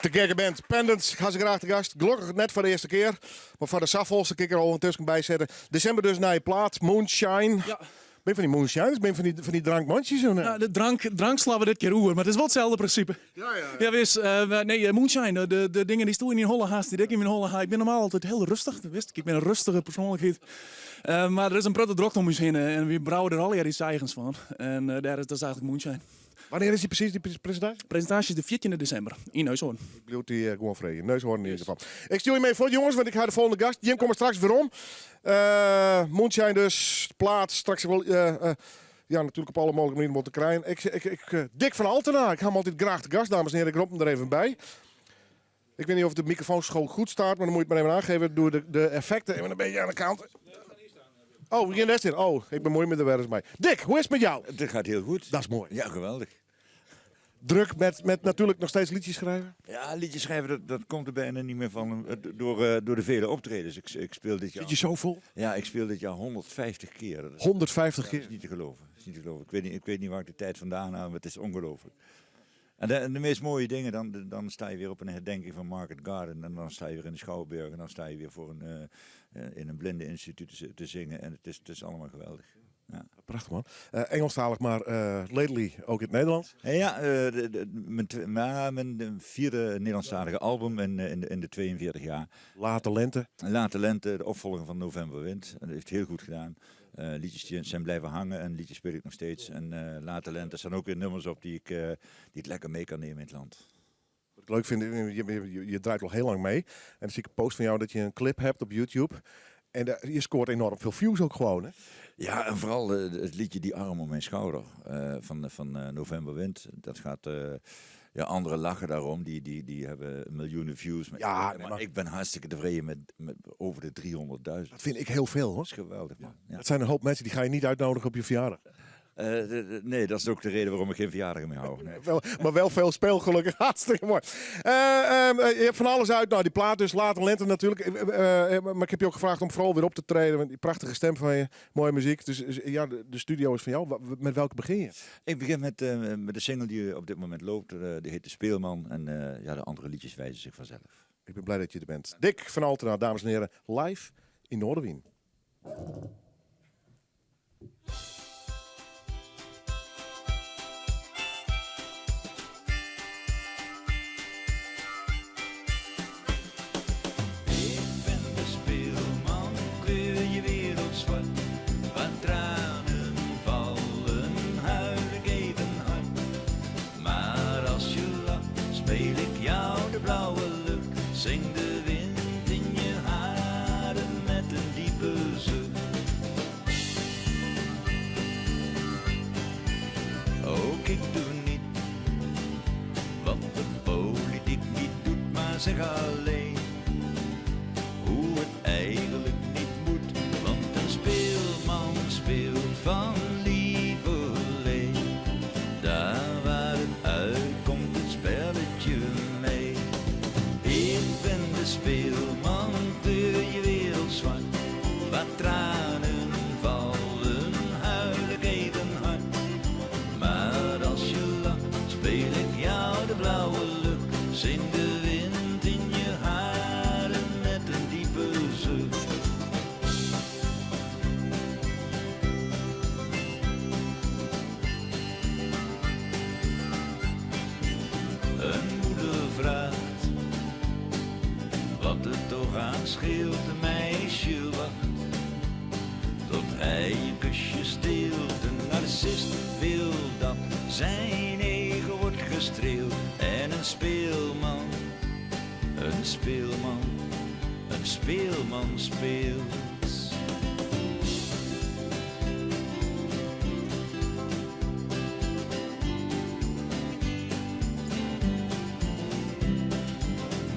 Te gekke band Pendants, ik ha se graach te gast. Gelokkich net foar de earste kear, mar foar de safolste kin ik der al yntusken by sette. Desimber dus nije plaat, Moonshine. Ja. Bin fan dy moonshines, bin fan dy, fan dy drankmantsjes? Of net? Nou, de drank, drank slaan we dit kear oer, mar it is wol itselde prinsipe. Ja, ja, ja. Ja, wis. Nee, moonshine, de dingen dy'tsto yn dyn holle hast, dy't ik yn myn holle ha. Ik bin normaal altyd hiel rêstich, dat witst. Ik bin in rêstige persoanlikheid. Mar der is in protte drokte om ús hinne en wy brouwe der allegear iets eigens fan. En dêr is, dat is eigentlik moonshine. Wannear is dy presys, dy presintaasje? Presintaasje is de 14e desimber yn Neushoorn. Ik bliuw dy gewoan freegjen. Neushoorn yn ieder gefal. Ik stjoer jim even fuort, jonges, want ik ha de folgjende gast. Jim komme straks werom. Moonshine dus, plaat, straks wol, ja, natuerlik op alle mooglike manieren wol te krijen. Ik, ik, ik, Dick van Altena, ik ha him altyd graach te gast, dames en heren. Ik rop him der even by. Ik weet niet of de microfoon schoon goed staat, maar dan moet je het maar even aangeven. Doe de effecten even een beetje aan de kant. Oh, we gaan net in. Oh, ik bemoei me er weer eens mee. Dick, hoe is het met jou? Het gaat heel goed. Dat is mooi. Ja, geweldig. Druk met natuurlijk nog steeds liedjes schrijven? Ja, liedjes schrijven, dat komt er bijna niet meer van door de vele optredens. Ik speel dit jaar... Zit je zo vol? Ja, ik speel dit jaar 150 keer. Dat is 150 Ja, keer? Dat is niet te geloven. Dat is niet te geloven. Ik weet niet waar ik de tijd vandaan haal, maar het is ongelooflijk. En de meest mooie dingen, dan sta je weer op een herdenking van Market Garden. En dan sta je weer in de Schouwburg. En dan sta je weer in een blindeninstituut te zingen. En het is allemaal geweldig. Ja. Prachtig man. Engelstalig, maar lately ook in het Nederlands? Ja, mijn vierde Nederlandstalige album in de 42 jaar. Late Lente. Late Lente, de opvolger van Novemberwind. En dat heeft heel goed gedaan. Liedjes die zijn blijven hangen en liedjes speel ik nog steeds. En Late Lente, er staan ook weer nummers op die ik lekker mee kan nemen in het land. Wat ik leuk vind, je draait al heel lang mee. En dan zie ik een post van jou dat je een clip hebt op YouTube. En je scoort enorm veel views ook gewoon, hè? Ja, en vooral het liedje Die Arm om mijn schouder van Novemberwind. Dat gaat... ja, anderen lachen daarom, die hebben miljoenen views. Maar Ja, nee, maar ik ben hartstikke tevreden met over de 300.000. Dat vind ik heel veel, hoor. Dat is geweldig, man. Ja. Dat zijn een hoop mensen die ga je niet uitnodigen op je verjaardag. Nee, dat is ook de reden waarom ik geen verjaardag meer hou. Nee. Wel, maar wel veel speel gelukkig. Hartstikke mooi. Je hebt van alles uit. Nou, die plaat dus, Late Lente natuurlijk. Maar ik heb je ook gevraagd om vooral weer op te treden. Want die prachtige stem van je, mooie muziek. Dus ja, de studio is van jou. Met welke begin je? Ik begin met de single die op dit moment loopt. Die heet De Speelman. En ja, de andere liedjes wijzen zich vanzelf. Ik ben blij dat je er bent. Dick van Altena, dames en heren, live in Noardewyn. Ik ben de speelman, kleur je wereld zwart. Waar tranen vallen, huil ik even hard. Maar als je lacht, speel ik jou de blauwe lucht. Zing de wind in je haren met een diepe zucht. Ook ik doe niet wat de politiek niet doet, maar zeg alleen hoe het eigenlijk niet moet. Want een speelman speelt van lieverlee. Daar waar het uitkomt, het spelletje mee. Ik ben de speelman, kleur je wereld zwart. Waar tranen vallen, huil ik even hard. Maar als je lacht, speel ik jou de blauwe lucht. Zing de wind in je haren met een diepe zucht. Een moeder vraagt wat het toch aan scheelt. Een meisje wacht tot hij een kusje steelt. Een narcist wil dat zijn ego wordt gestreeld. En een speelman, een speelman, een speelman speelt.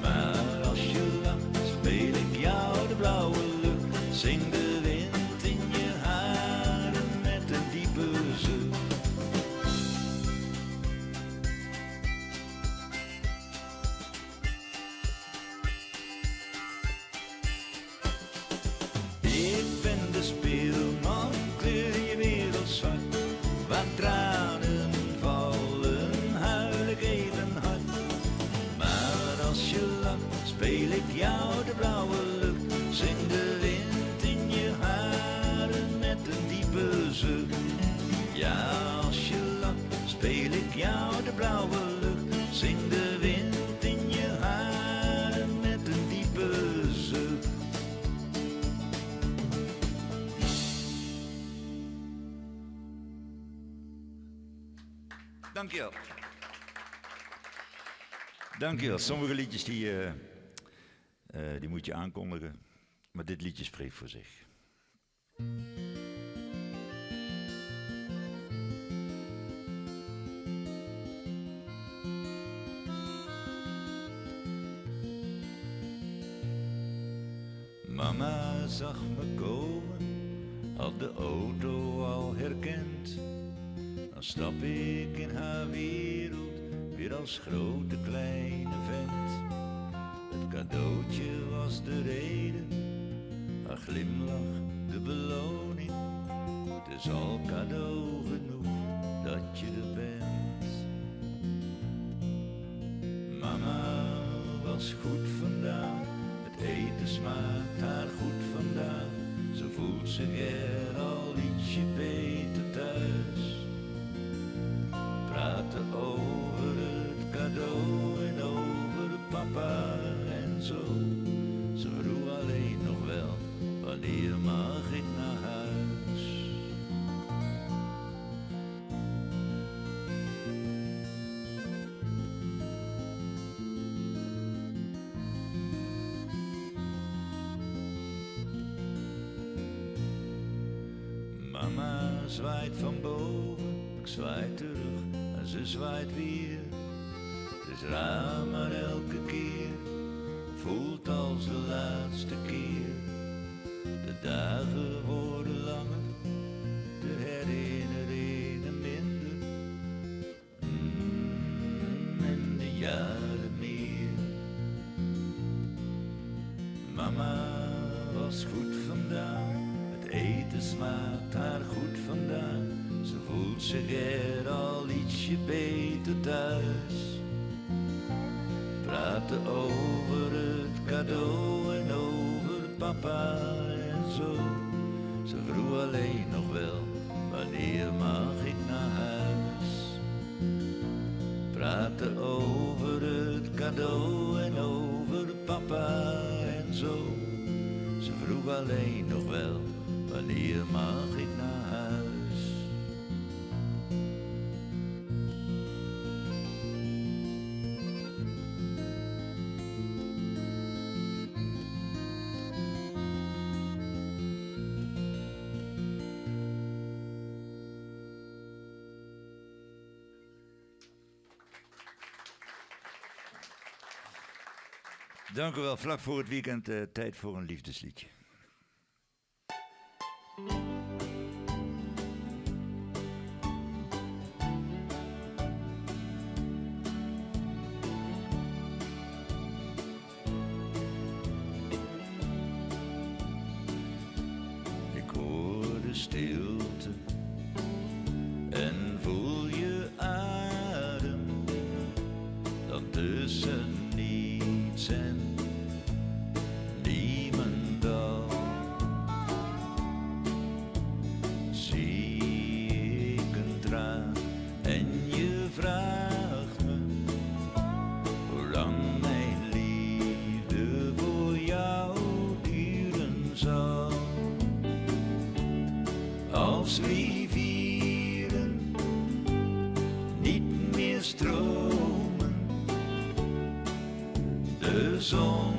Maar als je lacht, speel ik jou de blauwe lucht. Zing de wind in je haren met een diepe zucht. Ik ben de speelman, kleur je wereld zwart. Waar tranen vallen, huil ik even hard. Maar als je lacht, speel ik jou de blauwe lucht. Zing de wind in je haren met een diepe zucht. Ja, als je lacht, speel ik jou de blauwe lucht. Zing de wind in je haren met een diepe zucht. Dankjewel. Dankjewel. Sommige liedjes die moet je aankondigen. Maar dit liedje spreekt voor zich. Mama zag me komen, had de auto al herkend. Dan stap ik in haar wereld, weer als grote kleine vent. Het cadeautje was de reden, haar glimlach de beloning. Het is al cadeau genoeg dat je er bent. Mama was goed vandaag, het eten smaakt haar goed vandaag. Ze voelt zich er al ietsje beter thuis. Praten over het cadeau en over papa en zo. Ze vroeg alleen nog wel, wanneer mag ik naar huis? Mama zwaait van boven, ik zwaai terug en ze zwaait weer. Het is raar, maar elke keer voelt als de laatste keer. De dagen worden langer, de herinneringen. Mama was goed vandaag, het eten smaakt haar goed vandaag. Ze voelt zich er al ietsje beter thuis. Praten over het cadeau en over papa en zo. Ze vroeg alleen nog wel, wanneer mag ik naar huis? Praten over het cadeau en over papa en zo. Ze vroeg alleen nog wel, wanneer mag ik naar huis? Dank u wel. Vlak voor het weekend eh, tijd voor een liefdesliedje. Ik hoor de stilte en voel je adem dan tussen niets en niemendal. Zie ik een traan en je vraagt me hoe lang mijn liefde voor jou duren zal. Als rivieren niet meer stromen, de zon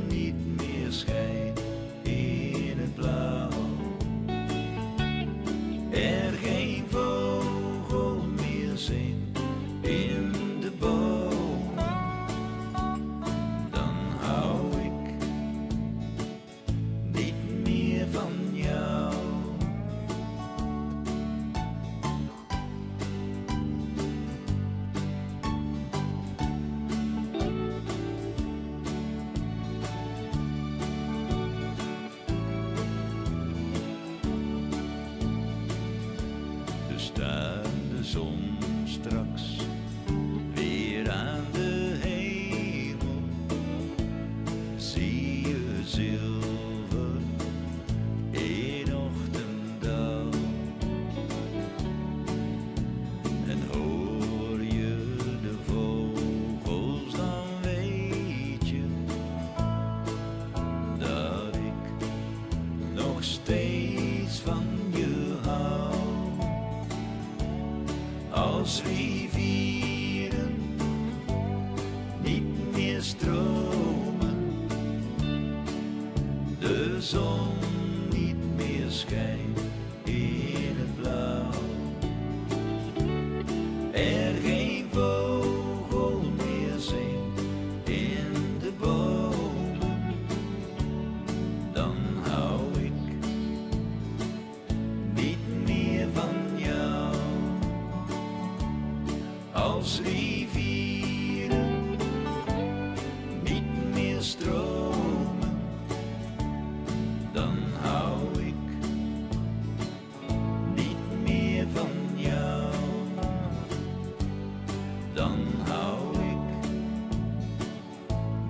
niet meer schijnt in het blauw. Er geen vogel meer zingt in de bomen, dan hou ik niet meer van jou. Dus staat de zon straks weer aan de hemel. Zie je zilver in ochtenddauw. En hoor je de vogels, dan weet je dat ik nog steeds van je hou. Als rivieren niet meer stromen, de zon niet meer schijnt in het blauw. Er geen vogel meer zingt in de bomen, dan hou ik niet meer van jou. Als rivieren niet meer stromen, dan hou ik niet meer van jou. Dan hou ik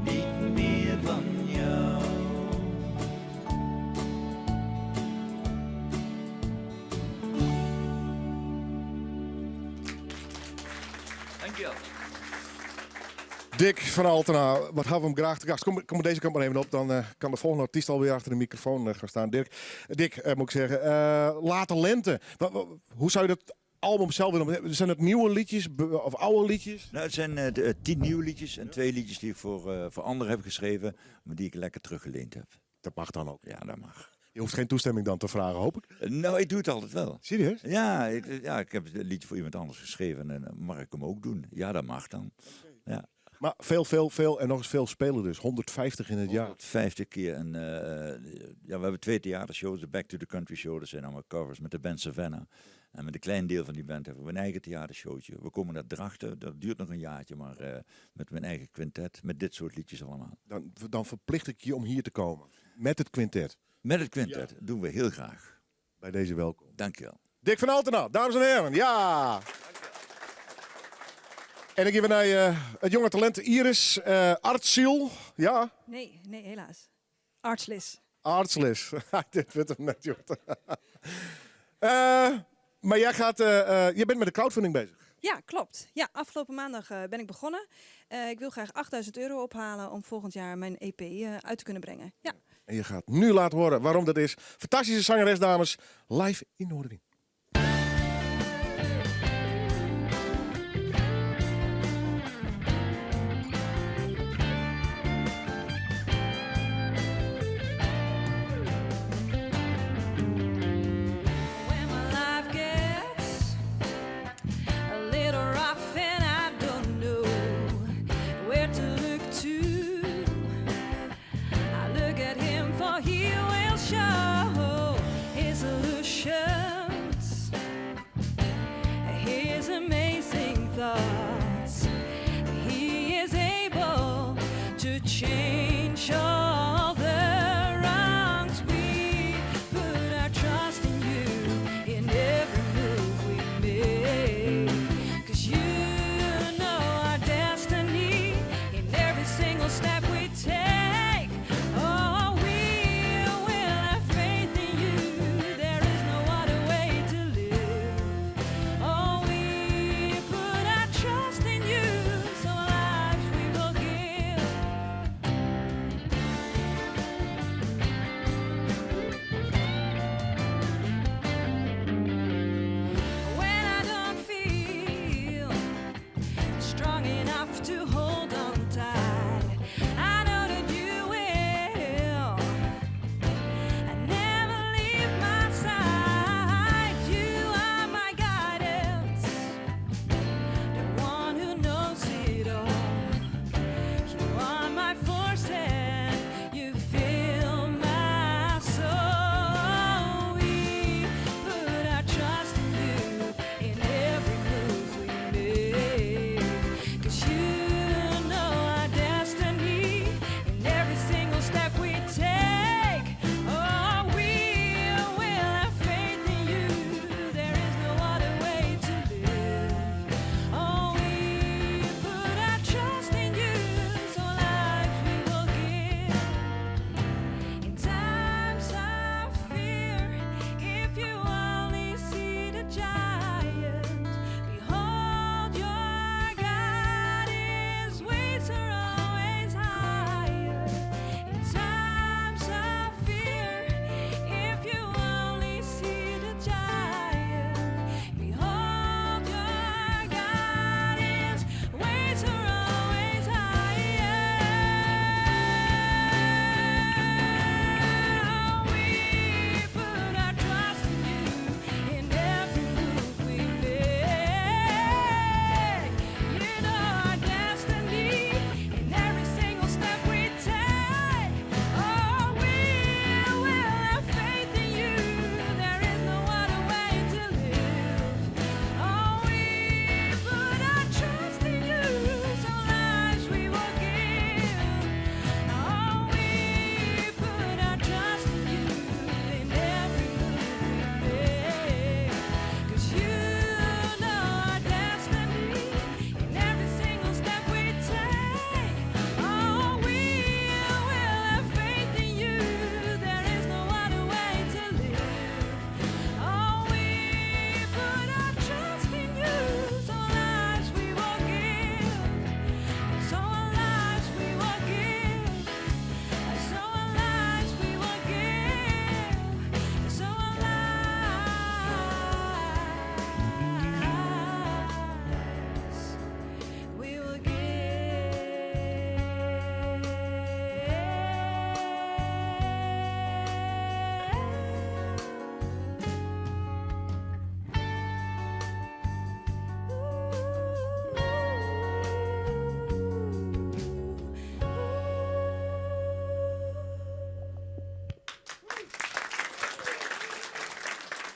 niet meer van jou. Dankjewel. Dick van Altena, wat hebben we hem graag te gast. Kom, kom deze kant maar even op, dan eh, kan de volgende artiest alweer achter de microfoon eh, gaan staan. Dirk, Dick, eh, moet ik zeggen, Late Lente. Hoe zou je dat album zelf willen? Zijn het nieuwe liedjes of oude liedjes? Nou, het zijn 10 nieuwe liedjes en 2 liedjes die ik voor anderen heb geschreven, maar die ik lekker teruggeleend heb. Dat mag dan ook? Ja, dat mag. Je hoeft geen toestemming dan te vragen, hoop ik? Nou, ik doe het altijd wel. Serieus? Ja, ik heb het liedje voor iemand anders geschreven en mag ik hem ook doen? Ja, dat mag dan. Ja. Maar veel, veel, veel en nog eens veel spelen dus. 150 in het jaar. 150 keer. En ja, we hebben twee theatershows. De Back to the Country Show, dat zijn allemaal covers met de band Savannah. En met een klein deel van die band hebben we een eigen theatershowtje. We komen naar Drachten, dat duurt nog een jaartje, maar met mijn eigen quintet, met dit soort liedjes allemaal. Dan verplicht ik je om hier te komen. Met het quintet. Met het quintet, doen we heel graag. Bij deze welkom. Dankjewel. Dick van Altena, dames en heren. Ja! En ik geef naar het jonge talent Iris Artsiel. Ja? Nee, nee, helaas. Artslis. Artslis. Dit wordt hem net, joh. Maar jij je bent met de crowdfunding bezig. Ja, klopt. Ja, afgelopen maandag ben ik begonnen. Ik wil graag 8000 euro ophalen om volgend jaar mijn EP uit te kunnen brengen. Ja. En je gaat nu laten horen waarom dat is. Fantastische zangeres, dames. Live in Noardewyn. When my life gets a little rough and I don't know where to look to, I look at him, for he will show his solution.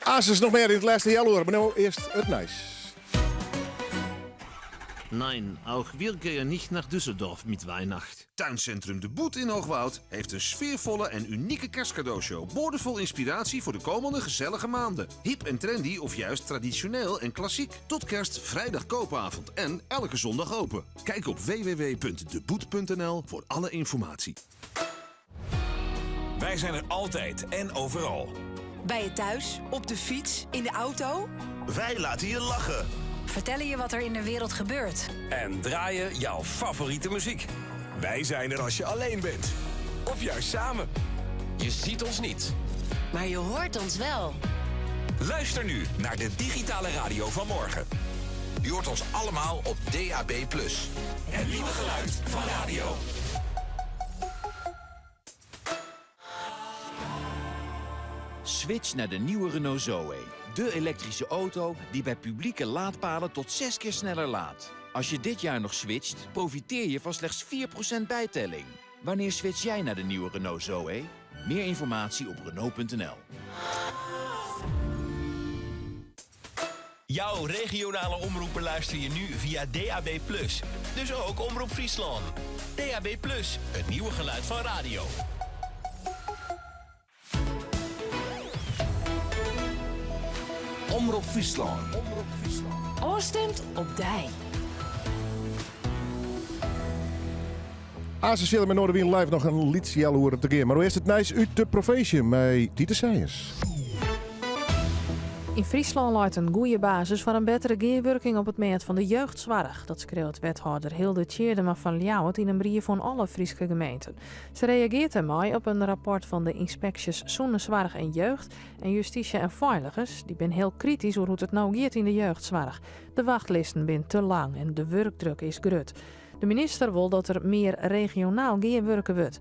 Aansens noch mear yn it lêste healoere, mar no earst it nijs. Nein, auch wir gehen nicht nach Düsseldorf mit Weihnacht. Tuincentrum De Boet in Hoogwoud heeft een sfeervolle en unieke kerstcadeaushow. Boordevol inspiratie voor de komende gezellige maanden. Hip en trendy of juist traditioneel en klassiek. Tot kerst vrijdag koopavond en elke zondag open. Kijk op www.deboet.nl voor alle informatie. Wij zijn er altijd en overal. Bij je thuis, op de fiets, in de auto. Wij laten je lachen. Vertellen je wat er in de wereld gebeurt. En draaien jouw favoriete muziek. Wij zijn er als je alleen bent. Of juist samen. Je ziet ons niet. Maar je hoort ons wel. Luister nu naar de digitale radio van morgen. Je hoort ons allemaal op DAB+. Het nieuwe geluid van radio. Switch naar de nieuwe Renault Zoe. De elektrische auto die bij publieke laadpalen tot 6 keer sneller laadt. Als je dit jaar nog switcht, profiteer je van slechts 4% bijtelling. Wanneer switch jij naar de nieuwe Renault Zoe? Meer informatie op Renault.nl. Jouw regionale omroepen luister je nu via DAB+. Dus ook Omroep Friesland. DAB+, het nieuwe geluid van radio. Omroep Friesland. Ofstimd op dy. Aansens fierder mei Noardewyn Live noch in lyts healoere te gean. Mar earst it nijs út de provinsje mei Tiete Sijens. Yn Fryslân leit in goede basis foar in bettere gearwurking op it mêd fan de jeugdsoarch. Dat skriuwt wethâlder Hilde Tjeerdema fan Ljouwert yn in brief oan alle Fryske gemeenten. Se reagearret dêrmei op in rapport fan de ynspeksjes Sûnenssoarch en Jeugd en Justysje en Feiligens. Dy binne hiel kritysk oer hoe't it no giet yn de jeugdsoarch. De wachtlisten binne te lang en de wurkdruk is grut. De minister wol dat der mear regionaal gearwurke wurdt.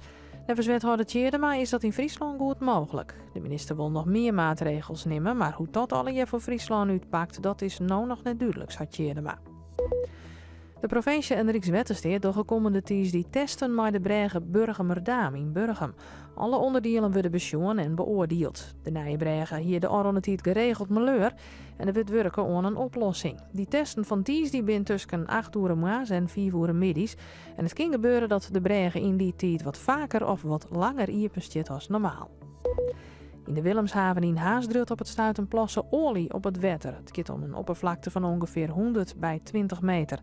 Neffens wethâlder Tjeerdema is dat yn Fryslân goed mooglik. De minister wol noch mear maatregels nimme, mar hoe't dat allegear foar Fryslân útpakt, dat is no noch net dúdlik, seit Tjeerdema. De provinsje en Rykswettersteat dogge kommende tiisdei testen mei de brêge Burgumerdaam yn Burgum. Alle ûnderdielen wurde besjoen en beoardield. De nije brêge hie de ôfrûne tiid geregeld maleur en der wurdt wurke oan in oplossing. Dy testen fan tiisdei binne tusken 8 oere moarns en 5 oere middeis en it kin gebeure dat de brêge yn dy tiid wat faker of wat langer iepen stiet as normaal. Yn de Willemshaven yn Harns driuwt op it stuit in plasse oalje op it wetter. It giet om in opperflakte fan ûngefear 100 by 20 meter.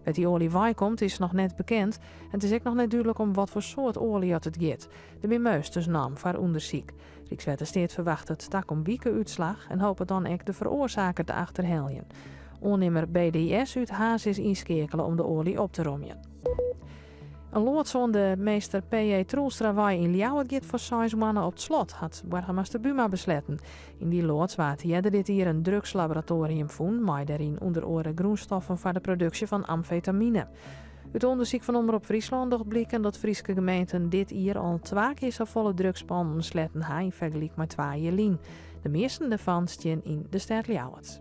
Wêr't dy oalje weikomt is noch net bekend en it is ek noch net dúdlik om watfoar soart oalje oft it giet. Der binne meunsters naam foar ûndersyk. Rykswettersteat ferwachtet takom wike útslach en hopet dan ek de feroarsaker te achterheljen. Oannimmer BDS út Harns is ynskeakele om de oalje op te romjen. In loads oan de Meester P.J. Troelstrawei yn Ljouwert giet foar seis moanne op 't slot, hat boargemaster Buma besletten. Yn dy loads waard earder dit jier in drugslaboratoarium fûn, mei dêryn ûnder oare grûnstoffen foar de produksje fan amfetamine. Ut ûndersyk fan Omrop Fryslân docht bliken dat Fryske gemeenten dit jier al twa kear safolle drugspannen sletten ha yn fergelyk mei twa jier lyn. De measten dêrfan stean yn de stêd Ljouwert.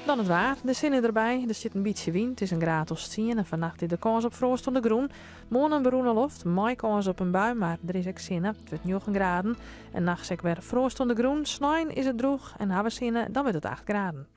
Dan it waar. De sinne derby, der stiet in bytsje wyn, it is in graad as tsien en fannacht is der kâns op froast oan de grûn. Moarn in berûne loft, mei kâns op in bui, mar der is ek sinne. It wurdt njoggen graden en nachts ek wer froast oan de grûn. Snein is it drûch en ha we sinne, dan wurdt it acht graden.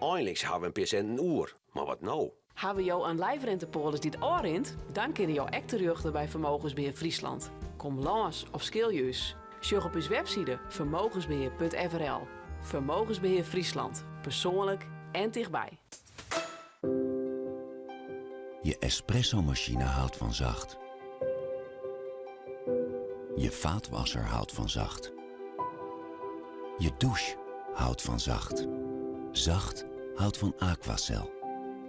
Einliks hawwe we in pear sinten oer, mar wat no? Hawwe jo in lijfrentepolis dy't ôfrint? Dan kinne jo ek terjochte by Vermogensbeheer Friesland. Kom lâns of skilje ús. Sjoch op ús webside vermogensbeheer.frl. Vermogensbeheer Friesland. Persoanlik en tichtby. Je espressomachine houdt van zacht. Je vaatwasser houdt van zacht. Je douche houdt van zacht. Zacht houdt van Aquacel.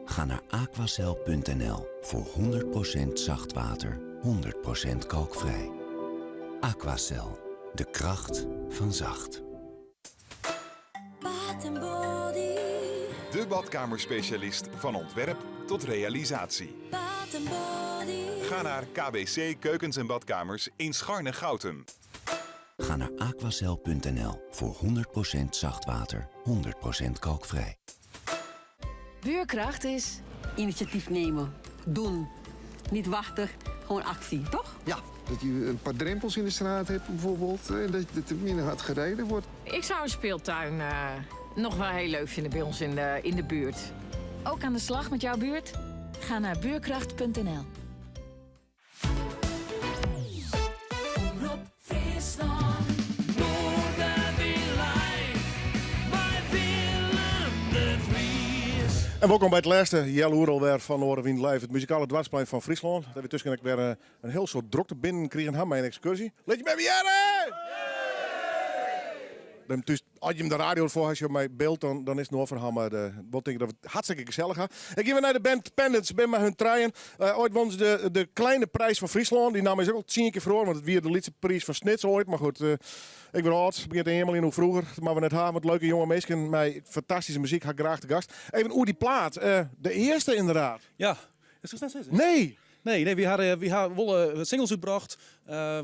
Ga naar aquacel.nl voor 100% zacht water, 100% kalkvrij. Aquacel, de kracht van zacht. Bath and Body. De badkamerspecialist van ontwerp tot realisatie. Bath and Body. Ga naar KBC Keukens en Badkamers in Scharnegoutum. Ga naar aquacel.nl voor 100% zacht water, 100% kalkvrij. Buurkracht is Initiatief nemen, doen. Niet wachten, gewoon actie, toch? Ja, Dat je een paar drempels in de straat hebt bijvoorbeeld. En dat er minder hard gereden wordt. Ik zou een speeltuin nog wel heel leuk vinden bij ons in de buurt. Ook aan de slag met jouw buurt? Ga naar buurkracht.nl. Omrop Fryslân. Noardewyn live, mei Willem de Vries. En welkom by it lêste healoere alwer fan Noardewyn Live, it muzikale doarpsplein fan Fryslân. Dat wy tusken ek wer in hiel soad drokte binnen krigen ha mei in ekskurzje. Lit jim even hearre! Dan thús, as jim de radio foar ha mei byld, dan is it in oar ferhaal. Mar wol tink ik dat we it hartstikke gesellich ha. Ik gean wer nei de band Pendants, bin mei hun trijen. Oait wûnen se de Kleine Prijs fan Fryslân. Dy namme is ek al 10 kear feroare, want it wie de Lytse Priis fan Snits oait. Mar goed, ik wurd âld, begjint te eameljen oer froeger. Dat moatte we net ha, want leuke jonge minsken mei fantastyske muzyk ha ik graach te gast. Even oer dy plaat, de earste ynderdaad. Ja, is dat net sizze? Nee! Nee, wy ha wol singles útbrocht,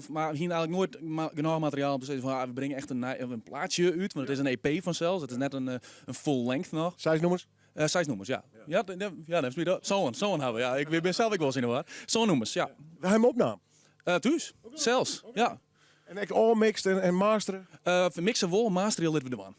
mar we hiene eigentlik noait genôch materiaal om te sizzen fan ah, we bringe echt in plaatsje út, want it is in EP fansels, it is net in full length noch. Seis nûmers? Seis nûmers, ja. Ja, ja, dat is sân ha we, ja. Ik bin sels ek wolris yn 'e war. Sân nûmers, ja. Wêr ha jim opnaam? Thús, sels, ja. En ek ôfmikst en mastere? Mixe wol, masterje litte we dwaan.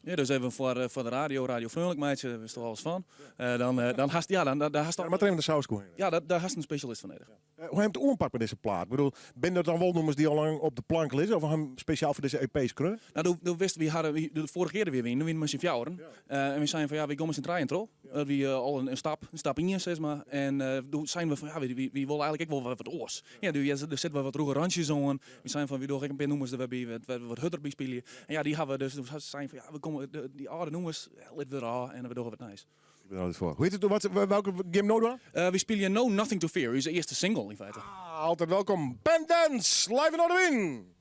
Ja, dus even foar de radio, radiofreonlik meitsje, dêr witsto alles fan. Dan hast, ja, dan hast Ja, moat der even de saus oerhinne. Ja, dêr hast in spesjalist foar nedich. Hoe ha jim it oanpakt mei dizze plaat? Ik bedoel, binne dat dan wol nûmers dy't al lang op de plank lizze of ha jim spesjaal foar dizze EP skreaun? No, do witst, wy hadden, wy, de foarige kear wie wy, wiene we mei syn fjouweren. En wy seinen fan ja, wy komme mei syn trijen troch. Dat wie al in stap, in stap ien sis mar. En doe seinen we fan ja, wy wolle eigentlik ek wol wat oars. Ja, doe, ja, der sitte wat rûge rantsjes oan. Wy seinen fan wy dogge ek in pear nûmers der wer by, wêr't we wat hurder by spylje. En ja, dy hawwe we dus, doe seinen fan ja, we komme, dy âlde nûmers, litte we derôf en we dogge wat nijs. Ik bin der altyd foar. Hoe hjit it? Wat, welke gean we no dwaan? Wy spylje no Nothing to Fear, ús earste single yn feite. Ah, altyd welkom. Pendants, live yn Noardewyn!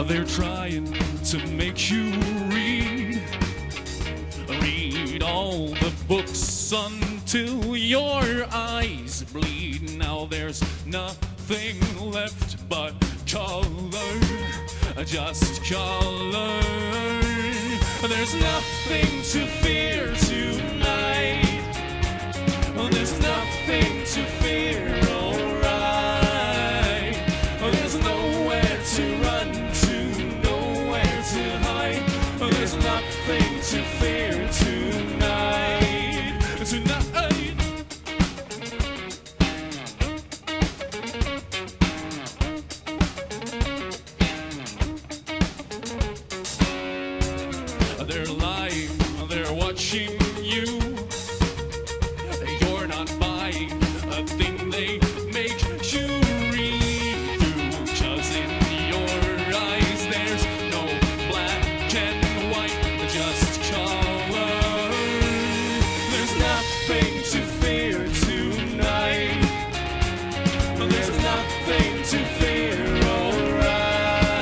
They're trying to make you read, read all the books until your eyes bleed. Now there's nothing left but color, just color. There's nothing to fear tonight. There's nothing to fear, alright. There's nowhere to run to, nowhere to hide. There's nothing to fear tonight. Tonight. They're lying, they're watching you. You're not buying a thing they make you read through. 'Cause in your eyes there's no black and white, just color. There's nothing to fear tonight. There's nothing to fear, alright.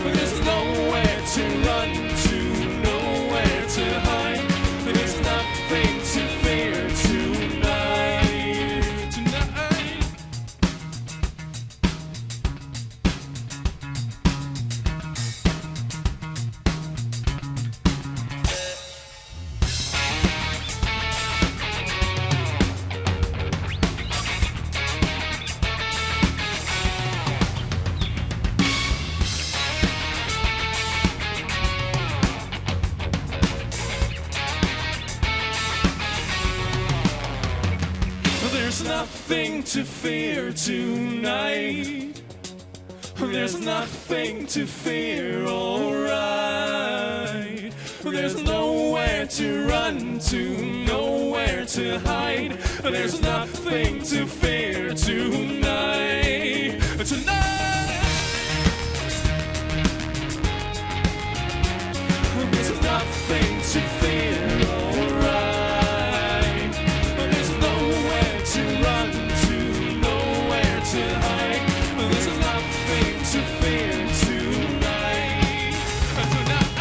There's nowhere to run to, nowhere to hide. There's nothing to fear tonight. Tonight. There's nothing to fear tonight. There's nothing to fear, alright. There's nowhere to run to, nowhere to hide. There's nothing to fear tonight. Tonight. There's nothing to fear, alright. There's nowhere to run to, nowhere to hide. There's nothing to fear tonight. Tonight.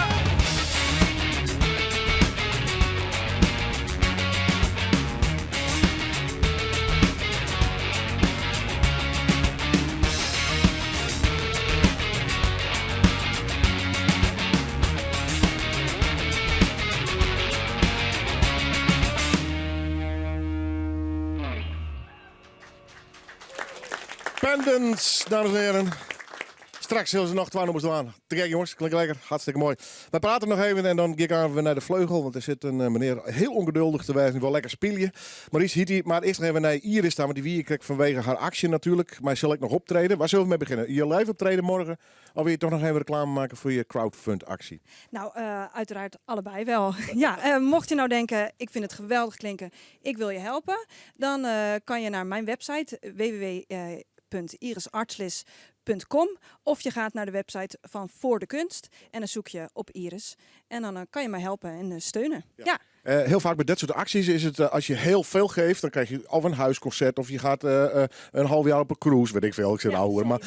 Pendants, dames en heren. Straks zullen ze nog twee nummers doen. Te gek jongens, klinkt lekker, hartstikke mooi. We praten nog even en dan ga ik aan weer naar de vleugel. Want er zit een eh, meneer heel ongeduldig te wijzen. Die wil lekker spelen. Maurice Hieti, maar eerst nog even naar Iris staan. Want die wie ik vanwege haar actie natuurlijk. Maar zal ik nog optreden? Waar zullen we mee beginnen? Je live optreden morgen? Of wil je toch nog even reclame maken voor je crowdfund actie? Nou, eh, uiteraard allebei wel. ja, eh, mocht je nou denken, ik vind het geweldig klinken, ik wil je helpen, dan eh, kan je naar mijn website www.irisartslis.com of je gaat naar de website van Voor de Kunst en dan zoek je op Iris en dan eh, kan je mij helpen en eh, steunen. Ja. Eh, heel vaak bij dat soort acties is het, eh, als je heel veel geeft, dan krijg je of een huisconcert of je gaat eh, eh, een half jaar op een cruise, weet ik veel. Ik zit ouder, maar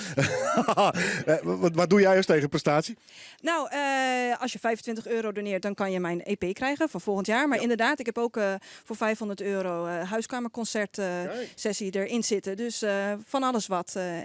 Eh, wat, wat doe jij als tegenprestatie? Nou, eh, als je 25 euro doneert, dan kan je mijn EP krijgen voor volgend jaar. Maar inderdaad, ik heb ook eh, voor 500 euro eh huiskamerconcert eh, sessie erin zitten. Dus eh, van alles wat eh,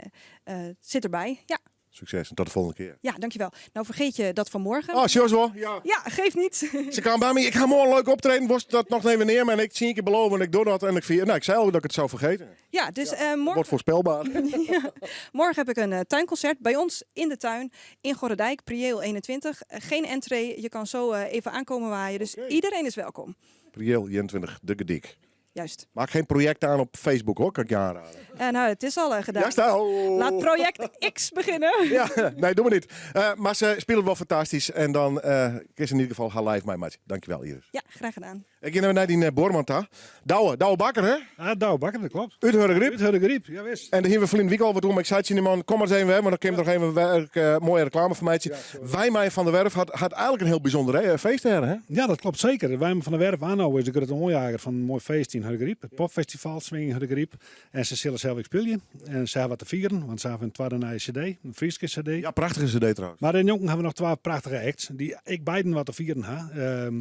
eh, zit erbij. Ja. Succes en tot de volgende keer. Ja, dankjewel. Nou, vergeet je dat van morgen. Oh, serieus wel? Ja. Ja, geeft niet. Ze kwam bij me, ik ga morgen leuk optreden, worst dat nog even neer. En ik zie een keer beloven en ik doe dat. En ik, vier, nou, ik zei al dat ik het zou vergeten. Ja, dus eh, morgen, Wordt voorspelbaar. Ja. morgen heb ik een eh, tuinconcert bij ons in de tuin in Gorredijk, Prieel 21. Eh, geen entree, je kan zo eh, even aankomen waaien. Dus iedereen is welkom. Prieel 21, de Gediek. Juist. Maak geen project aan op Facebook hoor, kan ik je aanraden. Eh, nou, het is al eh, gedaan. Ja, sta- oh. Laat project X beginnen. Ja, nee, doe maar niet. Eh, maar ze spelen wel fantastisch. En dan eh, is in ieder geval haar live mijn match. Dankjewel Iris. Ja, graag gedaan. Ik ga naar die eh, Borman daar. Douwe, Douwe Bakker hè? Ja, Douwe Bakker, dat klopt. Uit Hurregriep. Uit Hurregriep, ja wist. En daar hebben we verleden week al wat doen, maar ik zei het je niet man, kom maar eens even hè, maar dan komt er nog even werk, eh, mooie reclame van mij. Wijmijn van der Werf had, had eigenlijk een heel bijzonder hè, feest her, hè? Ja, dat klopt zeker. Wijmen van der Werf Anno is de grote aanjager van een mooi feest in Hurregriep. Het popfestival Swing in Hurregriep. En ze zullen zelf ook spelen. En ze hebben wat te vieren, want ze hebben een tweede nieuwe cd, een Frieske cd. Ja, prachtige cd trouwens. Maar in Jonken hebben we nog twee prachtige acts, die ik beiden wat te vieren ha. Ehm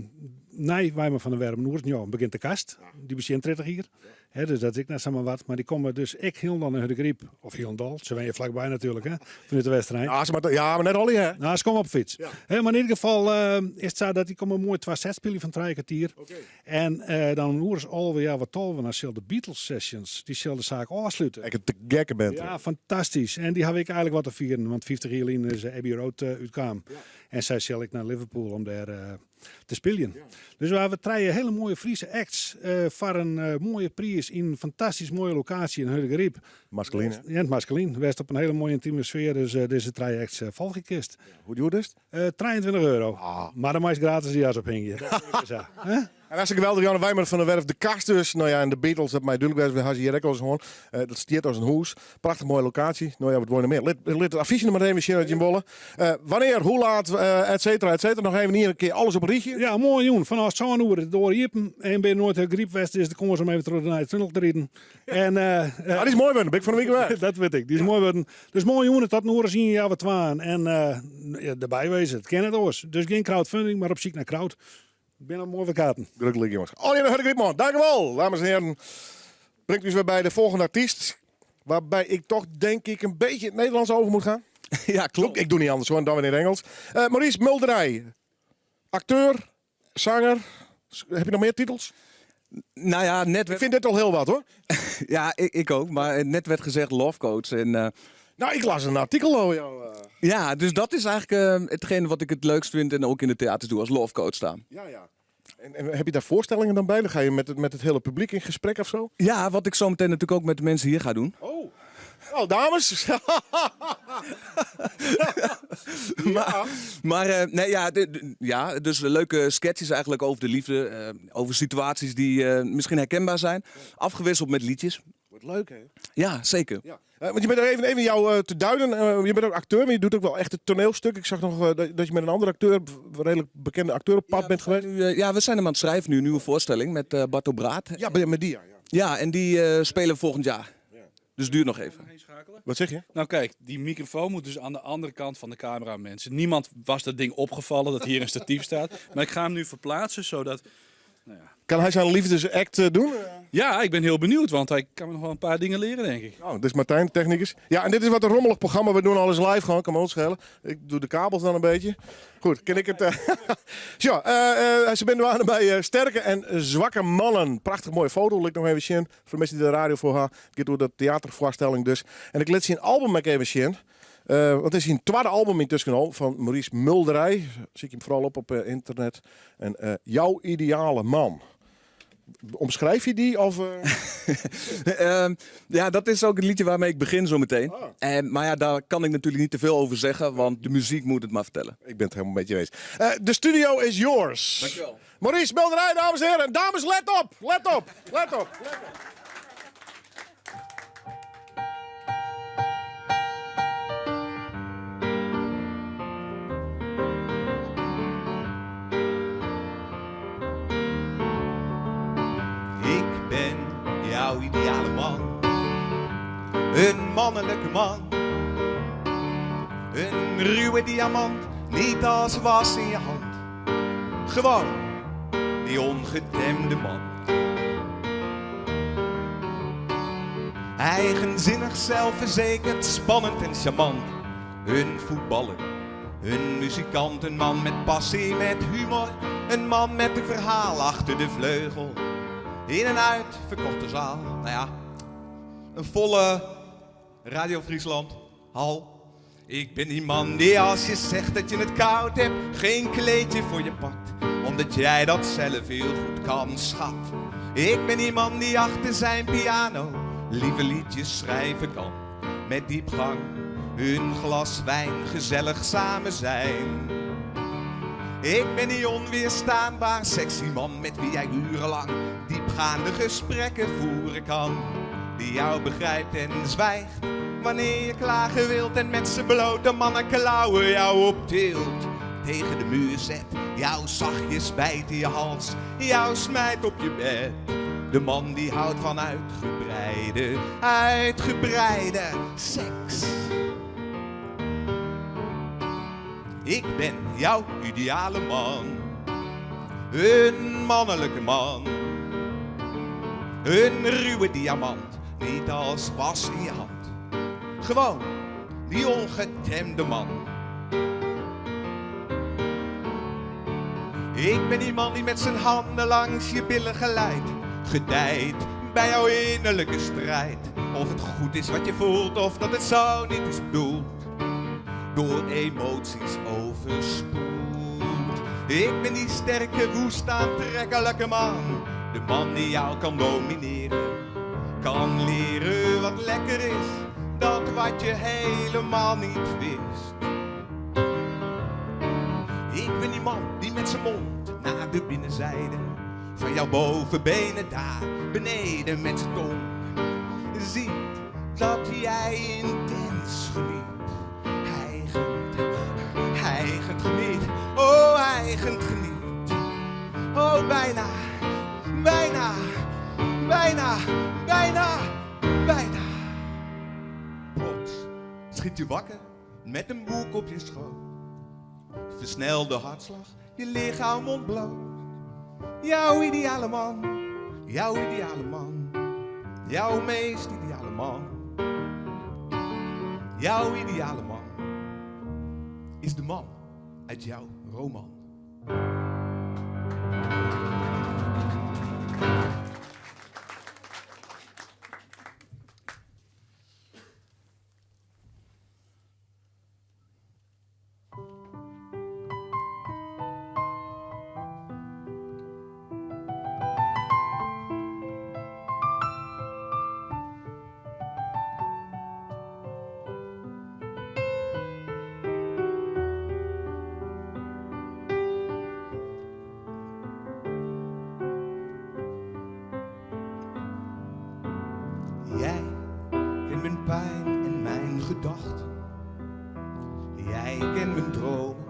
nee, Wijmen van der Werf Noord, begint de kast. Die begint 30 hier. Hè, dus dat is ik net zomaar wat. Maar die komen dus ik heel dan in Hurregriep. Of heel Ze zijn je vlakbij natuurlijk, hè, vanuit de Westerijn. Ja, ze maar, ja, maar net al hè? Nou, ze komen op fiets. Hè, maar in ieder geval eh, is het zo dat die komen mooi twee sets spelen van drie kwartier. En eh, dan horen ze alweer ja, wat tolven naar de Beatles sessions. Die zullen de zaak afsluiten. Ik het te gekke bent. Ja, fantastisch. En die heb ik eigenlijk wat te vieren. Want 50 jaar geleden is eh, Abbey Road eh, uitkwam. En zij zal ik naar Liverpool om daar eh, te spelen. Dus we hebben drie hele mooie Friese acts. eh voor een eh, mooie prijs in een fantastisch mooie locatie in Hurgeriep. Maskeline. Ja, het Maskeline. West op een hele mooie intieme sfeer. Dus eh, deze drie acts uh, volgekist. Hoe duur is het? Eh, 23 euro. Maar dan mag je gratis die jas ophingen. Dat is even zo. Hè? En dat is geweldig, Janne Wijmer van der Werf. De kast dus. Nou ja, en de Beatles, dat mij duidelijk was. We hadden hier ook al eens gehoord. Eh, dat stiert als een hoes. Prachtig mooie locatie. Nou ja, wat wonen meer. Let, let het affiche nog maar even zien dat je bollen. Eh, wanneer, hoe laat, eh, et cetera, et cetera. Nog even hier een keer alles op een rietje. Ja, mooi jongen. Vanaf zo'n uur het door Iepen. En ben je nooit een griepwest is, dan komen ze om even terug naar de tunnel te rijden. En, eh, Ja, die is mooi worden. Ben ik van de week weg. dat weet ik. Die is mooi worden. Dus mooi jongen, dat nog zien ja wat twaan. En eh ja, erbij wezen. Het ken het oors. Dus geen crowdfunding, maar op zoek naar crowd. Ik ben al mooi van kaarten. Gelukkig jongens. Oh, ja, Hurricane man. Dank u wel, dames en heren. Brengt u weer bij de volgende artiest. Waarbij ik toch denk ik een beetje het Nederlands over moet gaan. Ja, klopt. Ik doe niet anders hoor, en dan weer in het Engels. Eh, Maurice Mulderij. Acteur, zanger. Heb je nog meer titels? Nou ja, net werd... Ik vind dit al heel wat hoor. Ja, ik, ik ook. Maar net werd gezegd love coach. En, eh, Nou, ik las een artikel over jou. eh. ja, dus dat is eigenlijk eh, hetgene wat ik het leukst vind en ook in de theaters doe als love coach staan. Ja, ja. En, en heb je daar voorstellingen dan bij? Dan ga je met het, met het hele publiek in gesprek of zo? Ja, wat ik zo meteen natuurlijk ook met de mensen hier ga doen. Oh. Oh, dames. Maar, maar eh, nee, ja, ja, dus leuke sketches eigenlijk over de liefde. eh, over situaties die eh, misschien herkenbaar zijn. Afgewisseld met liedjes. Leuk hè? Ja, zeker. Ja. Want je bent er even jou te duiden. Je bent ook acteur, maar je doet ook wel echt het toneelstuk. Ik zag nog dat je met een andere acteur, een redelijk bekende acteur, op pad bent geweest. Nu, ja, we zijn hem aan het schrijven nu, een nieuwe voorstelling met Barto Braat. Ja, met die, ja, ja. Ja, en die spelen we volgend jaar. Dus het duurt nog even. Wat zeg je? Nou kijk, die microfoon moet dus aan de andere kant van de camera, mensen. Niemand was dat ding opgevallen dat hier een statief staat. Maar ik ga hem nu verplaatsen, zodat... Nou ja. Kan hij zijn liefdesact doen? Ja, ik ben heel benieuwd, want hij kan me nog wel een paar dingen leren, denk ik. Oh, dit is Martijn, technicus. Ja, en dit is wat een rommelig programma. We doen alles live gewoon, kan me ons schelen. Ik doe de kabels dan een beetje. Goed, ken ik het. Zo, ze zijn nu aan bij sterke en zwakke mannen. Prachtig mooie foto, laat ik nog even zien. Voor mensen die de radio voor gaan. Het gaat door de theatervoorstelling dus. En ik laat zien album ook even zien. Want het is een tweede album intussen al van Maurice Mulderij. Zie ik hem vooral op internet. En Jouw Ideale Man. Omschrijf je die? Of? Ja, dat is ook het liedje waarmee ik begin zometeen. Maar ja, daar kan ik natuurlijk niet te veel over zeggen, want de muziek moet het maar vertellen. Ik ben het helemaal met je eens. De studio is yours. Dankjewel. Maurice Mulderij, dames en heren. Dames, let op! Let op! Let op! Let op! Ik ben jouw ideale man, een mannelijke man. Een ruwe diamant, niet als was in je hand. Gewoon die ongetemde man. Eigenzinnig, zelfverzekerd, spannend en charmant. Een voetballer, een muzikant, een man met passie, met humor. Een man met een verhaal achter de vleugel. In en uit, verkochte zaal. Nou ja, een volle Radio Friesland hal. Ik ben die man die als je zegt dat je het koud hebt, geen kleedje voor je pakt. Omdat jij dat zelf heel goed kan, schat. Ik ben die man die achter zijn piano lieve liedjes schrijven kan. Met diepgang, een glas wijn, gezellig samen zijn. Ik ben die onweerstaanbaar sexy man met wie jij urenlang diepgaande gesprekken voeren kan. Die jou begrijpt en zwijgt wanneer je klagen wilt en met zijn blote mannenklauwen jou optilt. Tegen de muur zet, jou zachtjes bijt in je hals, jou smijt op je bed. De man die houdt van uitgebreide, uitgebreide seks. Ik ben jouw ideale man, een mannelijke man. Een ruwe diamant, niet als was in je hand. Gewoon die ongetemde man. Ik ben die man die met zijn handen langs je billen geleidt, gedijt bij jouw innerlijke strijd. Of het goed is wat je voelt, of dat het zo niet is bedoeld. Door emoties overspoeld. Ik ben die sterke, woest aantrekkelijke man. De man die jou kan domineren. Kan leren wat lekker is, dat wat je helemaal niet wist. Ik ben die man die met zijn mond naar de binnenzijde van jouw bovenbenen daar beneden met zijn tong ziet dat jij intens geniet. Hijgend, hijgend geniet, oh hijgend geniet. Oh bijna, bijna, bijna, bijna, bijna. Plots schiet je wakker met een boek op je schoot. Versnelde hartslag, je lichaam ontbloot. Jouw ideale man, jouw ideale man, jouw meest ideale man. Jouw ideale man is de man uit jouw roman. Jij kent mijn dromen,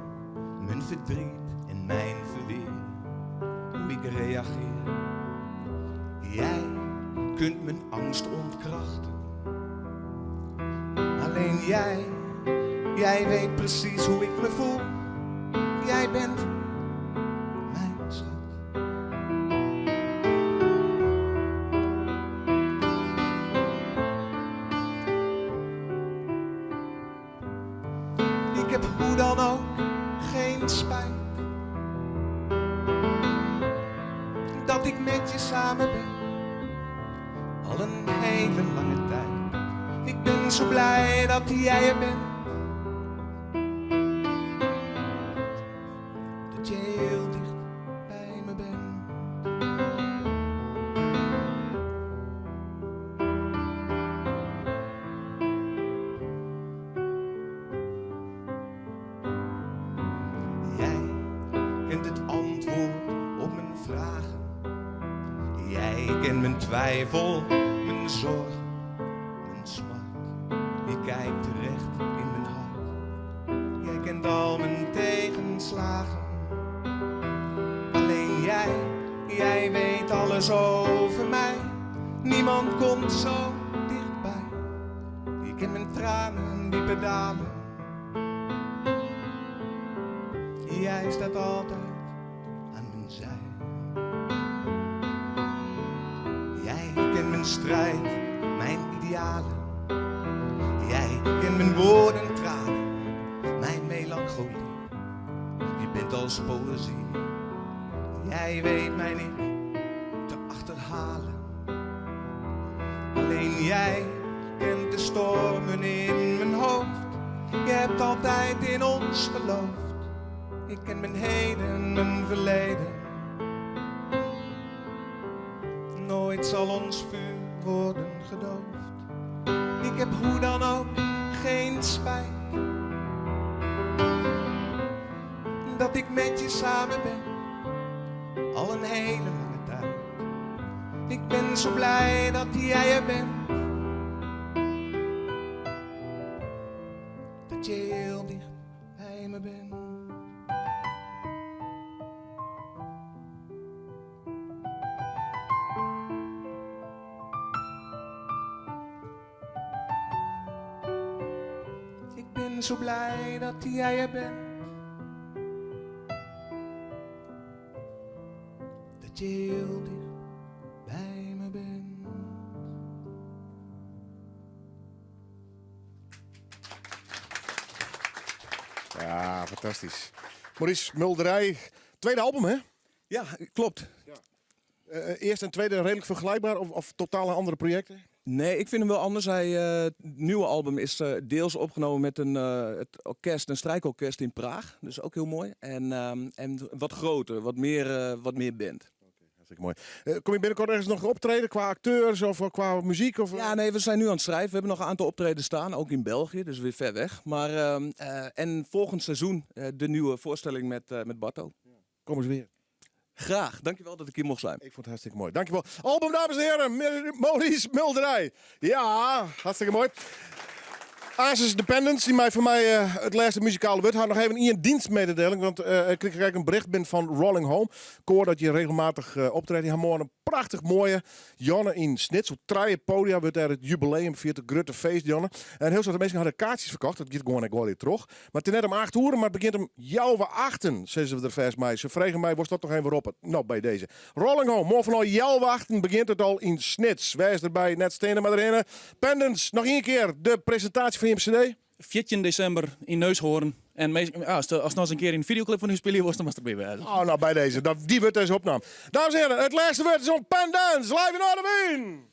mijn verdriet en mijn verweer. Hoe ik reageer. Jij kunt mijn angst ontkrachten. Alleen jij, jij weet precies hoe ik me voel. Jij bent mijn schat. Ik heb hoe dan ook geen spijt dat ik met je samen ben. Al een hele lange tijd. Ik ben zo blij dat jij er bent. Dat je heel dicht bij me bent. Jij kent het antwoord op mijn vragen. Jij kent mijn twijfel, mijn zorg, mijn smart. Je kijkt terecht in mijn hart. Jij kent al mijn tegenslagen. Alleen jij, jij weet alles over mij. Niemand komt zo dichtbij. Je kent mijn tranen, diepe dalen. Jij staat altijd aan mijn zij. Jij kent mijn strijd, mijn idealen. Jij kent mijn woorden en tranen, mijn melancholie. Je bent als poëzie. Jij weet mijn ik te achterhalen. Alleen jij kent de stormen in mijn hoofd. Je hebt altijd in ons geloofd. Ik ken mijn heden, mijn verleden. Nooit zal ons vuur worden gedoofd. Ik heb hoe dan ook geen spijt dat ik met je samen ben. Al een hele lange tijd. Ik ben zo blij dat jij er bent. Dat je heel dicht bij me bent. Ik ben zo blij dat jij er bent. Dat je heel dicht bij me bent. Ja, fantastisch. Maurice Mulderij, tweede album hè? Ja, klopt. Eh, eerste en tweede redelijk vergelijkbaar of, of totaal andere projecten? Nee, ik vind hem wel anders. Hij, eh, het nieuwe album is eh, deels opgenomen met een, eh, het orkest, een strijkorkest in Praag. Dus ook heel mooi. En, ehm, en wat groter, wat meer, eh, wat meer band. Hartstikke mooi. Eh, kom je binnenkort ergens nog optreden qua acteurs of eh, qua muziek? Of, Ja, nee, we zijn nu aan het schrijven. We hebben nog een aantal optredens staan, ook in België, dus weer ver weg. Maar, ehm, eh, en volgend seizoen eh, de nieuwe voorstelling met, eh, met Barto. Kom eens weer. Graag, dankjewel dat ik hier mocht zijn. Ik vond het hartstikke mooi. Dankjewel. Album, dames en heren, Maurice Mulderij. Ja, hartstikke mooi. Asus Dependence, die mij voor mij eh, het laatste muzikale woord had. Nog even een dienstmededeling, want eh, ik kreeg eigenlijk een bericht binnen van Rolling Home. Ik hoor dat je regelmatig eh, optreedt. Die hebben morgen een prachtig mooie Jonne in Snits. Op drie podia wordt daar het jubileum viert, het grote feest, Jonne. En heel veel mensen hadden kaartjes verkocht. Dat gaat gewoon naar weer terug. Maar het is net om 8 uur, maar het begint om jouw achten, zeggen ze er vers mij. Ze vregen mij, was dat nog even op? Nou, bij deze. Rolling Home, morgen al jouw wachten begint het al in Snits. Wij is erbij, net stenen maar erin. Pendants, nog één keer de presentatie van je CD. 14 december in Neushoorn. En meest, ja, als, de, als nou eens een keer in een videoclip van u spelen was, dan was het weer bij. Oh, nou bij deze. Dat, die wordt deze opname. Dames en heren, het laatste woord is om Pendants. Live in Noardewyn.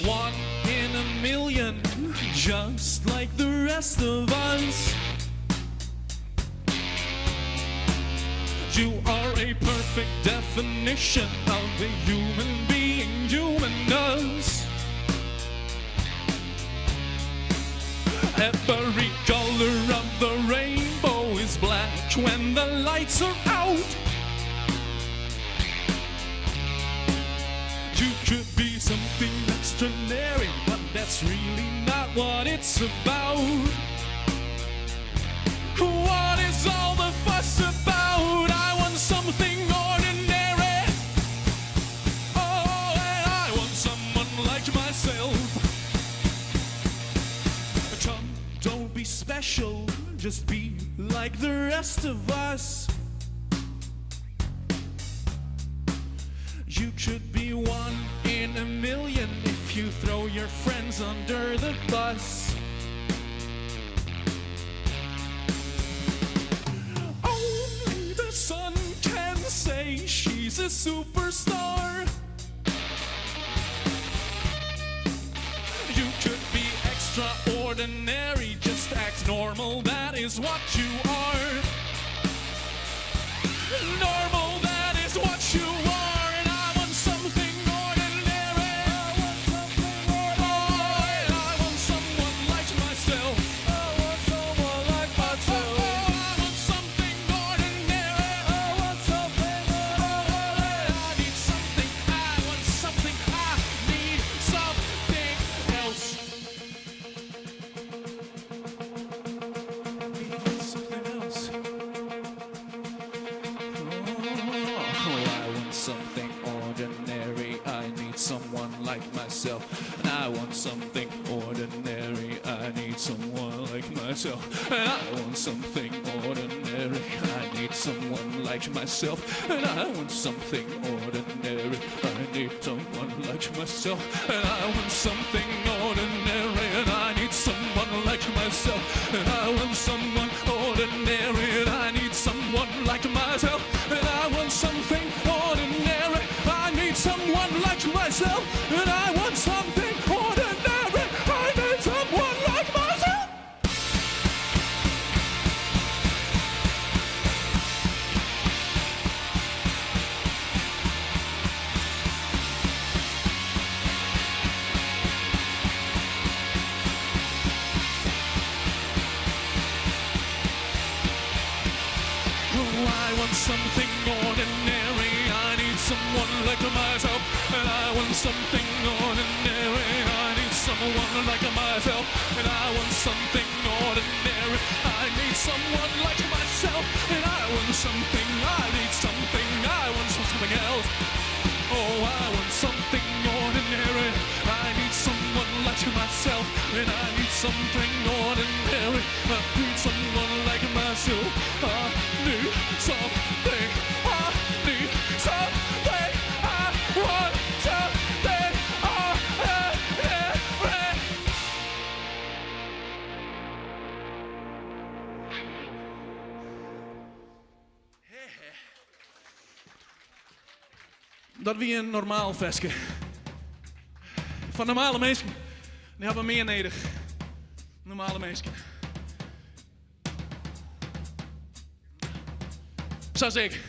One in a million, just like the rest of us. You are a perfect definition of a human being, humanness. Every color of the rainbow is black when the lights are out. You could be something extraordinary, but that's really not what it's. it's about? What is all the fuss about? I want something ordinary. Oh, and I want someone like myself. Come, don't be special, just be like the rest of us. You could be one in a million if you throw your friends under the bus. Only the sun can say she's a superstar. You could be extraordinary, just act normal, that is what you are. Normal, that is what you are, and I want something ordinary. Oh, and I want someone like myself. I want someone like myself. Oh, I want something ordinary. I want something ordinary. I need something. I want something. I need something else. Need something else. Oh, I want something ordinary. I need someone like myself. And I want something ordinary. I need someone like myself. And I want something ordinary. I need someone like myself. And I want something ordinary. I need someone like myself. And I want something ordinary. And I need someone like myself. And I want someone ordinary. And I need someone like myself. And I want something ordinary. I need someone like myself. And I want something ordinary. I need someone like myself. Oh, I want something ordinary. I need someone like myself. And I want something ordinary. I need someone like myself. And I want something ordinary. I need someone like myself. And I want something. I need something. I want something else. Oh, I want something ordinary. I need someone like myself. And I need something ordinary. I need someone like myself. I need something. I need something. I want something ordinary. Dat wie in normaal ferske. Fan normale minsken. Dy hawwe mear nedich. Normale minsken. Sa as ik.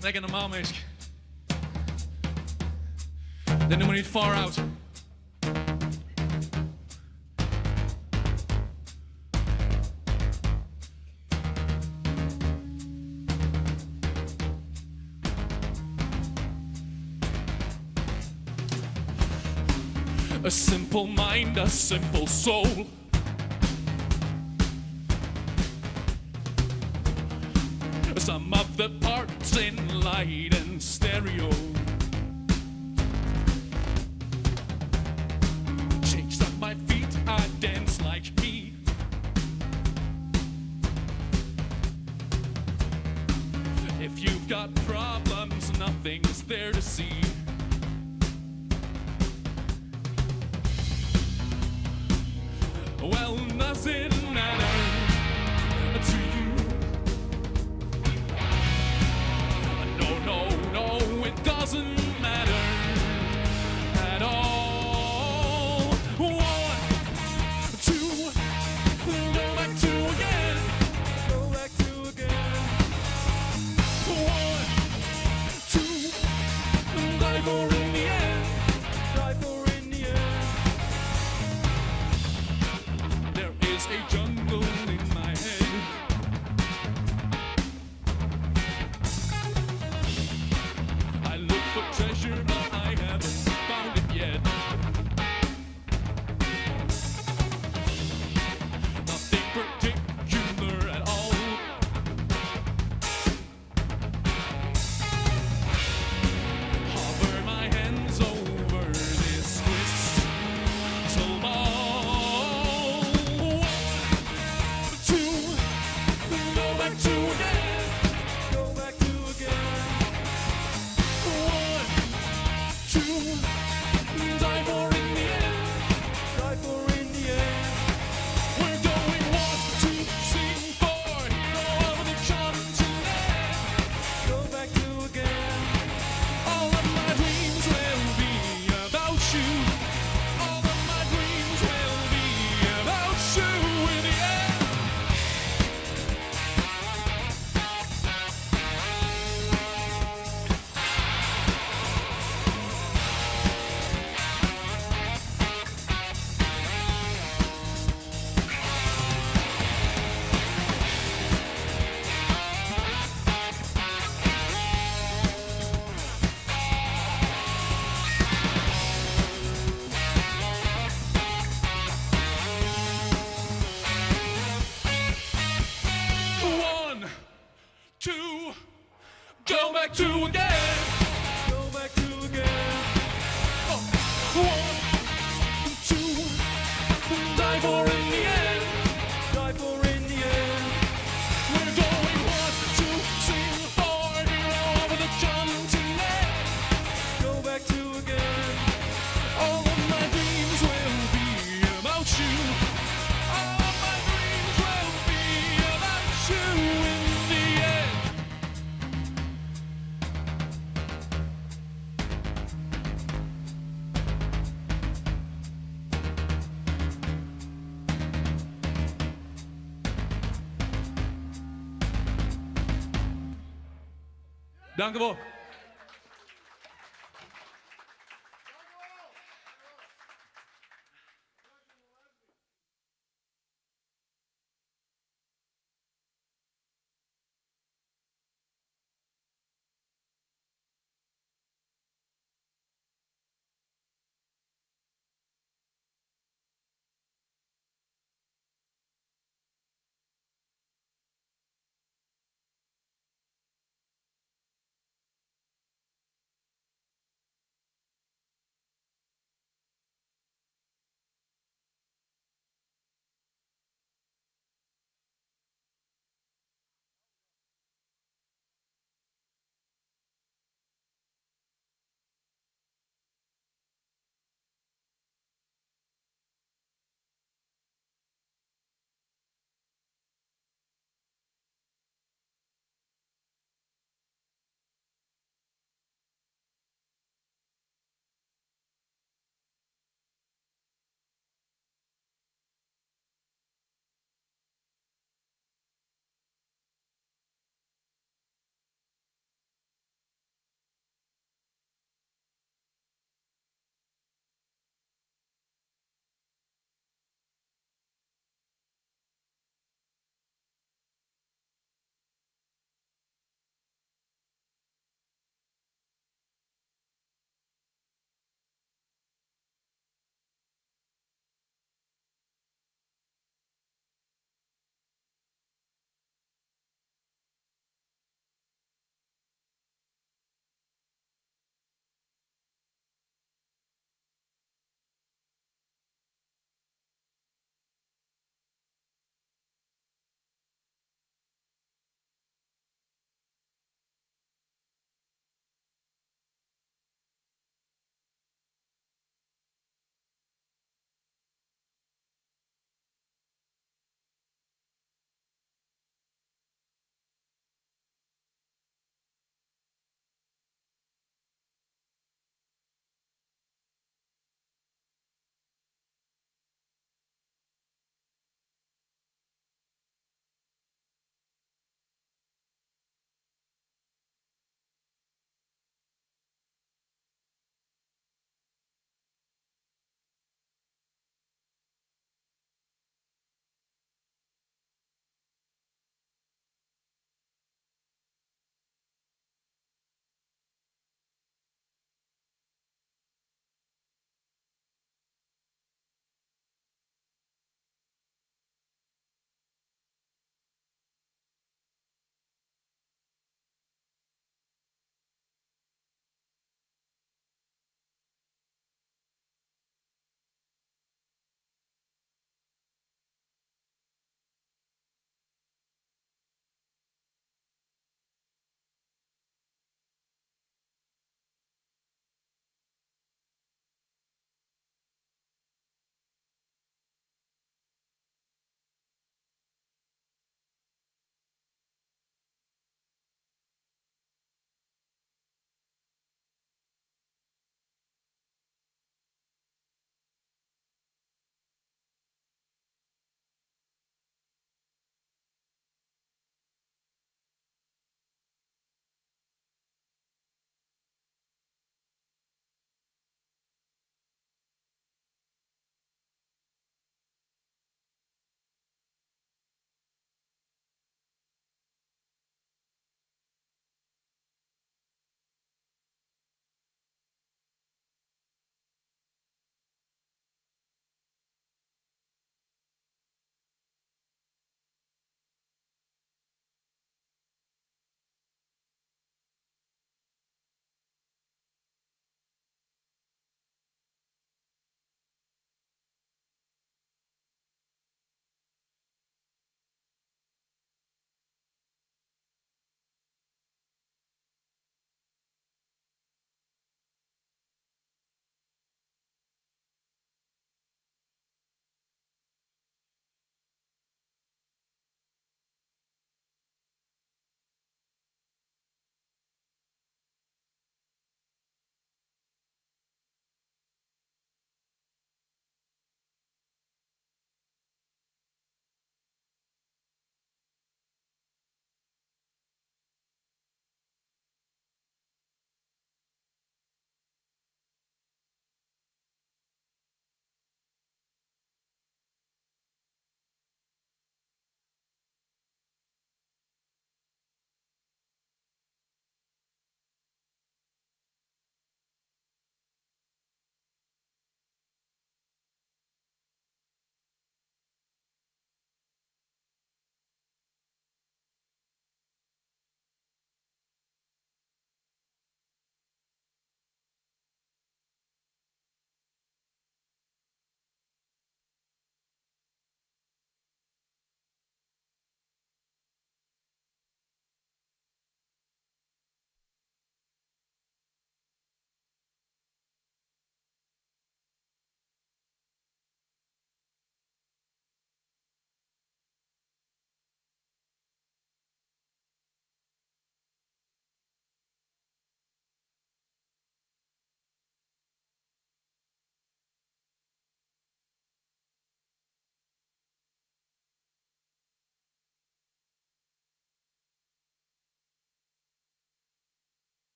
Lekker normaal minsk. Dit nûmer hjit Far Out. A simple mind, a simple soul. Some of the parts in light and stereo. Changed up my feet, I dance like me. If you've got problems, nothing's there to see. Well, does it matter to you? No, no, no, it doesn't matter at all. One, two, go back to again. Go back to again. One, two, die for in the end. Die for in the end. There is a back to again. Go back to again. Oh, one, two, die for in the end. Die for in the end. We're going one, two, three, four, here over the continent. Go back to again. All of my dreams will be about you. All of my dreams will be about you in the end. Dank u wel.